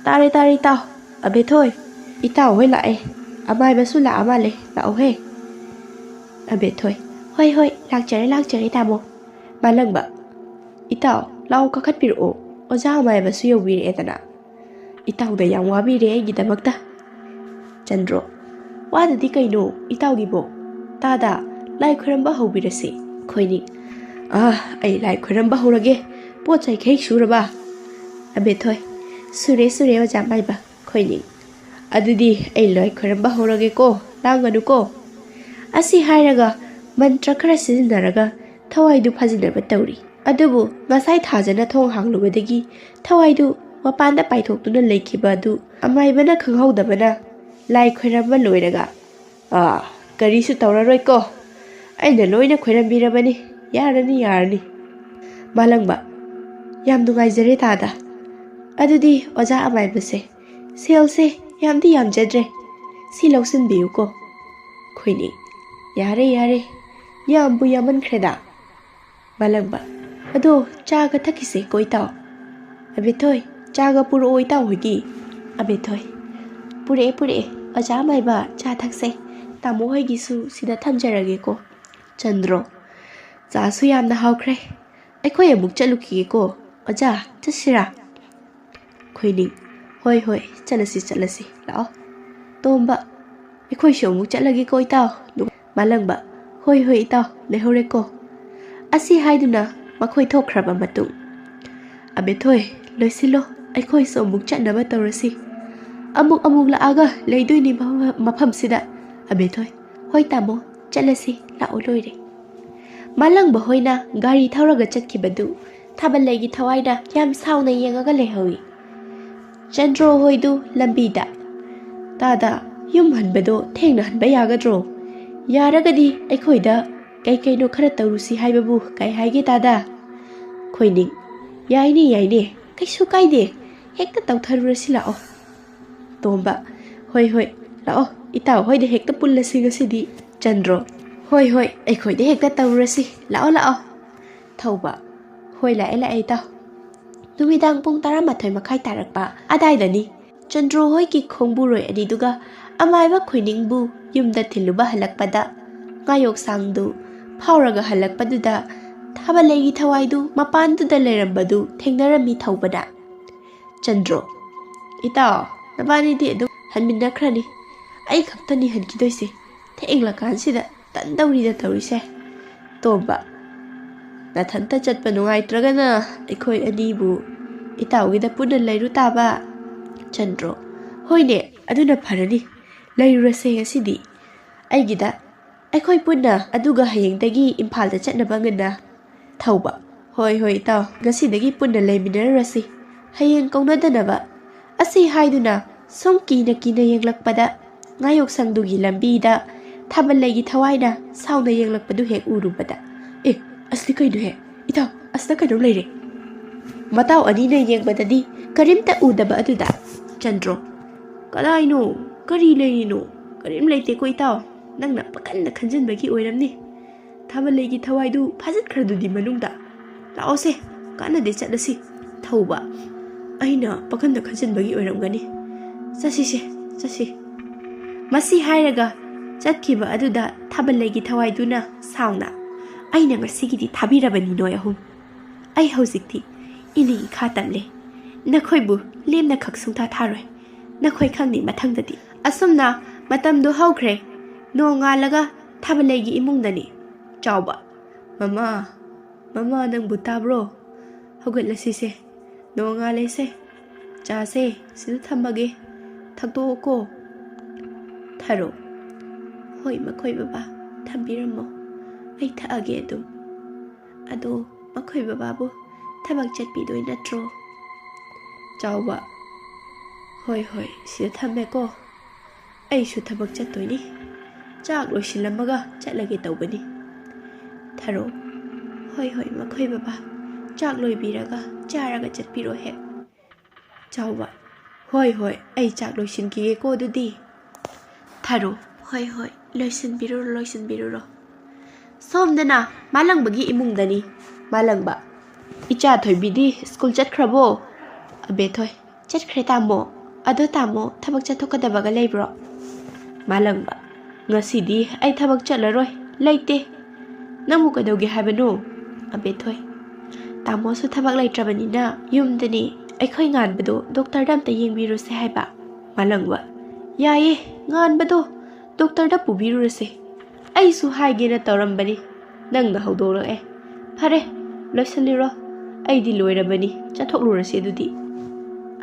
"ꯇꯥꯔꯦ ꯇꯥꯔꯦ ꯏꯇꯥꯎ꯫ ꯑꯕꯦꯊꯣꯏ, ꯏꯇꯥꯎ ꯍꯣꯏ ꯂꯥꯛꯑꯦ꯫ ꯑꯃꯥꯏꯕꯁꯨ ꯂꯥꯛꯑ ꯃꯥꯜꯂꯦ, ꯂꯥꯛꯑꯣꯍꯦ꯫" ꯑꯕꯦꯊꯣꯏ, "ꯍꯣꯏ ꯍꯣꯏ, ꯂꯥꯛꯆꯔꯦ ꯂꯥꯛꯆꯔꯦ ꯇꯥꯃꯣ꯫" ꯃꯥꯂꯪꯕ, "ꯏꯇꯥꯎ, ꯂꯥꯎ ꯀꯥꯈꯠꯄꯤꯔꯛꯑꯣ, ꯑꯣꯖꯥ ꯑꯃꯥꯏꯕꯁꯨ ꯌꯧꯕꯤꯔꯛꯑꯦꯗꯅ꯫ ꯏꯇꯥꯎꯗ ꯌꯥꯝ ꯋꯥꯕꯤꯔꯦ ꯑꯩꯒꯤꯗꯃꯛꯇ꯫" ꯆꯟꯗ꯭ꯔꯣ, "ꯋꯥꯗꯗꯤ ꯀꯩꯅꯣ ꯏꯇꯥꯎꯒꯤꯕꯣ? ꯇꯥꯗ, ꯂꯥꯏ ꯈꯣꯏꯔꯝꯕ ꯍꯧꯕꯤꯔꯁꯤ꯫ ꯈꯣꯏꯅꯤꯡ, ꯑꯥ, ꯑꯩ ꯂꯥꯏ ꯈꯣꯏꯔꯝꯕ ꯍꯧꯔꯒꯦ꯫ ꯄꯣꯠ ꯆꯩ ꯈꯩ ꯁꯨꯔꯕ? ꯑꯕꯦꯊꯣꯏ, ꯁꯨꯔꯦ, ꯁꯨꯔꯦ, ꯑꯣꯖꯥ ꯃꯥꯏꯕ꯫ ꯈꯣꯏꯅꯤꯡ, ꯑꯗꯨꯗꯤ ꯑꯩ ꯂꯥꯏ ꯈꯣꯏꯔꯝꯕ ꯍꯧꯔꯒꯦꯀꯣ, ꯂꯥꯡꯒꯅꯨꯀꯣ꯫ ꯑꯁꯤ ꯍꯥꯏꯔꯒ ꯃꯟꯇ꯭ꯔ ꯈꯔ ꯁꯤꯖꯤꯟꯅꯔꯒ ꯊꯋꯥꯏꯗꯨ ꯐꯥꯖꯤꯟꯅꯕ ꯇꯧꯔꯤ꯫ ꯑꯗꯨꯕꯨ ꯉꯁꯥꯏ ꯊꯥꯖꯅ ꯊꯣꯡ ꯍꯥꯡꯂꯨꯕꯗꯒꯤ ꯊꯋꯥꯏꯗꯨ ꯃꯄꯥꯟꯗ ꯄꯥꯏꯊꯣꯛꯇꯨꯅ ꯂꯩꯈꯤꯕ ꯑꯗꯨ ꯑꯃꯥꯏꯕꯅ ꯈꯪꯍꯧꯗꯕꯅ ꯂꯥꯏ ꯈꯣꯏꯔꯝꯕ ꯂꯣꯏꯔꯒ, "ꯑꯥ, ꯀꯔꯤꯁꯨ ꯇꯧꯔꯔꯣꯏꯀꯣ꯫ ꯑꯩꯅ ꯂꯣꯏꯅ ꯈꯣꯏꯔꯝꯕꯤꯔꯕꯅꯤ꯫ ꯌꯥꯔꯅꯤ, ꯌꯥꯔꯅꯤ꯫" ꯃꯥꯂꯪꯕ, "ꯌꯥꯝ ꯅꯨꯡꯉꯥꯏꯖꯔꯦ ꯇꯥꯗ꯫ ꯑꯗꯨꯗꯤ ꯑꯣꯖꯥ ꯑꯃꯥꯏꯕꯁꯦ, ꯁꯦꯜꯁꯦ ꯌꯥꯝꯗꯤ ꯌꯥꯝꯖꯗ꯭ꯔꯦ꯫ ꯁꯤ ꯂꯧꯁꯤꯟꯕꯤꯌꯨꯀꯣ꯫" ꯈꯣꯏꯅꯤꯡ, "ꯌꯥꯔꯦ, ꯌꯥꯔꯦ꯫ ꯌꯥꯝꯕꯨ ꯌꯥꯝꯃꯟꯈ꯭ꯔꯦꯗ꯫" ꯃꯥꯂꯪꯕ, "ꯑꯗꯣ ꯆꯥꯒ ꯊꯛꯈꯤꯁꯦ ꯀꯣ ꯏꯇꯥꯎ꯫" ꯑꯕꯦꯊꯣꯏ, "ꯆꯥꯒ ꯄꯨꯔꯛꯑꯣ ꯏꯇꯥꯎ ꯍꯣꯏꯒꯤ꯫" ꯑꯕꯦꯊꯣꯏ, "ꯄꯨꯔꯛꯑꯦ, ꯄꯨꯔꯛꯑꯦ꯫ ꯑꯣꯖꯥ ꯃꯥꯏꯕ, ꯆꯥ ꯊꯛꯁꯦ꯫ ꯇꯥꯃꯣ ꯍꯣꯏꯒꯤꯁꯨ ꯁꯤꯗ ꯊꯝꯖꯔꯒꯦꯀꯣ꯫" ꯆꯟꯗ꯭ꯔꯣ, "ꯆꯥꯁꯨ ꯌꯥꯝꯅ ꯍꯥꯎꯈ꯭ꯔꯦ꯫ ꯑꯩꯈꯣꯏ ꯑꯃꯨꯛ ꯆꯠꯂꯨꯈꯤꯒꯦꯀꯣ꯫ ꯑꯣꯖꯥ, ꯆꯠꯁꯤꯔꯥ?" ꯈꯣꯏꯅꯤꯡ, "ꯍꯣꯏ, ꯍꯣꯏ, ꯆꯠꯂꯁꯤ, ꯆꯠꯂꯁꯤ, ꯂꯥꯛꯑꯣ꯫" ꯇꯣꯝꯕ, "ꯑꯩꯈꯣꯏꯁꯨ ꯑꯃꯨꯛ ꯆꯠꯂꯒꯦꯀꯣ ꯏꯇꯥꯎ꯫" ꯃꯥꯂꯪꯕ, "ꯍꯣꯏ, ꯍꯣꯏ ꯏꯇꯥꯎ, ꯂꯩꯍꯧꯔꯦꯀꯣ꯫" ꯑꯁꯤ ꯍꯥꯏꯗꯨꯅ ꯃꯈꯣꯏ ꯊꯣꯛꯈ꯭ꯔꯕ ꯃꯇꯨꯡ, "ꯑꯕꯦꯊꯣꯏ, ꯂꯣꯏꯁꯤꯜꯂꯣ, ꯑꯩꯈꯣꯏꯁꯨ ꯑꯃꯨꯛ ꯆꯠꯅꯕ ꯇꯧꯔꯁꯤ꯫ ꯑꯃꯨꯛ ꯑꯃꯨꯛ ꯂꯥꯛꯑꯒ ꯂꯩꯗꯣꯏꯅꯤ ꯃꯐꯝ-, ꯃꯐꯝꯁꯤꯗ꯫" ꯑꯕꯦꯊꯣꯏ, "ꯍꯣꯏ ꯇꯥꯃꯣ, ꯆꯠꯂꯁꯤ, ꯂꯥꯛꯑꯣ, ꯂꯣꯏꯔꯦ꯫" ꯃꯥꯂꯪꯕ ꯍꯣꯏꯅ ꯒꯥꯔꯤ ꯊꯧꯔꯒ ꯆꯠꯈꯤꯕꯗꯨ ꯊꯥꯕꯜꯂꯩꯒꯤ ꯊꯋꯥꯏꯅ ꯌꯥꯝ ꯁꯥꯎꯅ ꯌꯦꯡꯉꯒ ꯂꯩꯍꯧꯏ꯫ ꯆꯟꯗ꯭ꯔꯣ ꯍꯣꯏꯗꯨ ꯂꯝꯕꯤꯗ, "ꯇꯥꯗ, ꯌꯨꯝ ꯍꯟꯕꯗꯣ ꯊꯦꯡꯅ ꯍꯟꯕ ꯌꯥꯒꯗ꯭ꯔꯣ? ꯌꯥꯔꯒꯗꯤ ꯑꯩꯈꯣꯏꯗ ꯀꯩ ꯀꯩꯅꯣ ꯈꯔ ꯇꯧꯔꯨꯁꯤ ꯍꯥꯏꯕꯕꯨ ꯀꯩ ꯍꯥꯏꯒꯦ ꯇꯥꯗ?" ꯈꯣꯏꯅꯤꯡ, "ꯌꯥꯏꯅꯦ, ꯌꯥꯏꯅꯦ, ꯀꯩꯁꯨ ꯀꯥꯏꯗꯦ, ꯍꯦꯛꯇ ꯇꯧꯊꯔꯨꯔꯁꯤ ꯂꯥꯛꯑꯣ꯫" ꯇꯣꯝꯕ, "ꯍꯣꯏ, ꯍꯣꯏ, ꯂꯥꯛꯑꯣ, ꯏꯇꯥꯎ ꯍꯣꯏꯗ ꯍꯦꯛꯇ ꯄꯨꯜꯂꯁꯤ ꯉꯁꯤꯗꯤ꯫" ꯆꯟꯗ꯭ꯔꯣ, "ꯍꯣꯏ, ꯍꯣꯏ, ꯑꯩꯈꯣꯏꯗ ꯍꯦꯛꯇ ꯇꯧꯔꯨꯔꯁꯤ, ꯂꯥꯛꯑꯣ, ꯂꯥꯛꯑꯣ꯫" ꯊꯧꯕ, "ꯍꯣꯏ, ꯂꯥꯛꯑꯦ, ꯂꯥꯛꯑꯦ, ꯏꯇꯥꯎ꯫" ꯅꯨꯃꯤꯗꯥꯡ ꯄꯨꯡ ꯇꯔꯥꯃꯥꯊꯣꯏ ꯃꯈꯥꯏ ꯇꯥꯔꯛꯄ ꯑꯗꯥꯏꯗꯅꯤ꯫ ꯆꯟꯗ꯭ꯔꯣ ꯍꯣꯏꯒꯤ ꯈꯣꯡꯕꯨꯔꯣꯏ ꯑꯅꯤꯗꯨꯒ ꯑꯃꯥꯏꯕ ꯈꯣꯏꯅꯤꯡꯕꯨ ꯌꯨꯝꯗ ꯊꯤꯜꯂꯨꯕ ꯍꯜꯂꯛꯄꯗ, ꯉꯥꯌꯣꯛꯁꯥꯡꯗꯨ ꯐꯥꯎꯔꯒ ꯍꯜꯂꯛꯄꯗꯨꯗ ꯊꯥꯕꯜꯂꯩꯒꯤ ꯊꯋꯥꯏꯗꯨ ꯃꯄꯥꯟꯗꯨꯗ ꯂꯩꯔꯝꯕꯗꯨ ꯊꯦꯡꯅꯔꯝꯃꯤ ꯊꯧꯕꯅ꯫ ꯆꯟꯗ꯭ꯔꯣ, "ꯏꯇꯥꯎ, ꯅꯕꯥꯅꯤꯗꯤ ꯑꯗꯨꯝ ꯍꯟꯃꯤꯟꯅꯈ꯭ꯔꯅꯤ꯫ ꯑꯩ ꯈꯛꯇꯅꯤ ꯍꯟꯈꯤꯗꯣꯏꯁꯦ꯫ ꯊꯦꯡꯂꯀꯥꯟꯁꯤꯗ ꯇꯟꯗꯧꯔꯤꯗ ꯇꯧꯔꯤꯁꯦ꯫ ꯇꯣꯝꯕ, ꯅꯊꯟꯇ ꯆꯠꯄ ꯅꯨꯡꯉꯥꯏꯇ꯭ꯔꯒꯅ ꯑꯩꯈꯣꯏ ꯑꯅꯤꯕꯨ ꯏꯇꯥꯎꯒꯤꯗ ꯄꯨꯟꯅ ꯂꯩꯔꯨ ꯇꯥꯕ꯫ ꯆꯟꯗ꯭ꯔꯣ, ꯍꯣꯏꯅꯦ, ꯑꯗꯨꯅ ꯐꯔꯅꯤ꯫ ꯂꯩꯔꯨꯔꯁꯦ ꯉꯁꯤꯗꯤ ꯑꯩꯒꯤꯗ꯫ ꯑꯩꯈꯣꯏ ꯄꯨꯟꯅ, ꯑꯗꯨꯒ ꯍꯌꯦꯡꯗꯒꯤ ꯏꯝꯐꯥꯜꯗ ꯆꯠꯅꯕ ꯉꯟꯅ꯫ ꯊꯧꯕ, ꯍꯣꯏ ꯍꯣꯏ ꯏꯇꯥꯎ, ꯉꯁꯤꯗꯒꯤ ꯄꯨꯟꯅ ꯂꯩꯃꯤꯟꯅꯔꯨꯔꯁꯤ, ꯍꯌꯦꯡ ꯀꯧꯅꯗꯅꯕ꯫ ꯑꯁꯤ ꯍꯥꯏꯗꯨꯅ ꯁꯨꯝ ꯀꯤꯅ ꯀꯤꯅ ꯌꯦꯡꯂꯛꯄꯗ ꯉꯥꯌꯣꯛꯁꯪꯗꯨꯒꯤ ꯂꯝꯕꯤꯗ ꯊꯥꯕꯜꯂꯩꯒꯤ ꯊꯋꯥꯏꯅ ꯁꯥꯎꯅ ꯌꯦꯡꯂꯛꯄꯗꯨ ꯍꯦꯛ ꯎꯔꯨꯕꯗ, "ꯑꯦ, ꯑꯁꯤꯗꯤ ꯀꯩꯅꯣꯍꯦ? ꯏꯇꯥꯎ, ꯑꯁꯤꯗ ꯀꯩꯅꯣꯝ ꯂꯩꯔꯦ!" ꯃꯇꯥꯎ ꯑꯅꯤꯅ ꯌꯦꯡꯕꯗꯗꯤ ꯀꯔꯤꯝꯇ ꯎꯗꯕ ꯑꯗꯨꯗ ꯆꯟꯗ꯭ꯔꯣ, "ꯀꯗꯥꯏꯅꯣ? ꯀꯔꯤ ꯂꯩꯔꯤꯅꯣ?" "ꯀꯔꯤꯝ ꯂꯩꯇꯦꯀꯣ ꯏꯇꯥꯎ, ꯅꯪꯅ ꯄꯥꯈꯟꯗ ꯈꯟꯖꯤꯟꯕꯒꯤ ꯑꯣꯏꯔꯝꯅꯤ꯫ ꯊꯥꯕꯜꯂꯩꯒꯤ ꯊꯋꯥꯏꯗꯨ ꯐꯥꯖꯤꯟꯈ꯭ꯔꯗꯨꯗꯤ ꯃꯅꯨꯡꯗ꯫ ꯂꯥꯛꯑꯣꯁꯦ, ꯀꯥꯟꯅꯗꯦ, ꯆꯠꯂꯁꯤ꯫" ꯊꯧꯕ, ꯑꯩꯅ ꯄꯥꯈꯟꯗ ꯈꯟꯖꯤꯟꯕꯒꯤ ꯑꯣꯏꯔꯝꯒꯅꯤ꯫ "ꯆꯠꯁꯤꯁꯦ, ꯆꯠꯁꯤ꯫" ꯃꯁꯤ ꯍꯥꯏꯔꯒ ꯆꯠꯈꯤꯕ ꯑꯗꯨꯗ ꯊꯥꯕꯜꯂꯩꯒꯤ ꯊꯋꯥꯏꯗꯨꯅ ꯁꯥꯎꯅ, "ꯑꯩꯅ ꯉꯁꯤꯒꯤꯗꯤ ꯊꯥꯕꯤꯔꯕꯅꯤ ꯅꯣꯏ ꯑꯍꯨꯝ꯫ ꯑꯩ ꯍꯧꯖꯤꯛꯇꯤ ꯏꯅꯤꯡ ꯏꯈꯥ ꯇꯝꯂꯦ꯫ ꯅꯈꯣꯏꯕꯨ ꯂꯦꯝꯅ ꯈꯛ ꯁꯨꯡꯊꯥ ꯊꯥꯔꯣꯏ꯫ ꯅꯈꯣꯏ ꯈꯪꯅꯤ ꯃꯊꯪꯗꯗꯤ꯫" ꯑꯁꯨꯝꯅ ꯃꯇꯝꯗꯨ ꯍꯧꯈ꯭ꯔꯦ꯫ ꯅꯣꯡꯉꯥꯜꯂꯒ ꯊꯥꯕꯜꯂꯩꯒꯤ ꯏꯃꯨꯡꯗꯅꯤ꯫ ꯆꯥꯎꯕ, "ꯃꯃꯥ, ꯃꯃꯥ, ꯅꯪꯕꯨ ꯇꯥꯕ꯭ꯔꯣ? ꯍꯧꯒꯠꯂꯁꯤꯁꯦ꯫ ꯅꯣꯡꯉꯥꯜꯂꯦꯁꯦ꯫ ꯆꯥꯁꯦ ꯁꯤꯗ ꯊꯝꯃꯒꯦ꯫ ꯊꯛꯇꯣꯛꯑꯣꯀꯣ꯫" ꯊꯔꯣ, "ꯍꯣꯏ ꯃꯈꯣꯏ ꯕꯕꯥ, ꯊꯝꯕꯤꯔꯝꯃꯣ꯫ ꯑꯩ ꯊꯛꯑꯒꯦ ꯑꯗꯨꯝ꯫ ꯑꯗꯣ ꯃꯈꯣꯏ ꯕꯕꯥꯕꯨ ꯊꯕꯛ ꯆꯠꯄꯤꯗꯣꯏ ꯅꯠꯇ꯭ꯔꯣ?" ꯆꯥꯎꯕ, "ꯍꯣꯏ ꯍꯣꯏ, ꯁꯤꯗ ꯊꯝꯃꯦꯀꯣ꯫ ꯑꯩꯁꯨ ꯊꯕꯛ ꯆꯠꯇꯣꯏꯅꯤ꯫ ꯆꯥꯛ ꯂꯣꯏꯁꯤꯜꯂꯝꯃꯒ ꯆꯠꯂꯒꯦ ꯇꯧꯕꯅꯤ꯫" ꯊꯔꯣ, "ꯍꯣꯏ ꯍꯣꯏ ꯃꯈꯣꯏ ꯕꯕꯥ, ꯆꯥꯛ ꯂꯣꯏꯕꯤꯔꯒ ꯆꯥꯔꯒ ꯆꯠꯄꯤꯔꯣ ꯍꯦꯛ꯫" ꯆꯥꯎꯕ, "ꯍꯣꯏ ꯍꯣꯏ, ꯑꯩ ꯆꯥꯛ ꯂꯣꯏꯁꯤꯟꯈꯤꯒꯦꯀꯣ ꯑꯗꯨꯗꯤ꯫" ꯊꯔꯣ, "ꯍꯣꯏ ꯍꯣꯏ, ꯂꯣꯏꯁꯤꯟꯕꯤꯔꯨꯔꯣ, ꯂꯣꯏꯁꯤꯟꯕꯤꯔꯨꯔꯣ꯫" ꯁꯣꯝꯗꯅ ꯃꯥꯂꯪꯕꯒꯤ ꯏꯃꯨꯡꯗꯅꯤ꯫ ꯃꯥꯂꯪꯕ, "ꯏꯆꯥ ꯊꯣꯏꯕꯤꯗꯤ ꯁ꯭ꯀꯨꯜ ꯆꯠꯈ꯭ꯔꯕꯣ?" ꯑꯕꯦꯊꯣꯏ, "ꯆꯠꯈ꯭ꯔꯦ ꯇꯥꯃꯣ꯫ ꯑꯗꯣ ꯇꯥꯃꯣ, ꯊꯕꯛ ꯆꯠꯊꯣꯛꯀꯗꯕꯒ ꯂꯩꯕ꯭ꯔꯣ?" ꯃꯥꯂꯪꯕ, "ꯉꯁꯤꯗꯤ ꯑꯩ ꯊꯕꯛ ꯆꯠꯂꯔꯣꯏ, ꯂꯩꯇꯦ꯫ ꯅꯪꯕꯨ ꯀꯩꯗꯧꯒꯦ ꯍꯥꯏꯕꯅꯣ?" ꯑꯕꯦꯊꯣꯏ, "ꯇꯥꯃꯣꯁꯨ ꯊꯕꯛ ꯂꯩꯇ꯭ꯔꯕꯅꯤꯅ ꯌꯨꯝꯗꯅꯤ꯫ ꯑꯩꯈꯣꯏ ꯉꯥꯟꯕꯗꯣ ꯗꯣꯛꯇꯔꯗ ꯑꯝꯇ ꯌꯦꯡꯕꯤꯔꯨꯁꯦ ꯍꯥꯏꯕ꯫" ꯃꯥꯂꯪꯕ, "ꯌꯥꯏꯌꯦ, ꯉꯥꯟꯕꯗꯣ ꯗꯣꯛꯇꯔꯗ ꯄꯨꯕꯤꯔꯨꯔꯁꯦ꯫ ꯑꯩꯁꯨ ꯍꯥꯏꯒꯦꯅ ꯇꯧꯔꯝꯕꯅꯤ, ꯅꯪꯅ ꯍꯧꯗꯣꯔꯛꯑꯦ꯫ ꯐꯔꯦ, ꯂꯣꯏꯁꯤꯜꯂꯤꯔꯣ? ꯑꯩꯗꯤ ꯂꯣꯏꯔꯕꯅꯤ, ꯆꯠꯊꯣꯛꯂꯨꯔꯁꯤ ꯑꯗꯨꯗꯤ꯫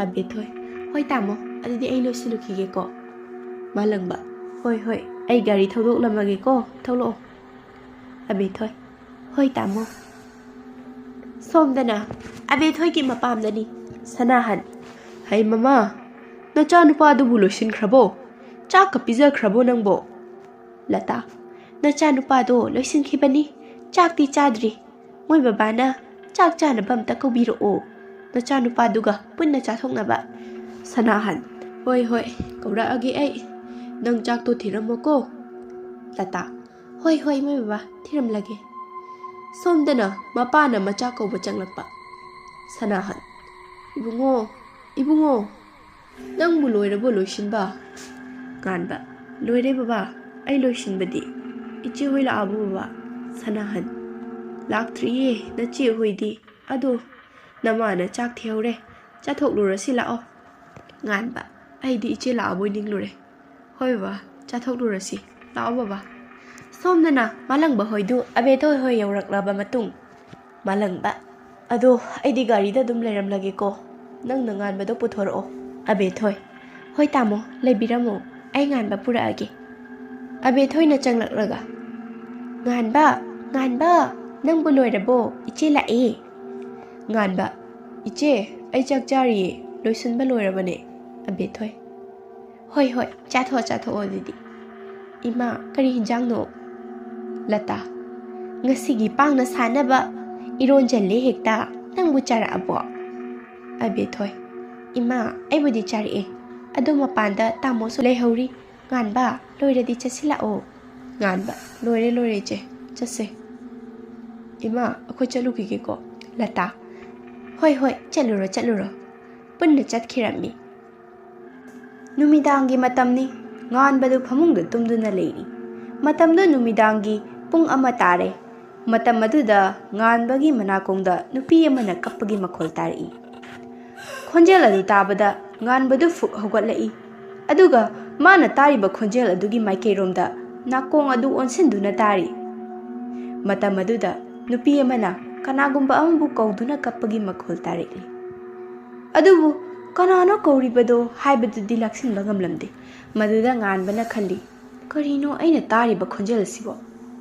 ꯑꯕꯦꯊꯣꯏ, ꯍꯣꯏ ꯇꯥꯃꯣ, ꯑꯗꯨꯗꯤ ꯑꯩ ꯂꯣꯏꯁꯤꯜꯂꯨꯈꯤꯒꯦꯀꯣ꯫ ꯃꯥꯂꯪꯕ, ꯍꯣꯏ ꯍꯣꯏ, ꯑꯩ ꯒꯥꯔꯤ ꯊꯧꯗꯣꯛꯂꯝꯃꯒꯦꯀꯣ, ꯊꯣꯛꯂꯛꯑꯣ꯫ ꯑꯕꯦꯊꯣꯏ, ꯍꯣꯏ ꯇꯥꯃꯣ꯫ ꯁꯣꯝꯗꯅ ꯑꯕꯦꯊꯣꯏꯒꯤ ꯃꯄꯥꯝꯗꯅꯤ꯫ ꯁꯅꯥꯍꯟ, ꯍꯩ ꯃꯃꯥ, ꯅꯆꯥꯅꯨꯄꯥꯗꯨꯕꯨ ꯂꯣꯏꯁꯤꯟꯈ꯭ꯔꯕꯣ? ꯆꯥꯛꯀ ꯄꯤꯖꯈ꯭ꯔꯕꯣ ꯅꯪꯕꯣ? ꯂꯇꯥ, ꯅꯆꯥꯅꯨꯄꯥꯗꯣ ꯂꯣꯏꯁꯤꯟꯈꯤꯕꯅꯤ, ꯆꯥꯛꯇꯤ ꯆꯥꯗ꯭ꯔꯤ꯫ ꯃꯣꯏ ꯕꯕꯥꯅ ꯆꯥꯛ ꯆꯥꯅꯕ ꯑꯝꯇ ꯀꯧꯕꯤꯔꯛꯑꯣ, ꯅꯆꯥꯅꯨꯄꯥꯗꯨꯒ ꯄꯨꯟꯅ ꯆꯥꯊꯣꯛꯅꯕ꯫ ꯁꯅꯥꯍꯟ, ꯍꯣꯏ ꯍꯣꯏ, ꯀꯧꯔꯛꯑꯒꯦ ꯑꯩ, ꯅꯪ ꯆꯥꯛꯇꯣ ꯊꯤꯔꯝꯃꯣꯀꯣ꯫ ꯂꯇꯥ, ꯍꯣꯏ ꯍꯣꯏ ꯃꯣꯏ ꯕꯕꯥ, ꯊꯤꯔꯝꯂꯒꯦ꯫ ꯁꯣꯝꯗꯅ ꯃꯄꯥꯅ ꯃꯆꯥ ꯀꯧꯕ ꯆꯪꯂꯛꯄ꯫ ꯁꯅꯥꯍꯟ, ꯏꯕꯨꯡꯉꯣ, ꯏꯕꯨꯡꯉꯣ, ꯅꯪꯕꯨ ꯂꯣꯏꯔꯕꯣ ꯂꯣꯏꯁꯤꯟꯕ? ꯉꯥꯟꯕ, ꯂꯣꯏꯔꯦ ꯕꯕꯥ, ꯑꯩ ꯂꯣꯏꯁꯤꯟꯕꯗꯤ꯫ ꯏꯆꯦ ꯍꯣꯏ ꯂꯥꯛꯑꯕꯣ ꯕꯕꯥ? ꯁꯅꯥꯍꯟ, ꯂꯥꯛꯇ꯭ꯔꯤꯌꯦ ꯅꯆꯦ ꯍꯣꯏꯗꯤ꯫ ꯑꯗꯣ ꯅꯃꯥꯅ ꯆꯥꯛ ꯊꯤꯍꯧꯔꯦ, ꯆꯥꯊꯣꯛꯂꯨꯔꯁꯤ ꯂꯥꯛꯑꯣ꯫ ꯉꯥꯟꯕ, ꯑꯩꯗꯤ ꯏꯆꯦ ꯂꯥꯛꯑꯕꯣꯏ ꯅꯤꯡꯂꯨꯔꯦ꯫ ꯍꯣꯏ ꯕꯕꯥ, ꯆꯥꯊꯣꯛꯂꯨꯔꯁꯤ꯫ ꯂꯥꯛꯑꯣ ꯕꯕꯥ꯫ ꯁꯣꯝꯗꯅ ꯃꯥꯂꯪꯕ ꯍꯣꯏꯗꯨ ꯑꯕꯦꯊꯣꯏ ꯍꯣꯏ ꯌꯧꯔꯛꯂꯕ ꯃꯇꯨꯡ꯫ ꯃꯥꯂꯪꯕ, ꯑꯗꯣ ꯑꯩꯗꯤ ꯒꯥꯔꯤꯗ ꯑꯗꯨꯝ ꯂꯩꯔꯝꯂꯒꯦꯀꯣ, ꯅꯪꯅ ꯉꯥꯟꯕꯗꯣ ꯄꯨꯊꯣꯔꯛꯑꯣ꯫ ꯑꯕꯦꯊꯣꯏ, ꯍꯣꯏ ꯇꯥꯃꯣ, ꯂꯩꯕꯤꯔꯝꯃꯣ, ꯑꯩ ꯉꯥꯟꯕ ꯄꯨꯔꯛꯑꯒꯦ꯫ ꯑꯕꯦꯊꯣꯏꯅ ꯆꯪꯂꯛꯂꯒ, ꯉꯥꯟꯕ, ꯉꯥꯟꯕ, ꯅꯪꯕꯨ ꯂꯣꯏꯔꯕꯣ? ꯏꯆꯦ ꯂꯥꯛꯑꯦ꯫ ꯉꯥꯟꯕ, ꯏꯆꯦ, ꯑꯩ ꯆꯥꯛ ꯆꯥꯔꯤꯌꯦ, ꯂꯣꯏꯁꯤꯟꯕ ꯂꯣꯏꯔꯕꯅꯦ꯫ ꯑꯕꯦꯊꯣꯏ, ꯍꯣꯏ ꯍꯣꯏ, ꯆꯥꯊꯣꯛꯑꯣ ꯆꯥꯊꯣꯛꯑꯣ ꯑꯗꯨꯗꯤ꯫ ꯏꯃꯥ, ꯀꯔꯤ ꯍꯤꯟꯖꯥꯡꯅꯣ? ꯂꯇꯥ, ꯉꯁꯤꯒꯤ ꯄꯥꯡꯅ ꯁꯥꯅꯕ ꯏꯔꯣꯟꯖꯜꯂꯦ ꯍꯦꯛꯇ, ꯅꯪꯕꯨ ꯆꯥꯔꯛꯑꯕꯣ? ꯑꯕꯦꯊꯣꯏ, ꯏꯃꯥ, ꯑꯩꯕꯨꯗꯤ ꯆꯥꯔꯛꯑꯦ, ꯑꯗꯣ ꯃꯄꯥꯟꯗ ꯇꯥꯃꯣꯁꯨ ꯂꯩꯍꯧꯔꯤ꯫ ꯉꯥꯟꯕ, ꯂꯣꯏꯔꯗꯤ ꯆꯠꯁꯤꯜꯂꯛꯑꯣ꯫ ꯉꯥꯟꯕ, ꯂꯣꯏꯔꯦ ꯂꯣꯏꯔꯦ ꯏꯆꯦ, ꯆꯠꯁꯦ꯫ ꯏꯃꯥ, ꯑꯩꯈꯣꯏ ꯆꯠꯂꯨꯈꯤꯒꯦꯀꯣ꯫ ꯂꯇꯥ, ꯍꯣꯏ ꯍꯣꯏ, ꯆꯠꯂꯨꯔꯣ ꯆꯠꯂꯨꯔꯣ꯫ ꯄꯨꯟꯅ ꯆꯠꯈꯤꯔꯝꯃꯤ꯫ ꯅꯨꯃꯤꯗꯥꯡꯒꯤ ꯃꯇꯝꯅꯤ꯫ ꯉꯥꯟꯕꯗꯨ ꯐꯃꯨꯡꯗ ꯇꯨꯝꯗꯨꯅ ꯂꯩꯔꯤ꯫ ꯃꯇꯝꯗꯨ ꯅꯨꯃꯤꯗꯥꯡꯒꯤ ꯄꯨꯡ ꯑꯃ ꯇꯥꯔꯦ꯫ ꯃꯇꯝ ꯑꯗꯨꯗ ꯉꯥꯟꯕꯒꯤ ꯃꯅꯥꯀꯣꯡꯗ ꯅꯨꯄꯤ ꯑꯃꯅ ꯀꯞꯄꯒꯤ ꯃꯈꯣꯜ ꯇꯥꯔꯛꯏ꯫ ꯈꯣꯟꯖꯦꯜ ꯑꯗꯨ ꯇꯥꯕꯗ ꯉꯥꯟꯕꯗꯨ ꯐꯨꯛ ꯍꯧꯒꯠꯂꯛꯏ꯫ ꯑꯗꯨꯒ ꯃꯥꯅ ꯇꯥꯔꯤꯕ ꯈꯣꯟꯖꯦꯜ ꯑꯗꯨꯒꯤ ꯃꯥꯏꯀꯩꯔꯣꯝꯗ ꯅꯥꯀꯣꯡ ꯑꯗꯨ ꯑꯣꯟꯁꯤꯟꯗꯨꯅ ꯇꯥꯔꯤ꯫ ꯃꯇꯝ ꯑꯗꯨꯗ ꯅꯨꯄꯤ ꯑꯃꯅ ꯀꯅꯥꯒꯨꯝꯕ ꯑꯃꯕꯨ ꯀꯧꯗꯨꯅ ꯀꯞꯄꯒꯤ ꯃꯈꯣꯜ ꯇꯥꯔꯛꯂꯤ꯫ ꯑꯗꯨꯕꯨ ꯀꯅꯥꯅꯣ ꯀꯧꯔꯤꯕꯗꯣ ꯍꯥꯏꯕꯗꯨꯗꯤ ꯂꯥꯛꯁꯤꯟꯕ ꯉꯝꯂꯝꯗꯦ꯫ ꯃꯗꯨꯗ ꯉꯥꯟꯕꯅ ꯈꯜꯂꯤ, "ꯀꯔꯤꯅꯣ ꯑꯩꯅ ꯇꯥꯔꯤꯕ ꯈꯣꯟꯖꯦꯜ ꯑꯁꯤꯕꯣ?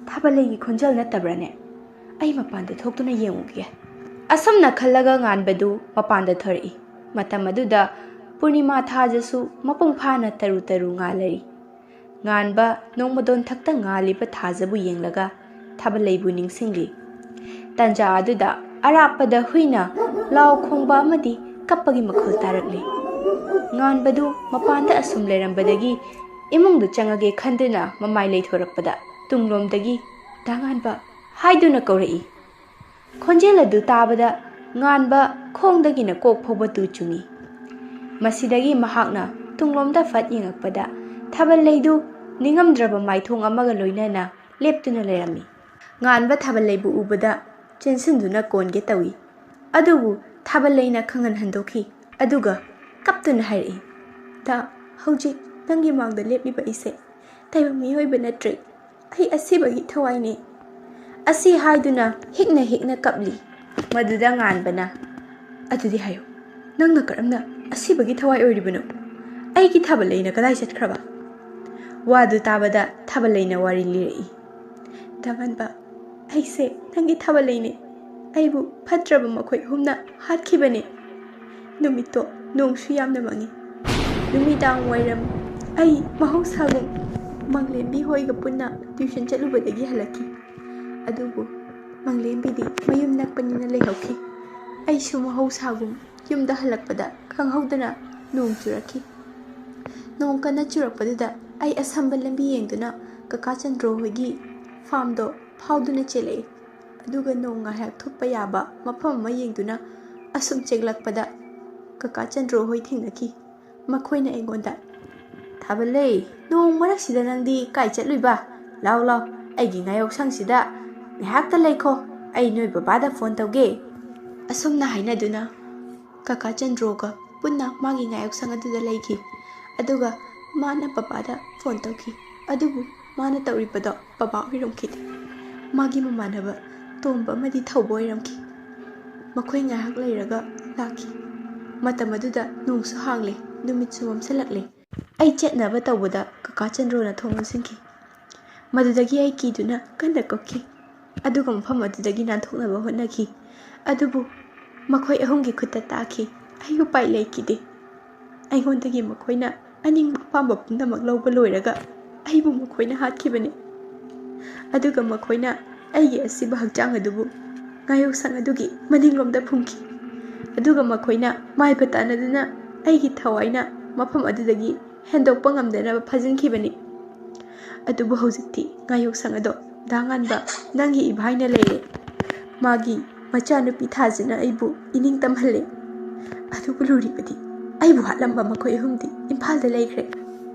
ꯊꯥꯕꯂꯩꯒꯤ ꯈꯣꯟꯖꯦꯜ ꯅꯠꯇꯕ꯭ꯔꯥꯅꯦ? ꯑꯩ ꯃꯄꯥꯟꯗ ꯊꯣꯛꯇꯨꯅ ꯌꯦꯡꯉꯨꯒꯦ꯫" ꯑꯁꯨꯝꯅ ꯈꯜꯂꯒ ꯉꯥꯟꯕꯗꯨ ꯃꯄꯥꯟꯗ ꯊꯣꯔꯛꯏ꯫ ꯃꯇꯝ ꯑꯗꯨꯗ ꯄꯨꯔꯅꯤꯃꯥ ꯊꯥꯖꯁꯨ ꯃꯄꯨꯡ ꯐꯥꯅ ꯇꯔꯨ ꯇꯔꯨ ꯉꯥꯜꯂꯔꯤ꯫ ꯉꯥꯟꯕ ꯅꯣꯡꯃꯗꯣꯟꯊꯛꯇ ꯉꯥꯜꯂꯤꯕ ꯊꯥꯖꯕꯨ ꯌꯦꯡꯂꯒ ꯊꯥꯕꯂꯩꯕꯨ ꯅꯤꯡꯁꯤꯡꯂꯤ꯫ ꯇꯟꯖꯥ ꯑꯗꯨꯗ ꯑꯔꯥꯞꯄꯗ ꯍꯨꯏꯅ ꯂꯥꯎ ꯈꯣꯡꯕ ꯑꯃꯗꯤ ꯀꯞꯄꯒꯤ ꯃꯈꯣꯜ ꯇꯥꯔꯛꯂꯤ꯫ ꯉꯥꯟꯕꯗꯨ ꯃꯄꯥꯟꯗ ꯑꯁꯨꯝ ꯂꯩꯔꯝꯕꯗꯒꯤ ꯏꯃꯨꯡꯗ ꯆꯪꯉꯒꯦ ꯈꯟꯗꯨꯅ ꯃꯃꯥꯏ ꯂꯩꯊꯣꯔꯛꯄꯗ ꯇꯨꯡꯂꯣꯝꯗꯒꯤ "ꯗꯥ ꯉꯥꯟꯕ" ꯍꯥꯏꯗꯨꯅ ꯀꯧꯔꯛꯏ꯫ ꯈꯣꯟꯖꯦꯜ ꯑꯗꯨ ꯇꯥꯕꯗ ꯉꯥꯟꯕ ꯈꯣꯡꯗꯒꯤꯅ ꯀꯣꯛ ꯐꯥꯎꯕ ꯇꯨ ꯆꯨꯡꯏ꯫ ꯃꯁꯤꯗꯒꯤ ꯃꯍꯥꯛꯅ ꯇꯨꯡꯂꯣꯝꯗ ꯐꯠ ꯌꯦꯡꯉꯛꯄꯗ ꯊꯥꯕꯜ ꯂꯩꯗꯨ ꯅꯤꯡꯉꯝꯗ꯭ꯔꯕ ꯃꯥꯏꯊꯣꯡ ꯑꯃꯒ ꯂꯣꯏꯅꯅ ꯂꯦꯞꯇꯨꯅ ꯂꯩꯔꯝꯃꯤ꯫ ꯉꯥꯟꯕ ꯊꯥꯕꯜ ꯂꯩꯕꯨ ꯎꯕꯗ ꯆꯦꯟꯁꯤꯟꯗꯨꯅ ꯀꯣꯟꯒꯦ ꯇꯧꯏ꯫ ꯑꯗꯨꯕꯨ ꯊꯥꯕꯜ ꯂꯩꯅ ꯈꯪꯍꯟ ꯍꯟꯗꯣꯛꯈꯤ꯫ ꯑꯗꯨꯒ ꯀꯞꯇꯨꯅ ꯍꯥꯏꯔꯛꯏ, "ꯗꯥ, ꯍꯧꯖꯤꯛ ꯅꯪꯒꯤ ꯃꯥꯡꯗ ꯂꯦꯞꯂꯤꯕ ꯑꯩꯁꯦ ꯇꯥꯏꯕꯪ ꯃꯤꯑꯣꯏꯕ ꯅꯠꯇ꯭ꯔꯦ꯫ ꯑꯩ ꯑꯁꯤꯕꯒꯤ ꯊꯋꯥꯏꯅꯤ꯫" ꯑꯁꯤ ꯍꯥꯏꯗꯨꯅ ꯍꯤꯛꯅ ꯍꯤꯛꯅ ꯀꯞꯂꯤ꯫ ꯃꯗꯨꯗ ꯉꯥꯟꯕꯅ, "ꯑꯗꯨꯗꯤ ꯍꯥꯏꯌꯨ, ꯅꯪꯅ ꯀꯔꯝꯅ ꯑꯁꯤꯕꯒꯤ ꯊꯋꯥꯏ ꯑꯣꯏꯔꯤꯕꯅꯣ? ꯑꯩꯒꯤ ꯊꯥꯕꯜ ꯂꯩꯅ ꯀꯗꯥꯏ ꯆꯠꯈ꯭ꯔꯕ?" ꯋꯥꯗꯨ ꯇꯥꯕꯗ ꯊꯥꯕꯜ ꯂꯩꯅ ꯋꯥꯔꯤ ꯂꯤꯔꯛꯏ꯫ "ꯗꯥ ꯉꯥꯟꯕ, ꯑꯩꯁꯦ ꯅꯪꯒꯤ ꯊꯥꯕꯜ ꯂꯩꯅꯦ꯫ ꯑꯩꯕꯨ ꯐꯠꯇ꯭ꯔꯕ ꯃꯈꯣꯏ ꯑꯍꯨꯝꯅ ꯍꯥꯠꯈꯤꯕꯅꯦ꯫ ꯅꯨꯃꯤꯠꯇꯣ ꯅꯣꯡꯁꯨ ꯌꯥꯝꯅ ꯃꯪꯉꯤ꯫ ꯅꯨꯃꯤꯗꯥꯡ ꯋꯥꯏꯔꯝ ꯑꯩ ꯃꯍꯧꯁꯥꯒꯨꯝ ꯃꯪꯂꯦꯝꯕꯤ ꯍꯣꯏꯒ ꯄꯨꯟꯅ ꯇ꯭ꯌꯨꯁꯟ ꯆꯠꯂꯨꯕꯗꯒꯤ ꯍꯜꯂꯛꯈꯤ꯫ ꯑꯗꯨꯕꯨ ꯃꯪꯂꯦꯝꯕꯤꯗꯤ ꯃꯌꯨꯝ ꯅꯛꯄꯅꯤꯅ ꯂꯩꯍꯧꯈꯤ꯫ ꯑꯩꯁꯨ ꯃꯍꯧꯁꯥꯒꯨꯝ ꯌꯨꯝꯗ ꯍꯜꯂꯛꯄꯗ ꯈꯪꯍꯧꯗꯅ ꯅꯣꯡ ꯆꯨꯔꯛꯈꯤ꯫ ꯅꯣꯡ ꯀꯟꯅ ꯆꯨꯔꯛꯄꯗꯨꯗ ꯑꯩ ꯑꯁꯝꯕ ꯂꯝꯕꯤ ꯌꯦꯡꯗꯨꯅ ꯀꯀꯥ ꯆꯟꯗ꯭ꯔꯣ ꯍꯣꯏꯒꯤ ꯐꯥꯝꯗꯣ ꯐꯥꯎꯗꯨꯅ ꯆꯦꯜꯂꯛꯏ꯫ ꯑꯗꯨꯒ ꯅꯣꯡ ꯉꯥꯏꯍꯥꯛ ꯊꯨꯞꯄ ꯌꯥꯕ ꯃꯐꯝ ꯑꯃ ꯌꯦꯡꯗꯨꯅ ꯑꯁꯨꯝ ꯆꯦꯜꯂꯛꯄꯗ ꯀꯀꯥ ꯆꯟꯗ꯭ꯔꯣ ꯍꯣꯏ ꯊꯦꯡꯅꯈꯤ꯫ ꯃꯈꯣꯏꯅ ꯑꯩꯉꯣꯟꯗ, "ꯊꯥꯕꯜꯂꯩ, ꯅꯣꯡ ꯃꯔꯛꯁꯤꯗ ꯅꯪꯗꯤ ꯀꯥꯏ ꯆꯠꯂꯨꯏꯕ? ꯂꯥꯎ ꯂꯥꯎ, ꯑꯩꯒꯤ ꯉꯥꯌꯣꯛꯁꯪꯁꯤꯗ ꯉꯥꯏꯍꯥꯛꯇ ꯂꯩꯈꯣ, ꯑꯩ ꯅꯣꯏ ꯕꯕꯥꯗ ꯐꯣꯟ ꯇꯧꯒꯦ꯫" ꯑꯁꯨꯝꯅ ꯍꯥꯏꯅꯗꯨꯅ ꯀꯀꯥ ꯆꯟꯗ꯭ꯔꯣꯒ ꯄꯨꯟꯅ ꯃꯥꯒꯤ ꯉꯥꯌꯣꯛꯁꯪ ꯑꯗꯨꯗ ꯂꯩꯈꯤ꯫ ꯑꯗꯨꯒ ꯃꯥꯅ ꯕꯕꯥꯗ ꯐꯣꯟ ꯇꯧꯈꯤ꯫ ꯑꯗꯨꯕꯨ ꯃꯥꯅ ꯇꯧꯔꯤꯕꯗꯣ ꯕꯕꯥ ꯑꯣꯏꯔꯝꯈꯤꯗꯦ꯫ ꯃꯥꯒꯤ ꯃꯃꯥꯟꯅꯕ ꯇꯣꯝꯕ ꯑꯃꯗꯤ ꯊꯧꯕ ꯑꯣꯏꯔꯝꯈꯤ꯫ ꯃꯈꯣꯏ ꯉꯥꯏꯍꯥꯛ ꯂꯩꯔꯒ ꯂꯥꯛꯈꯤ꯫ ꯃꯇꯝ ꯑꯗꯨꯗ ꯅꯣꯡꯁꯨ ꯍꯥꯡꯂꯦ, ꯅꯨꯃꯤꯠꯁꯨ ꯃꯝꯁꯤꯜꯂꯛꯂꯦ꯫ ꯑꯩ ꯆꯠꯅꯕ ꯇꯧꯕꯗ ꯀꯀꯥ ꯆꯟꯗ꯭ꯔꯣꯅ ꯊꯣꯡ ꯂꯣꯟꯁꯤꯟꯈꯤ꯫ ꯃꯗꯨꯗꯒꯤ ꯑꯩ ꯀꯤꯗꯨꯅ ꯀꯟꯅ ꯀꯞꯈꯤ꯫ ꯑꯗꯨꯒ ꯃꯐꯝ ꯑꯗꯨꯗꯒꯤ ꯅꯥꯟꯊꯣꯛꯅꯕ ꯍꯣꯠꯅꯈꯤ꯫ ꯑꯗꯨꯕꯨ ꯃꯈꯣꯏ ꯑꯍꯨꯝꯒꯤ ꯈꯨꯠꯇ ꯇꯥꯈꯤ꯫ ꯑꯩ ꯎꯄꯥꯏ ꯂꯩꯈꯤꯗꯦ꯫ ꯑꯩꯉꯣꯟꯗꯒꯤ ꯃꯈꯣꯏꯅ ꯑꯅꯤꯡꯕ ꯑꯄꯥꯝꯕ ꯄꯨꯝꯅꯃꯛ ꯂꯧꯕ ꯂꯣꯏꯔꯒ ꯑꯩꯕꯨ ꯃꯈꯣꯏꯅ ꯍꯥꯠꯈꯤꯕꯅꯤ꯫ ꯑꯗꯨꯒ ꯃꯈꯣꯏꯅ ꯑꯩꯒꯤ ꯑꯁꯤꯕ ꯍꯛꯆꯥꯡ ꯑꯗꯨꯕꯨ ꯉꯥꯌꯣꯛꯁꯪ ꯑꯗꯨꯒꯤ ꯃꯅꯤꯡꯂꯣꯝꯗ ꯐꯨꯝꯈꯤ꯫ ꯑꯗꯨꯒ ꯃꯈꯣꯏꯅ ꯃꯥꯏꯕ ꯇꯥꯟꯅꯗꯨꯅ ꯑꯩꯒꯤ ꯊꯋꯥꯏꯅ ꯃꯐꯝ ꯑꯗꯨꯗꯒꯤ ꯍꯦꯟꯗꯣꯛꯄ ꯉꯝꯗꯅꯕ ꯐꯥꯖꯤꯟꯈꯤꯕꯅꯤ꯫ ꯑꯗꯨꯕꯨ ꯍꯧꯖꯤꯛꯇꯤ ꯉꯥꯌꯣꯛꯁꯪ ꯑꯗꯣ ꯗꯥ ꯉꯥꯟꯕ, ꯅꯪꯒꯤ ꯏꯚꯥꯏꯅ ꯂꯩꯔꯦ꯫ ꯃꯥꯒꯤ ꯃꯆꯥꯅꯨꯄꯤ ꯊꯥꯖꯅ ꯑꯩꯕꯨ ꯏꯅꯤꯡ ꯇꯝꯍꯜꯂꯦ꯫ ꯑꯗꯨꯕꯨ ꯂꯨꯔꯤꯕꯗꯤ ꯑꯩꯕꯨ ꯍꯥꯠꯂꯝꯕ ꯃꯈꯣꯏ ꯑꯍꯨꯝꯗꯤ ꯏꯝꯐꯥꯜꯗ ꯂꯩꯈ꯭ꯔꯦ꯫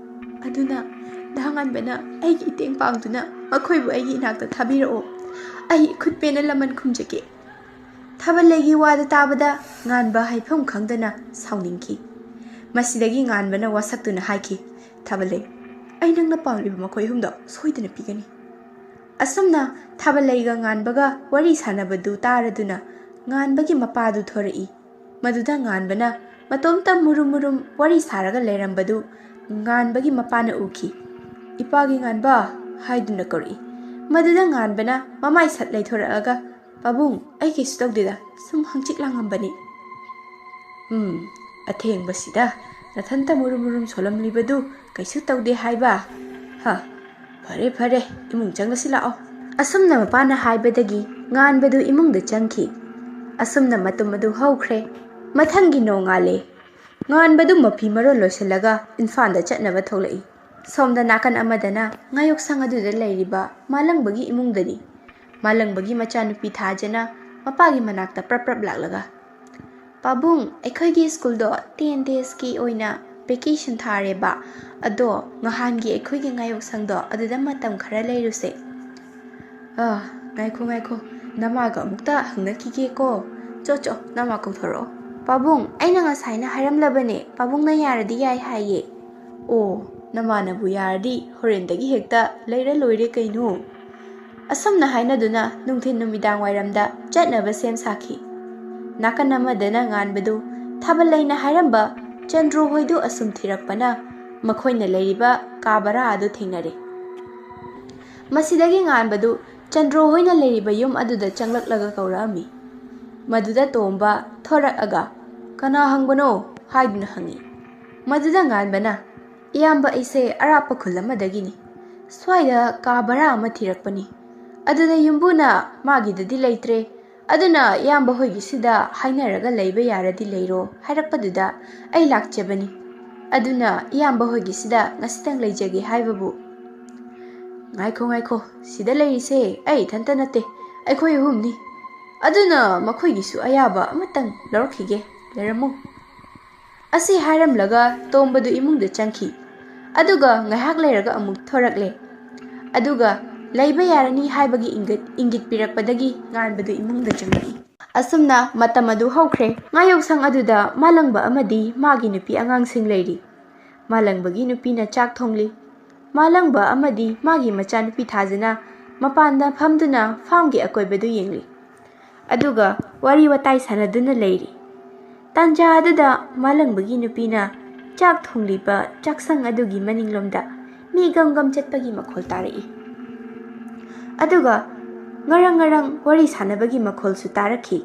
ꯑꯗꯨꯅ ꯗꯥ ꯉꯥꯟꯕꯅ ꯑꯩꯒꯤ ꯏꯇꯦꯡ ꯄꯥꯡꯗꯨꯅ ꯃꯈꯣꯏꯕꯨ ꯑꯩꯒꯤ ꯏꯅꯥꯛꯇ ꯊꯥꯕꯤꯔꯛꯑꯣ꯫ ꯑꯩ ꯏꯈꯨꯠ ꯄꯦꯟꯅ ꯂꯃꯟ ꯈꯨꯝꯖꯒꯦ꯫ ꯊꯥꯕꯜꯂꯩꯒꯤ ꯋꯥꯗꯨ ꯇꯥꯕꯗ ꯉꯥꯟꯕ ꯍꯥꯏꯐꯝ ꯈꯪꯗꯅ ꯁꯥꯎꯅꯤꯡꯈꯤ꯫ ꯃꯁꯤꯗꯒꯤ ꯉꯥꯟꯕꯅ ꯋꯥꯁꯛꯇꯨꯅ ꯍꯥꯏꯈꯤ, "ꯊꯥꯕꯜꯂꯩ, ꯑꯩ ꯅꯪꯅ ꯄꯥꯝꯂꯤꯕ ꯃꯈꯣꯏ ꯑꯍꯨꯝꯗꯣ ꯁꯣꯏꯗꯅ ꯄꯤꯒꯅꯤ꯫" ꯑꯁꯨꯝꯅ ꯊꯥꯕꯜꯂꯩꯒ ꯉꯥꯟꯕꯒ ꯋꯥꯔꯤ ꯁꯥꯟꯅꯕꯗꯨ ꯇꯥꯔꯗꯨꯅ ꯉꯥꯟꯕꯒꯤ ꯃꯄꯥꯗꯨ ꯊꯣꯔꯛꯏ꯫ ꯃꯗꯨꯗ ꯉꯥꯟꯕꯅ ꯃꯇꯣꯝꯇ ꯃꯨꯔꯨꯝ ꯃꯨꯔꯨꯝ ꯋꯥꯔꯤ ꯁꯥꯔꯒ ꯂꯩꯔꯝꯕꯗꯨ ꯉꯥꯟꯕꯒꯤ ꯃꯄꯥꯅ ꯎꯈꯤ꯫ "ꯏꯄꯥꯒꯤ ꯉꯥꯟꯕ" ꯍꯥꯏꯗꯨꯅ ꯀꯧꯔꯛꯏ꯫ ꯃꯗꯨꯗ ꯉꯥꯟꯕꯅ ꯃꯃꯥꯏ ꯁꯠ ꯂꯩꯊꯣꯔꯛꯑꯒ, "ꯄꯥꯕꯨꯡ, ꯑꯩ ꯀꯩꯁꯨ ꯇꯧꯗꯦꯗ, ꯁꯨꯝ ꯍꯪꯆꯤꯠ ꯂꯥꯡꯉꯝꯕꯅꯤ꯫" "ꯎꯝ, ꯑꯊꯦꯡꯕꯁꯤꯗ ꯅꯊꯟꯇ ꯃꯨꯔꯨꯝ ꯃꯨꯔꯨꯝ ꯁꯣꯜꯂꯝꯂꯤꯕꯗꯨ ꯀꯩꯁꯨ ꯇꯧꯗꯦ ꯍꯥꯏꯕ? ꯍ, ꯐꯔꯦ, ꯐꯔꯦ, ꯏꯃꯨꯡ ꯆꯪꯂꯁꯤ ꯂꯥꯛꯑꯣ꯫" ꯑꯁꯨꯝꯅ ꯃꯄꯥꯅ ꯍꯥꯏꯕꯗꯒꯤ ꯉꯥꯟꯕꯗꯨ ꯏꯃꯨꯡꯗ ꯆꯪꯈꯤ꯫ ꯑꯁꯨꯝꯅ ꯃꯇꯨꯝ ꯑꯗꯨ ꯍꯧꯈ꯭ꯔꯦ꯫ ꯃꯊꯪꯒꯤ ꯅꯣꯡꯉꯥꯜꯂꯦ꯫ ꯉꯥꯟꯕꯗꯨ ꯃꯐꯤ ꯃꯔꯣꯜ ꯂꯣꯏꯁꯤꯜꯂꯒ ꯏꯝꯐꯥꯜꯗ ꯆꯠꯅꯕ ꯊꯣꯛꯂꯛꯏ꯫ ꯁꯣꯝꯗ ꯅꯥꯀꯟ ꯑꯃꯗꯅ ꯉꯥꯌꯣꯛꯁꯪ ꯑꯗꯨꯗ ꯂꯩꯔꯤꯕ ꯃꯥꯂꯪꯕꯒꯤ ꯏꯃꯨꯡꯗꯅꯤ꯫ ꯃꯥꯂꯪꯕꯒꯤ ꯃꯆꯥꯅꯨꯄꯤ ꯊꯥꯖꯅ ꯃꯄꯥꯒꯤ ꯃꯅꯥꯛꯇ ꯄ꯭ꯔꯞ ꯄ꯭ꯔꯞ ꯂꯥꯛꯂꯒ, "ꯄꯥꯕꯨꯡ, ꯑꯩꯈꯣꯏꯒꯤ ꯁ꯭ꯀꯨꯜꯗꯣ ten days ꯀꯤ ꯑꯣꯏꯅ vacation ꯊꯥꯔꯦꯕ꯫ ꯑꯗꯣ ꯅꯍꯥꯟꯒꯤ ꯑꯩꯈꯣꯏꯒꯤ ꯉꯥꯌꯣꯛꯁꯪꯗꯣ ꯑꯗꯨꯗ ꯃꯇꯝ ꯈꯔ ꯂꯩꯔꯨꯁꯦ꯫" "ꯑ, ꯉꯥꯏꯈꯣ, ꯉꯥꯏꯈꯣ, ꯅꯃꯥꯒ ꯑꯃꯨꯛꯇ ꯍꯪꯅꯈꯤꯒꯦꯀꯣ꯫ ꯆꯣ, ꯆꯣ, ꯅꯃꯥ ꯀꯧꯊꯣꯔꯛꯑꯣ꯫" "ꯄꯥꯕꯨꯡ, ꯑꯩꯅ ꯉꯁꯥꯏꯅ ꯍꯥꯏꯔꯝꯂꯕꯅꯦ, ꯄꯥꯕꯨꯡꯅ ꯌꯥꯔꯗꯤ ꯌꯥꯏ ꯍꯥꯏꯌꯦ꯫" "ꯑꯣ, "ꯅꯃꯥꯅꯕꯨ ꯌꯥꯔꯗꯤ ꯍꯣꯔꯦꯟꯗꯒꯤ ꯍꯦꯛꯇ ꯂꯩꯔ ꯂꯣꯏꯔꯦ ꯀꯩꯅꯣ?" ꯑꯁꯨꯝꯅ ꯍꯥꯏꯅꯗꯨꯅ ꯅꯨꯡꯊꯤꯜ ꯅꯨꯃꯤꯗꯥꯡ ꯋꯥꯏꯔꯝꯗ ꯆꯠꯅꯕ ꯁꯦꯝ ꯁꯥꯈꯤ꯫ ꯅꯥꯀꯟ ꯑꯃꯗꯅ ꯉꯥꯟꯕꯗꯨ ꯊꯥꯕꯜ ꯂꯩꯅ ꯍꯥꯏꯔꯝꯕ ꯆꯟꯗ꯭ꯔꯨ ꯍꯣꯏꯗꯨ ꯑꯁꯨꯝ ꯊꯤꯔꯛꯄꯅ ꯃꯈꯣꯏꯅ ꯂꯩꯔꯤꯕ ꯀꯥ ꯚꯔꯥ ꯑꯗꯨ ꯊꯦꯡꯅꯔꯦ꯫ ꯃꯁꯤꯗꯒꯤ ꯉꯥꯟꯕꯗꯨ ꯆꯟꯗ꯭ꯔꯨ ꯍꯣꯏꯅ ꯂꯩꯔꯤꯕ ꯌꯨꯝ ꯑꯗꯨꯗ ꯆꯪꯂꯛꯂꯒ ꯀꯧꯔꯛꯑꯝꯃꯤ꯫ ꯃꯗꯨꯗ ꯇꯣꯝꯕ ꯊꯣꯔꯛꯑꯒ, "ꯀꯅꯥ ꯍꯪꯕꯅꯣ?" ꯍꯥꯏꯗꯨꯅ ꯍꯪꯉꯤ꯫ ꯃꯗꯨꯗ ꯉꯥꯟꯕꯅ, "ꯏꯌꯥꯝꯕ, ꯑꯩꯁꯦ ꯑꯔꯥꯞꯄ ꯈꯨꯜ ꯑꯃꯗꯒꯤꯅꯤ꯫ ꯁ꯭ꯋꯥꯏꯗ ꯀꯥ ꯚꯔꯥ ꯑꯃ ꯊꯤꯔꯛꯄꯅꯤ꯫ ꯑꯗꯨꯗ ꯌꯨꯝꯕꯨꯅ ꯃꯥꯒꯤꯗꯗꯤ ꯂꯩꯇ꯭ꯔꯦ, ꯑꯗꯨꯅ ꯏꯌꯥꯝꯕ ꯍꯣꯏꯒꯤꯁꯤꯗ ꯍꯥꯏꯅꯔꯒ ꯂꯩꯕ ꯌꯥꯔꯗꯤ ꯂꯩꯔꯣ ꯍꯥꯏꯔꯛꯄꯗꯨꯗ ꯑꯩ ꯂꯥꯛꯆꯕꯅꯤ꯫ ꯑꯗꯨꯅ ꯏꯌꯥꯝꯕ ꯍꯣꯏꯒꯤꯁꯤꯗ ꯉꯁꯤꯇꯪ ꯂꯩꯖꯒꯦ ꯍꯥꯏꯕꯕꯨ"꯫ "ꯉꯥꯏꯈꯣ, ꯉꯥꯏꯈꯣ, ꯁꯤꯗ ꯂꯩꯔꯤꯁꯦ ꯑꯩ ꯏꯊꯟꯇ ꯅꯠꯇꯦ, ꯑꯩꯈꯣꯏ ꯑꯍꯨꯝꯅꯤ꯫ ꯑꯗꯨꯅ ꯃꯈꯣꯏꯒꯤꯁꯨ ꯑꯌꯥꯕ ꯑꯃꯇꯪ ꯂꯧꯔꯛꯈꯤꯒꯦ, ꯂꯩꯔꯝꯃꯣ"꯫ ꯑꯁꯤ ꯍꯥꯏꯔꯝꯂꯒ ꯇꯣꯝꯕꯗꯨ ꯏꯃꯨꯡꯗ ꯆꯪꯈꯤ꯫ ꯑꯗꯨꯒ ꯉꯥꯏꯍꯥꯛ ꯂꯩꯔꯒ ꯑꯃꯨꯛ ꯊꯣꯔꯛꯂꯦ꯫ ꯑꯗꯨꯒ ꯂꯩꯕ ꯌꯥꯔꯅꯤ ꯍꯥꯏꯕꯒꯤ ꯏꯪꯒꯤꯠ, ꯏꯪꯒꯤꯠ ꯄꯤꯔꯛꯄꯗꯒꯤ ꯉꯥꯟꯕꯗꯨ ꯏꯃꯨꯡꯗ ꯆꯪꯂꯛꯏ꯫ ꯑꯁꯨꯝꯅ ꯃꯇꯝ ꯑꯗꯨ ꯍꯧꯈ꯭ꯔꯦ꯫ ꯉꯥꯌꯣꯛꯁꯪ ꯑꯗꯨꯗ ꯃꯥꯂꯪꯕ ꯑꯃꯗꯤ ꯃꯥꯒꯤ ꯅꯨꯄꯤ ꯑꯉꯥꯡꯁꯤꯡ ꯂꯩꯔꯤ꯫ ꯃꯥꯂꯪꯕꯒꯤ ꯅꯨꯄꯤꯅ ꯆꯥꯛ ꯊꯣꯡꯂꯤ꯫ ꯃꯥꯂꯪꯕ ꯑꯃꯗꯤ ꯃꯥꯒꯤ ꯃꯆꯥꯅꯨꯄꯤ ꯊꯥꯖꯅ ꯃꯄꯥꯟꯗ ꯐꯝꯗꯨꯅ ꯐꯥꯝꯒꯤ ꯑꯀꯣꯏꯕꯗꯨ ꯌꯦꯡꯂꯤ꯫ ꯑꯗꯨꯒ ꯋꯥꯔꯤ ꯋꯥꯇꯥꯏ ꯁꯥꯟꯅꯗꯨꯅ ꯂꯩꯔꯤ꯫ ꯇꯥꯟꯖꯥ ꯑꯗꯨꯗ ꯃꯥꯂꯪꯕꯒꯤ ꯅꯨꯄꯤꯅ ꯆꯥꯛ ꯊꯣꯡꯂꯤꯕ ꯆꯥꯛꯁꯪ ꯑꯗꯨꯒꯤ ꯃꯅꯤꯡꯂꯣꯝꯗ ꯃꯤ ꯒꯝ ꯒꯝ ꯆꯠꯄꯒꯤ ꯃꯈꯣꯜ ꯇꯥꯔꯛꯏ꯫ ꯑꯗꯨꯒ ꯉꯔꯪ ꯉꯔꯪ ꯋꯥꯔꯤ ꯁꯥꯟꯅꯕꯒꯤ ꯃꯈꯣꯜꯁꯨ ꯇꯥꯔꯛꯈꯤ꯫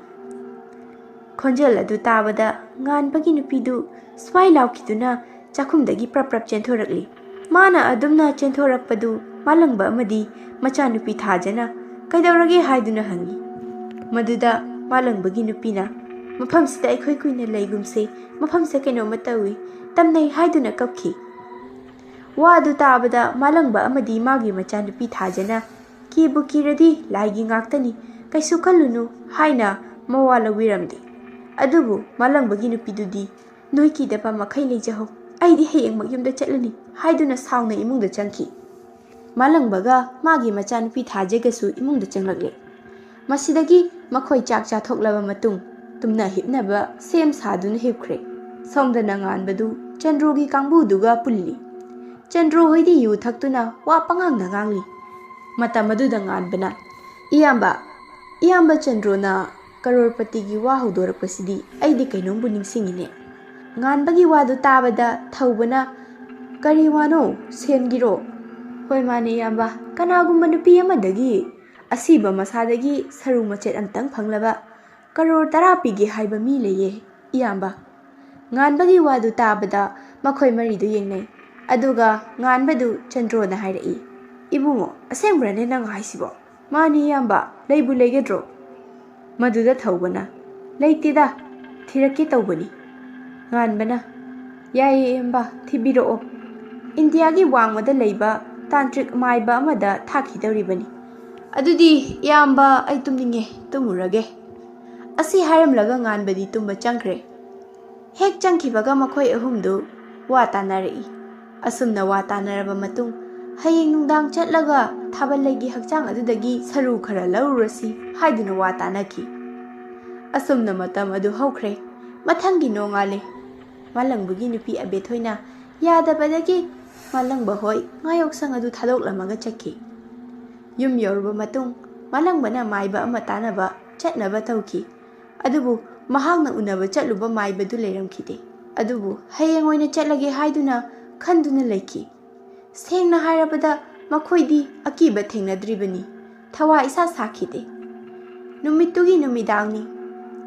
ꯈꯣꯟꯖꯦꯜ ꯑꯗꯨ ꯇꯥꯕꯗ ꯉꯥꯟꯕꯒꯤ ꯅꯨꯄꯤꯗꯨ ꯁ꯭ꯋꯥꯏ ꯂꯥꯎꯈꯤꯗꯨꯅ ꯆꯥꯛꯈꯨꯝꯗꯒꯤ ꯄ꯭ꯔꯞ ꯄ꯭ꯔꯞ ꯆꯦꯟꯊꯣꯔꯛꯂꯤ꯫ ꯃꯥꯅ ꯑꯗꯨꯝꯅ ꯆꯦꯟꯊꯣꯔꯛꯄꯗꯨ ꯃꯥꯂꯪꯕ ꯑꯃꯗꯤ ꯃꯆꯥꯅꯨꯄꯤ ꯊꯥꯖꯅ "ꯀꯩꯗꯧꯔꯒꯦ?" ꯍꯥꯏꯗꯨꯅ ꯍꯪꯉꯤ꯫ ꯃꯗꯨꯗ ꯃꯥꯂꯪꯕꯒꯤ ꯅꯨꯄꯤꯅ, "ꯃꯐꯝꯁꯤꯗ ꯑꯩꯈꯣꯏ ꯀꯨꯏꯅ ꯂꯩꯒꯨꯝꯁꯦ, ꯃꯐꯝꯁꯦ ꯀꯩꯅꯣꯝꯃ ꯇꯧꯏ, ꯇꯝꯅꯩ" ꯍꯥꯏꯗꯨꯅ ꯀꯞꯈꯤ꯫ ꯋꯥ ꯑꯗꯨ ꯇꯥꯕꯗ ꯃꯥꯂꯪꯕ ꯑꯃꯗꯤ ꯃꯥꯒꯤ ꯃꯆꯥꯅꯨꯄꯤ ꯊꯥꯖꯅ, "ꯀꯤꯕꯨ ꯀꯤꯔꯗꯤ ꯂꯥꯏꯒꯤ ꯉꯥꯛꯇꯅꯤ, ꯀꯩꯁꯨ ꯈꯜꯂꯨꯅꯨ" ꯍꯥꯏꯅ ꯃꯋꯥ ꯂꯧꯕꯤꯔꯝꯗꯦ꯫ ꯑꯗꯨꯕꯨ ꯃꯥꯂꯪꯕꯒꯤ ꯅꯨꯄꯤꯗꯨꯗꯤ, "ꯅꯣꯏ ꯀꯤꯗꯕ ꯃꯈꯩ ꯂꯩꯖꯍꯧ, ꯑꯩꯗꯤ ꯍꯌꯦꯡꯃꯛ ꯌꯨꯝꯗ ꯆꯠꯂꯅꯤ" ꯍꯥꯏꯗꯨꯅ ꯁꯥꯎꯅ ꯏꯃꯨꯡꯗ ꯆꯪꯈꯤ꯫ ꯃꯥꯂꯪꯕꯒ ꯃꯥꯒꯤ ꯃꯆꯥꯅꯨꯄꯤ ꯊꯥꯖꯒꯁꯨ ꯏꯃꯨꯡꯗ ꯆꯪꯂꯛꯂꯦ꯫ ꯃꯁꯤꯗꯒꯤ ꯃꯈꯣꯏ ꯆꯥꯛ ꯆꯥꯊꯣꯛꯂꯕ ꯃꯇꯨꯡ ꯇꯨꯝꯅ ꯍꯤꯞꯅꯕ ꯁꯦꯝ ꯁꯥꯗꯨꯅ ꯍꯤꯞꯈ꯭ꯔꯦ꯫ ꯁꯣꯝꯗꯅ ꯉꯥꯟꯕꯗꯨ ꯆꯟꯗ꯭ꯔꯨꯒꯤ ꯀꯥꯡꯕꯨꯗꯨꯒ ꯄꯨꯜꯂꯤ꯫ ꯆꯟꯗ꯭ꯔꯣ ꯍꯣꯏꯗꯤ ꯌꯨ ꯊꯛꯇꯨꯅ ꯋꯥ ꯄꯉꯥꯡꯗ ꯉꯥꯡꯂꯤ꯫ ꯃꯇꯝ ꯑꯗꯨꯗ ꯉꯥꯟꯕꯅ, "ꯏꯌꯥꯝꯕ, ꯏꯌꯥꯝꯕ ꯆꯟꯗ꯭ꯔꯣꯅ ꯀꯔꯣꯔꯄꯇꯤꯒꯤ ꯋꯥ ꯍꯧꯗꯣꯔꯛꯄꯁꯤꯗꯤ ꯑꯩꯗꯤ ꯀꯩꯅꯣꯝꯕꯨ ꯅꯤꯡꯁꯤꯡꯉꯤꯅꯦ꯫" ꯉꯥꯟꯕꯒꯤ ꯋꯥꯗꯨ ꯇꯥꯕꯗ ꯊꯧꯕꯅ, "ꯀꯔꯤ ꯋꯥꯅꯣ? ꯁꯦꯟꯒꯤꯔꯣ?" "ꯍꯣꯏ ꯃꯥꯅꯦ ꯏꯌꯥꯝꯕ, ꯀꯅꯥꯒꯨꯝꯕ ꯅꯨꯄꯤ ꯑꯃꯗꯒꯤ ꯑꯁꯤꯕ ꯃꯁꯥꯗꯒꯤ ꯁꯔꯨ ꯃꯆꯦꯠ ꯑꯝꯇꯪ ꯐꯪꯂꯕ ꯀꯔꯣꯔ ꯇꯔꯥ ꯄꯤꯒꯦ ꯍꯥꯏꯕ ꯃꯤ ꯂꯩꯌꯦ ꯏꯌꯥꯝꯕ꯫" ꯉꯥꯟꯕꯒꯤ ꯋꯥꯗꯨ ꯇꯥꯕꯗ ꯃꯈꯣꯏ ꯃꯔꯤꯗꯨ ꯌꯦꯡꯅꯩ꯫ ꯑꯗꯨꯒ ꯉꯥꯟꯕꯗꯨ ꯆꯟꯗ꯭ꯔꯣꯅ ꯍꯥꯏꯔꯛꯏ, "ꯏꯕꯨꯡꯉꯣ, ꯑꯁꯦꯡꯕ꯭ꯔꯅꯦ ꯅꯪ ꯍꯥꯏꯁꯤꯕꯣ?" "ꯃꯥꯅꯤ ꯏꯌꯥꯝꯕ, ꯂꯩꯕꯨ ꯂꯩꯒꯗ꯭ꯔꯣ?" ꯃꯗꯨꯗ ꯊꯧꯕꯅ, "ꯂꯩꯇꯦꯗ, ꯊꯤꯔꯛꯀꯦ ꯇꯧꯕꯅꯤ꯫" ꯉꯥꯟꯕꯅ, "ꯌꯥꯏꯌꯦ ꯏꯌꯥꯝꯕ, ꯊꯤꯕꯤꯔꯛꯑꯣ꯫ ꯏꯟꯗꯤꯌꯥꯒꯤ ꯋꯥꯡꯃꯗ ꯂꯩꯕ ꯇꯥꯟꯇ꯭ꯔꯤꯛ ꯃꯥꯏꯕ ꯑꯃꯗ ꯊꯥꯈꯤꯗꯧꯔꯤꯕꯅꯤ꯫ ꯑꯗꯨꯗꯤ ꯏꯌꯥꯝꯕ, ꯑꯩ ꯇꯨꯝꯅꯤꯡꯉꯦ, ꯇꯨꯝꯃꯨꯔꯒꯦ꯫" ꯑꯁꯤ ꯍꯥꯏꯔꯝꯂꯒ ꯉꯥꯟꯕꯗꯤ ꯇꯨꯝꯕ ꯆꯪꯈ꯭ꯔꯦ꯫ ꯍꯦꯛ ꯆꯪꯈꯤꯕꯒ ꯃꯈꯣꯏ ꯑꯍꯨꯝꯗꯨ ꯋꯥ ꯇꯥꯅꯔꯛꯏ꯫ ꯑꯁꯨꯝꯅ ꯋꯥ ꯇꯥꯅꯔꯕ ꯃꯇꯨꯡ, "ꯍꯌꯦꯡ ꯅꯨꯡꯗꯥꯡ ꯆꯠꯂꯒ ꯊꯥꯕꯜꯂꯩꯒꯤ ꯍꯛꯆꯥꯡ ꯑꯗꯨꯗꯒꯤ ꯁꯔꯨ ꯈꯔ ꯂꯧꯔꯨꯔꯁꯤ" ꯍꯥꯏꯗꯨꯅ ꯋꯥ ꯇꯥꯅꯈꯤ꯫ ꯑꯁꯨꯝꯅ ꯃꯇꯝ ꯑꯗꯨ ꯍꯧꯈ꯭ꯔꯦ꯫ ꯃꯊꯪꯒꯤ ꯅꯣꯡꯉꯥꯜꯂꯦ꯫ ꯃꯥꯂꯪꯕꯒꯤ ꯅꯨꯄꯤ ꯑꯕꯦꯊꯣꯏꯅ ꯌꯥꯗꯕꯗꯒꯤ ꯃꯥꯂꯪꯕ ꯍꯣꯏ ꯉꯥꯌꯣꯛꯁꯪ ꯑꯗꯨ ꯊꯥꯗꯣꯛꯂꯝꯃꯒ ꯆꯠꯈꯤ꯫ ꯌꯨꯝ ꯌꯧꯔꯕ ꯃꯇꯨꯡ, ꯃꯥꯂꯪꯕꯅ ꯃꯥꯏꯕ ꯑꯃ ꯇꯥꯅꯕ ꯆꯠꯅꯕ ꯇꯧꯈꯤ꯫ ꯑꯗꯨꯕꯨ ꯃꯍꯥꯛꯅ ꯎꯅꯕ ꯆꯠꯂꯨꯕ ꯃꯥꯏꯕꯗꯨ ꯂꯩꯔꯝꯈꯤꯗꯦ꯫ ꯑꯗꯨꯕꯨ ꯍꯌꯦꯡ ꯑꯣꯏꯅ ꯆꯠꯂꯒꯦ ꯍꯥꯏꯗꯨꯅ ꯈꯟꯗꯨꯅ ꯂꯩꯈꯤ꯫ ꯁꯦꯡꯅ ꯍꯥꯏꯔꯕꯗ, ꯃꯈꯣꯏꯗꯤ ꯑꯀꯤꯕ ꯊꯦꯡꯅꯗ꯭ꯔꯤꯕꯅꯤ꯫ ꯊꯋꯥ ꯏꯁꯥ ꯁꯥꯈꯤꯗꯦ꯫ ꯅꯨꯃꯤꯠꯇꯨꯒꯤ ꯅꯨꯃꯤꯗꯥꯡꯅꯤ꯫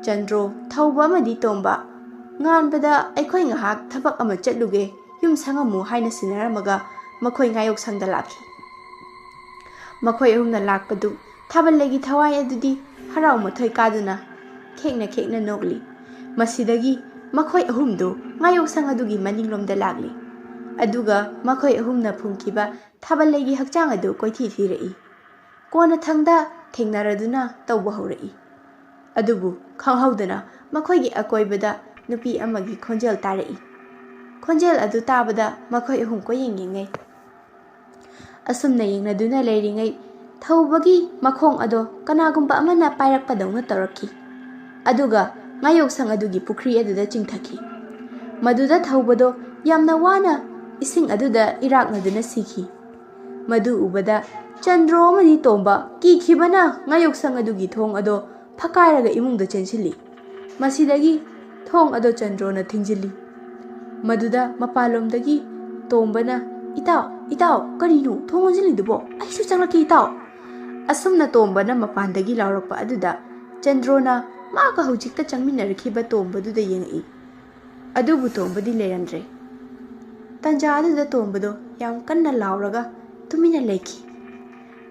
ꯆꯟꯗ꯭ꯔꯣ, ꯊꯧꯕ ꯑꯃꯗꯤ ꯇꯣꯝꯕ, ꯉꯥꯟꯕꯗ "ꯑꯩꯈꯣꯏ ꯉꯥꯏꯍꯥꯛ ꯊꯕꯛ ꯑꯃ ꯆꯠꯂꯨꯒꯦ, ꯌꯨꯝ ꯁꯪꯉꯝꯃꯨ" ꯍꯥꯏꯅ ꯁꯤꯟꯅꯔꯝꯃꯒ ꯃꯈꯣꯏ ꯉꯥꯌꯣꯛꯁꯪꯗ ꯂꯥꯛꯈꯤ꯫ ꯃꯈꯣꯏ ꯑꯍꯨꯝꯅ ꯂꯥꯛꯄꯗꯨ ꯊꯥꯕꯜꯂꯩꯒꯤ ꯊꯋꯥꯏ ꯑꯗꯨꯗꯤ ꯍꯔꯥꯎ ꯃꯊꯣꯏ ꯀꯥꯗꯨꯅ ꯈꯦꯛꯅ ꯈꯦꯛꯅ ꯅꯣꯛꯂꯤ꯫ ꯃꯁꯤꯗꯒꯤ ꯃꯈꯣꯏ ꯑꯍꯨꯝꯗꯨ ꯉꯥꯌꯣꯛꯁꯪ ꯑꯗꯨꯒꯤ ꯃꯅꯤꯡꯂꯣꯝꯗ ꯂꯥꯛꯂꯤ꯫ ꯑꯗꯨꯒ ꯃꯈꯣꯏ ꯑꯍꯨꯝꯅ ꯐꯨꯝꯈꯤꯕ ꯊꯥꯕꯜꯂꯩꯒꯤ ꯍꯛꯆꯥꯡ ꯑꯗꯨ ꯀꯣꯏꯊꯤ ꯊꯤꯔꯛꯏ꯫ ꯀꯣꯟꯅꯊꯪꯗ ꯊꯦꯡꯅꯔꯗꯨꯅ ꯇꯧꯕ ꯍꯧꯔꯛꯏ꯫ ꯑꯗꯨꯕꯨ ꯈꯪꯍꯧꯗꯅ ꯃꯈꯣꯏꯒꯤ ꯑꯀꯣꯏꯕꯗ ꯅꯨꯄꯤ ꯑꯃꯒꯤ ꯈꯣꯟꯖꯦꯜ ꯇꯥꯔꯛꯏ꯫ ꯈꯣꯟꯖꯦꯜ ꯑꯗꯨ ꯇꯥꯕꯗ ꯃꯈꯣꯏ ꯑꯍꯨꯝ ꯀꯣꯏꯌꯦꯡ ꯌꯦꯡꯅꯩ꯫ ꯑꯁꯨꯝꯅ ꯌꯦꯡꯅꯗꯨꯅ ꯂꯩꯔꯤꯉꯩ, ꯊꯧꯕꯒꯤ ꯃꯈꯣꯡ ꯑꯗꯣ ꯀꯅꯥꯒꯨꯝꯕ ꯑꯃꯅ ꯄꯥꯏꯔꯛꯄꯗꯧꯅ ꯇꯧꯔꯛꯈꯤ꯫ ꯑꯗꯨꯒ ꯉꯥꯌꯣꯛꯁꯪ ꯑꯗꯨꯒꯤ ꯄꯨꯈ꯭ꯔꯤ ꯑꯗꯨꯗ ꯆꯤꯡꯊꯈꯤ꯫ ꯃꯗꯨꯗ ꯊꯧꯕꯗꯣ ꯌꯥꯝꯅ ꯋꯥꯅ ꯏꯁꯤꯡ ꯑꯗꯨꯗ ꯏꯔꯥꯛꯅꯗꯨꯅ ꯁꯤꯈꯤ꯫ ꯃꯗꯨ ꯎꯕꯗ ꯆꯟꯗ꯭ꯔꯣ ꯑꯃꯗꯤ ꯇꯣꯝꯕ ꯀꯤꯈꯤꯕꯅ ꯉꯥꯌꯣꯛꯁꯪ ꯑꯗꯨꯒꯤ ꯊꯣꯡ ꯑꯗꯣ ꯐꯛꯀꯥꯏꯔꯒ ꯏꯃꯨꯡꯗ ꯆꯦꯟꯁꯤꯜꯂꯤ꯫ ꯃꯁꯤꯗꯒꯤ ꯊꯣꯡ ꯑꯗꯣ ꯆꯟꯗ꯭ꯔꯣꯅ ꯊꯤꯡꯖꯤꯜꯂꯤ꯫ ꯃꯗꯨꯗ ꯃꯄꯥꯟꯂꯣꯝꯗꯒꯤ ꯇꯣꯝꯕꯅ, "ꯏꯇꯥꯎ, ꯏꯇꯥꯎ, ꯀꯔꯤꯅꯣ ꯊꯣꯡ ꯂꯣꯟꯁꯤꯜꯂꯤꯗꯨꯕꯣ? ꯑꯩꯁꯨ ꯆꯪꯂꯛꯀꯦ, ꯏꯇꯥꯎ!" ꯑꯁꯨꯝꯅ ꯇꯣꯝꯕꯅ ꯃꯄꯥꯟꯗꯒꯤ ꯂꯥꯎꯔꯛꯄ ꯑꯗꯨꯗ ꯆꯟꯗ꯭ꯔꯣꯅ ꯃꯥꯒ ꯍꯧꯖꯤꯛꯇ ꯆꯪꯃꯤꯟꯅꯔꯛꯈꯤꯕ ꯇꯣꯝꯕꯗꯨꯗ ꯌꯦꯡꯉꯛꯏ꯫ ꯑꯗꯨꯕꯨ ꯇꯣꯝꯕꯗꯤ ꯂꯩꯔꯝꯗ꯭ꯔꯦ꯫ ꯇꯟꯖꯥ ꯑꯗꯨꯗ ꯇꯣꯝꯕꯗꯣ ꯌꯥꯝ ꯀꯟꯅ ꯂꯥꯎꯔꯒ ꯇꯨꯃꯤꯟꯅ ꯂꯩꯈꯤ꯫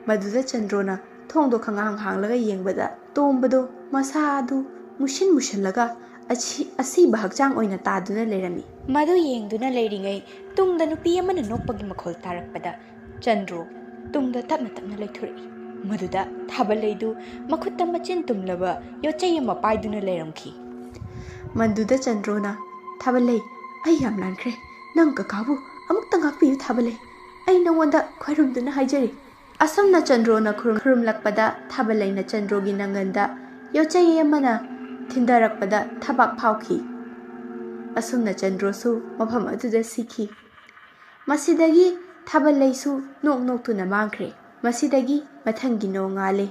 ꯃꯗꯨꯗ ꯆꯟꯗ꯭ꯔꯣꯅ ꯊꯣꯡꯗꯣ ꯈꯪꯍꯥꯡ ꯍꯥꯡꯂꯒ ꯌꯦꯡꯕꯗ ꯇꯣꯝꯕꯗꯣ ꯃꯁꯥ ꯑꯗꯨ ꯃꯨꯁꯤꯟ ꯃꯨꯁꯜꯂꯒ ꯑꯁꯤ-, ꯑꯁꯤꯕ ꯍꯛꯆꯥꯡ ꯑꯣꯏꯅ ꯇꯥꯗꯨꯅ ꯂꯩꯔꯝꯃꯤ꯫ ꯃꯗꯨ ꯌꯦꯡꯗꯨꯅ ꯂꯩꯔꯤꯉꯩ ꯇꯨꯡꯗ ꯅꯨꯄꯤ ꯑꯃꯅ ꯅꯣꯛꯄꯒꯤ ꯃꯈꯣꯜ ꯇꯥꯔꯛꯄꯗ ꯆꯟꯗ꯭ꯔꯣ ꯇꯨꯡꯗ ꯇꯞꯅ ꯇꯞꯅ ꯂꯩꯊꯣꯔꯛꯏ꯫ ꯃꯗꯨꯗ ꯊꯥꯕꯜꯂꯩꯗꯨ ꯃꯈꯨꯠꯇ ꯃꯆꯤꯟ ꯇꯨꯝꯂꯕ ꯌꯣꯠꯆꯩ ꯑꯃ ꯄꯥꯏꯗꯨꯅ ꯂꯩꯔꯝꯈꯤ꯫ ꯃꯗꯨꯗ ꯆꯟꯗ꯭ꯔꯣꯅ, "ꯊꯥꯕꯜꯂꯩ, ꯑꯩ ꯌꯥꯝ ꯂꯥꯟꯈ꯭ꯔꯦ꯫ ꯅꯪ ꯀꯀꯥꯕꯨ ꯑꯃꯨꯛꯇ ꯉꯥꯛꯄꯤꯌꯨ ꯊꯥꯕꯜꯂꯩ꯫ ꯑꯩ ꯅꯉꯣꯟꯗ ꯈꯣꯏꯔꯨꯝꯗꯨꯅ ꯍꯥꯏꯖꯔꯤ꯫" ꯑꯁꯨꯝꯅ ꯆꯟꯗ꯭ꯔꯣꯅ ꯈꯨꯔꯨꯝ-, ꯈꯨꯔꯨꯝꯂꯛꯄꯗ ꯊꯥꯕꯜꯂꯩꯅ ꯆꯟꯗ꯭ꯔꯣꯒꯤ ꯅꯪꯒꯟꯗ ꯌꯣꯠꯆꯩ ꯑꯃꯅ ꯊꯤꯟꯊꯔꯛꯄꯗ ꯊꯕꯥꯛ ꯐꯥꯎꯈꯤ꯫ ꯑꯁꯨꯝꯅ ꯆꯟꯗ꯭ꯔꯣꯁꯨ ꯃꯐꯝ ꯑꯗꯨꯗ ꯁꯤꯈꯤ꯫ ꯃꯁꯤꯗꯒꯤ ꯊꯥꯕꯜꯂꯩꯁꯨ ꯅꯣꯛ ꯅꯣꯛꯇꯨꯅ ꯃꯥꯡꯈ꯭ꯔꯦ꯫ ꯃꯁꯤꯗꯒꯤ ꯃꯊꯪꯒꯤ ꯅꯣꯡꯉꯥꯜꯂꯦ꯫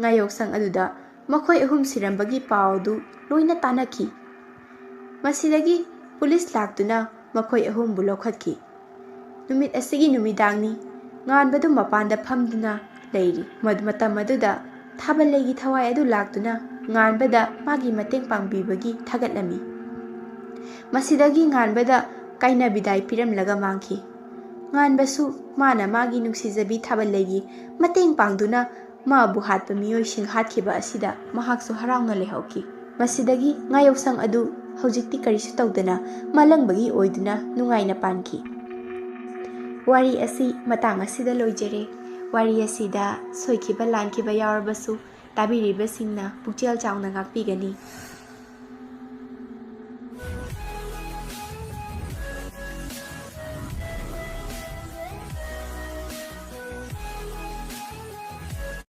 ꯉꯥꯌꯣꯛꯁꯪ ꯑꯗꯨꯗ ꯃꯈꯣꯏ ꯑꯍꯨꯝ ꯁꯤꯔꯝꯕꯒꯤ ꯄꯥꯎꯗꯨ ꯂꯣꯏꯅ ꯇꯥꯅꯈꯤ꯫ ꯃꯁꯤꯗꯒꯤ ꯄꯨꯂꯤꯁ ꯂꯥꯛꯇꯨꯅ ꯃꯈꯣꯏ ꯑꯍꯨꯝꯕꯨ ꯂꯧꯈꯠꯈꯤ꯫ ꯅꯨꯃꯤꯠ ꯑꯁꯤꯒꯤ ꯅꯨꯃꯤꯗꯥꯡꯅꯤ꯫ ꯉꯥꯟꯕꯗꯨ ꯃꯄꯥꯟꯗ ꯐꯝꯗꯨꯅ ꯂꯩꯔꯤ꯫ ꯃꯗꯨ, ꯃꯇꯝ ꯑꯗꯨꯗ ꯊꯥꯕꯜꯂꯩꯒꯤ ꯊꯋꯥꯏ ꯑꯗꯨ ꯂꯥꯛꯇꯨꯅ ꯉꯥꯟꯕꯗ ꯃꯥꯒꯤ ꯃꯇꯦꯡ ꯄꯥꯡꯕꯤꯕꯒꯤ ꯊꯥꯒꯠꯂꯝꯃꯤ꯫ ꯃꯁꯤꯗꯒꯤ ꯉꯥꯟꯕꯗ ꯀꯥꯏꯅ ꯕꯤꯗꯥꯏ ꯄꯤꯔꯝꯂꯒ ꯃꯥꯡꯈꯤ꯫ ꯉꯥꯟꯕꯁꯨ ꯃꯥꯅ ꯃꯥꯒꯤ ꯅꯨꯡꯁꯤꯖꯕꯤ ꯊꯥꯕꯜꯂꯩꯒꯤ ꯃꯇꯦꯡ ꯄꯥꯡꯗꯨꯅ ꯃꯥꯕꯨ ꯍꯥꯠꯄ ꯃꯤꯑꯣꯏꯁꯤꯡ ꯍꯥꯠꯈꯤꯕ ꯑꯁꯤꯗ ꯃꯍꯥꯛꯁꯨ ꯍꯔꯥꯎꯅ ꯂꯩꯍꯧꯈꯤ꯫ ꯃꯁꯤꯗꯒꯤ ꯉꯥꯌꯣꯛꯁꯪ ꯑꯗꯨ ꯍꯧꯖꯤꯛꯇꯤ ꯀꯔꯤꯁꯨ ꯇꯧꯗꯅ ꯃꯥꯂꯪꯕꯒꯤ ꯑꯣꯏꯗꯨꯅ ꯅꯨꯡꯉꯥꯏꯅ ꯄꯥꯟꯈꯤ꯫ ꯋꯥꯔꯤ ꯑꯁꯤ ꯃꯇꯥꯡ ꯑꯁꯤꯗ ꯂꯣꯏꯖꯔꯦ꯫ ꯋꯥꯔꯤ ꯑꯁꯤꯗ ꯁꯣꯏꯈꯤꯕ ꯂꯥꯟꯈꯤꯕ ꯌꯥꯎꯔꯕꯁꯨ ꯇꯥꯕꯤꯔꯤꯕꯁꯤꯡꯅ ꯄꯨꯛꯆꯦꯜ ꯆꯥꯎꯅ ꯉꯥꯛꯄꯤꯒꯅꯤ꯫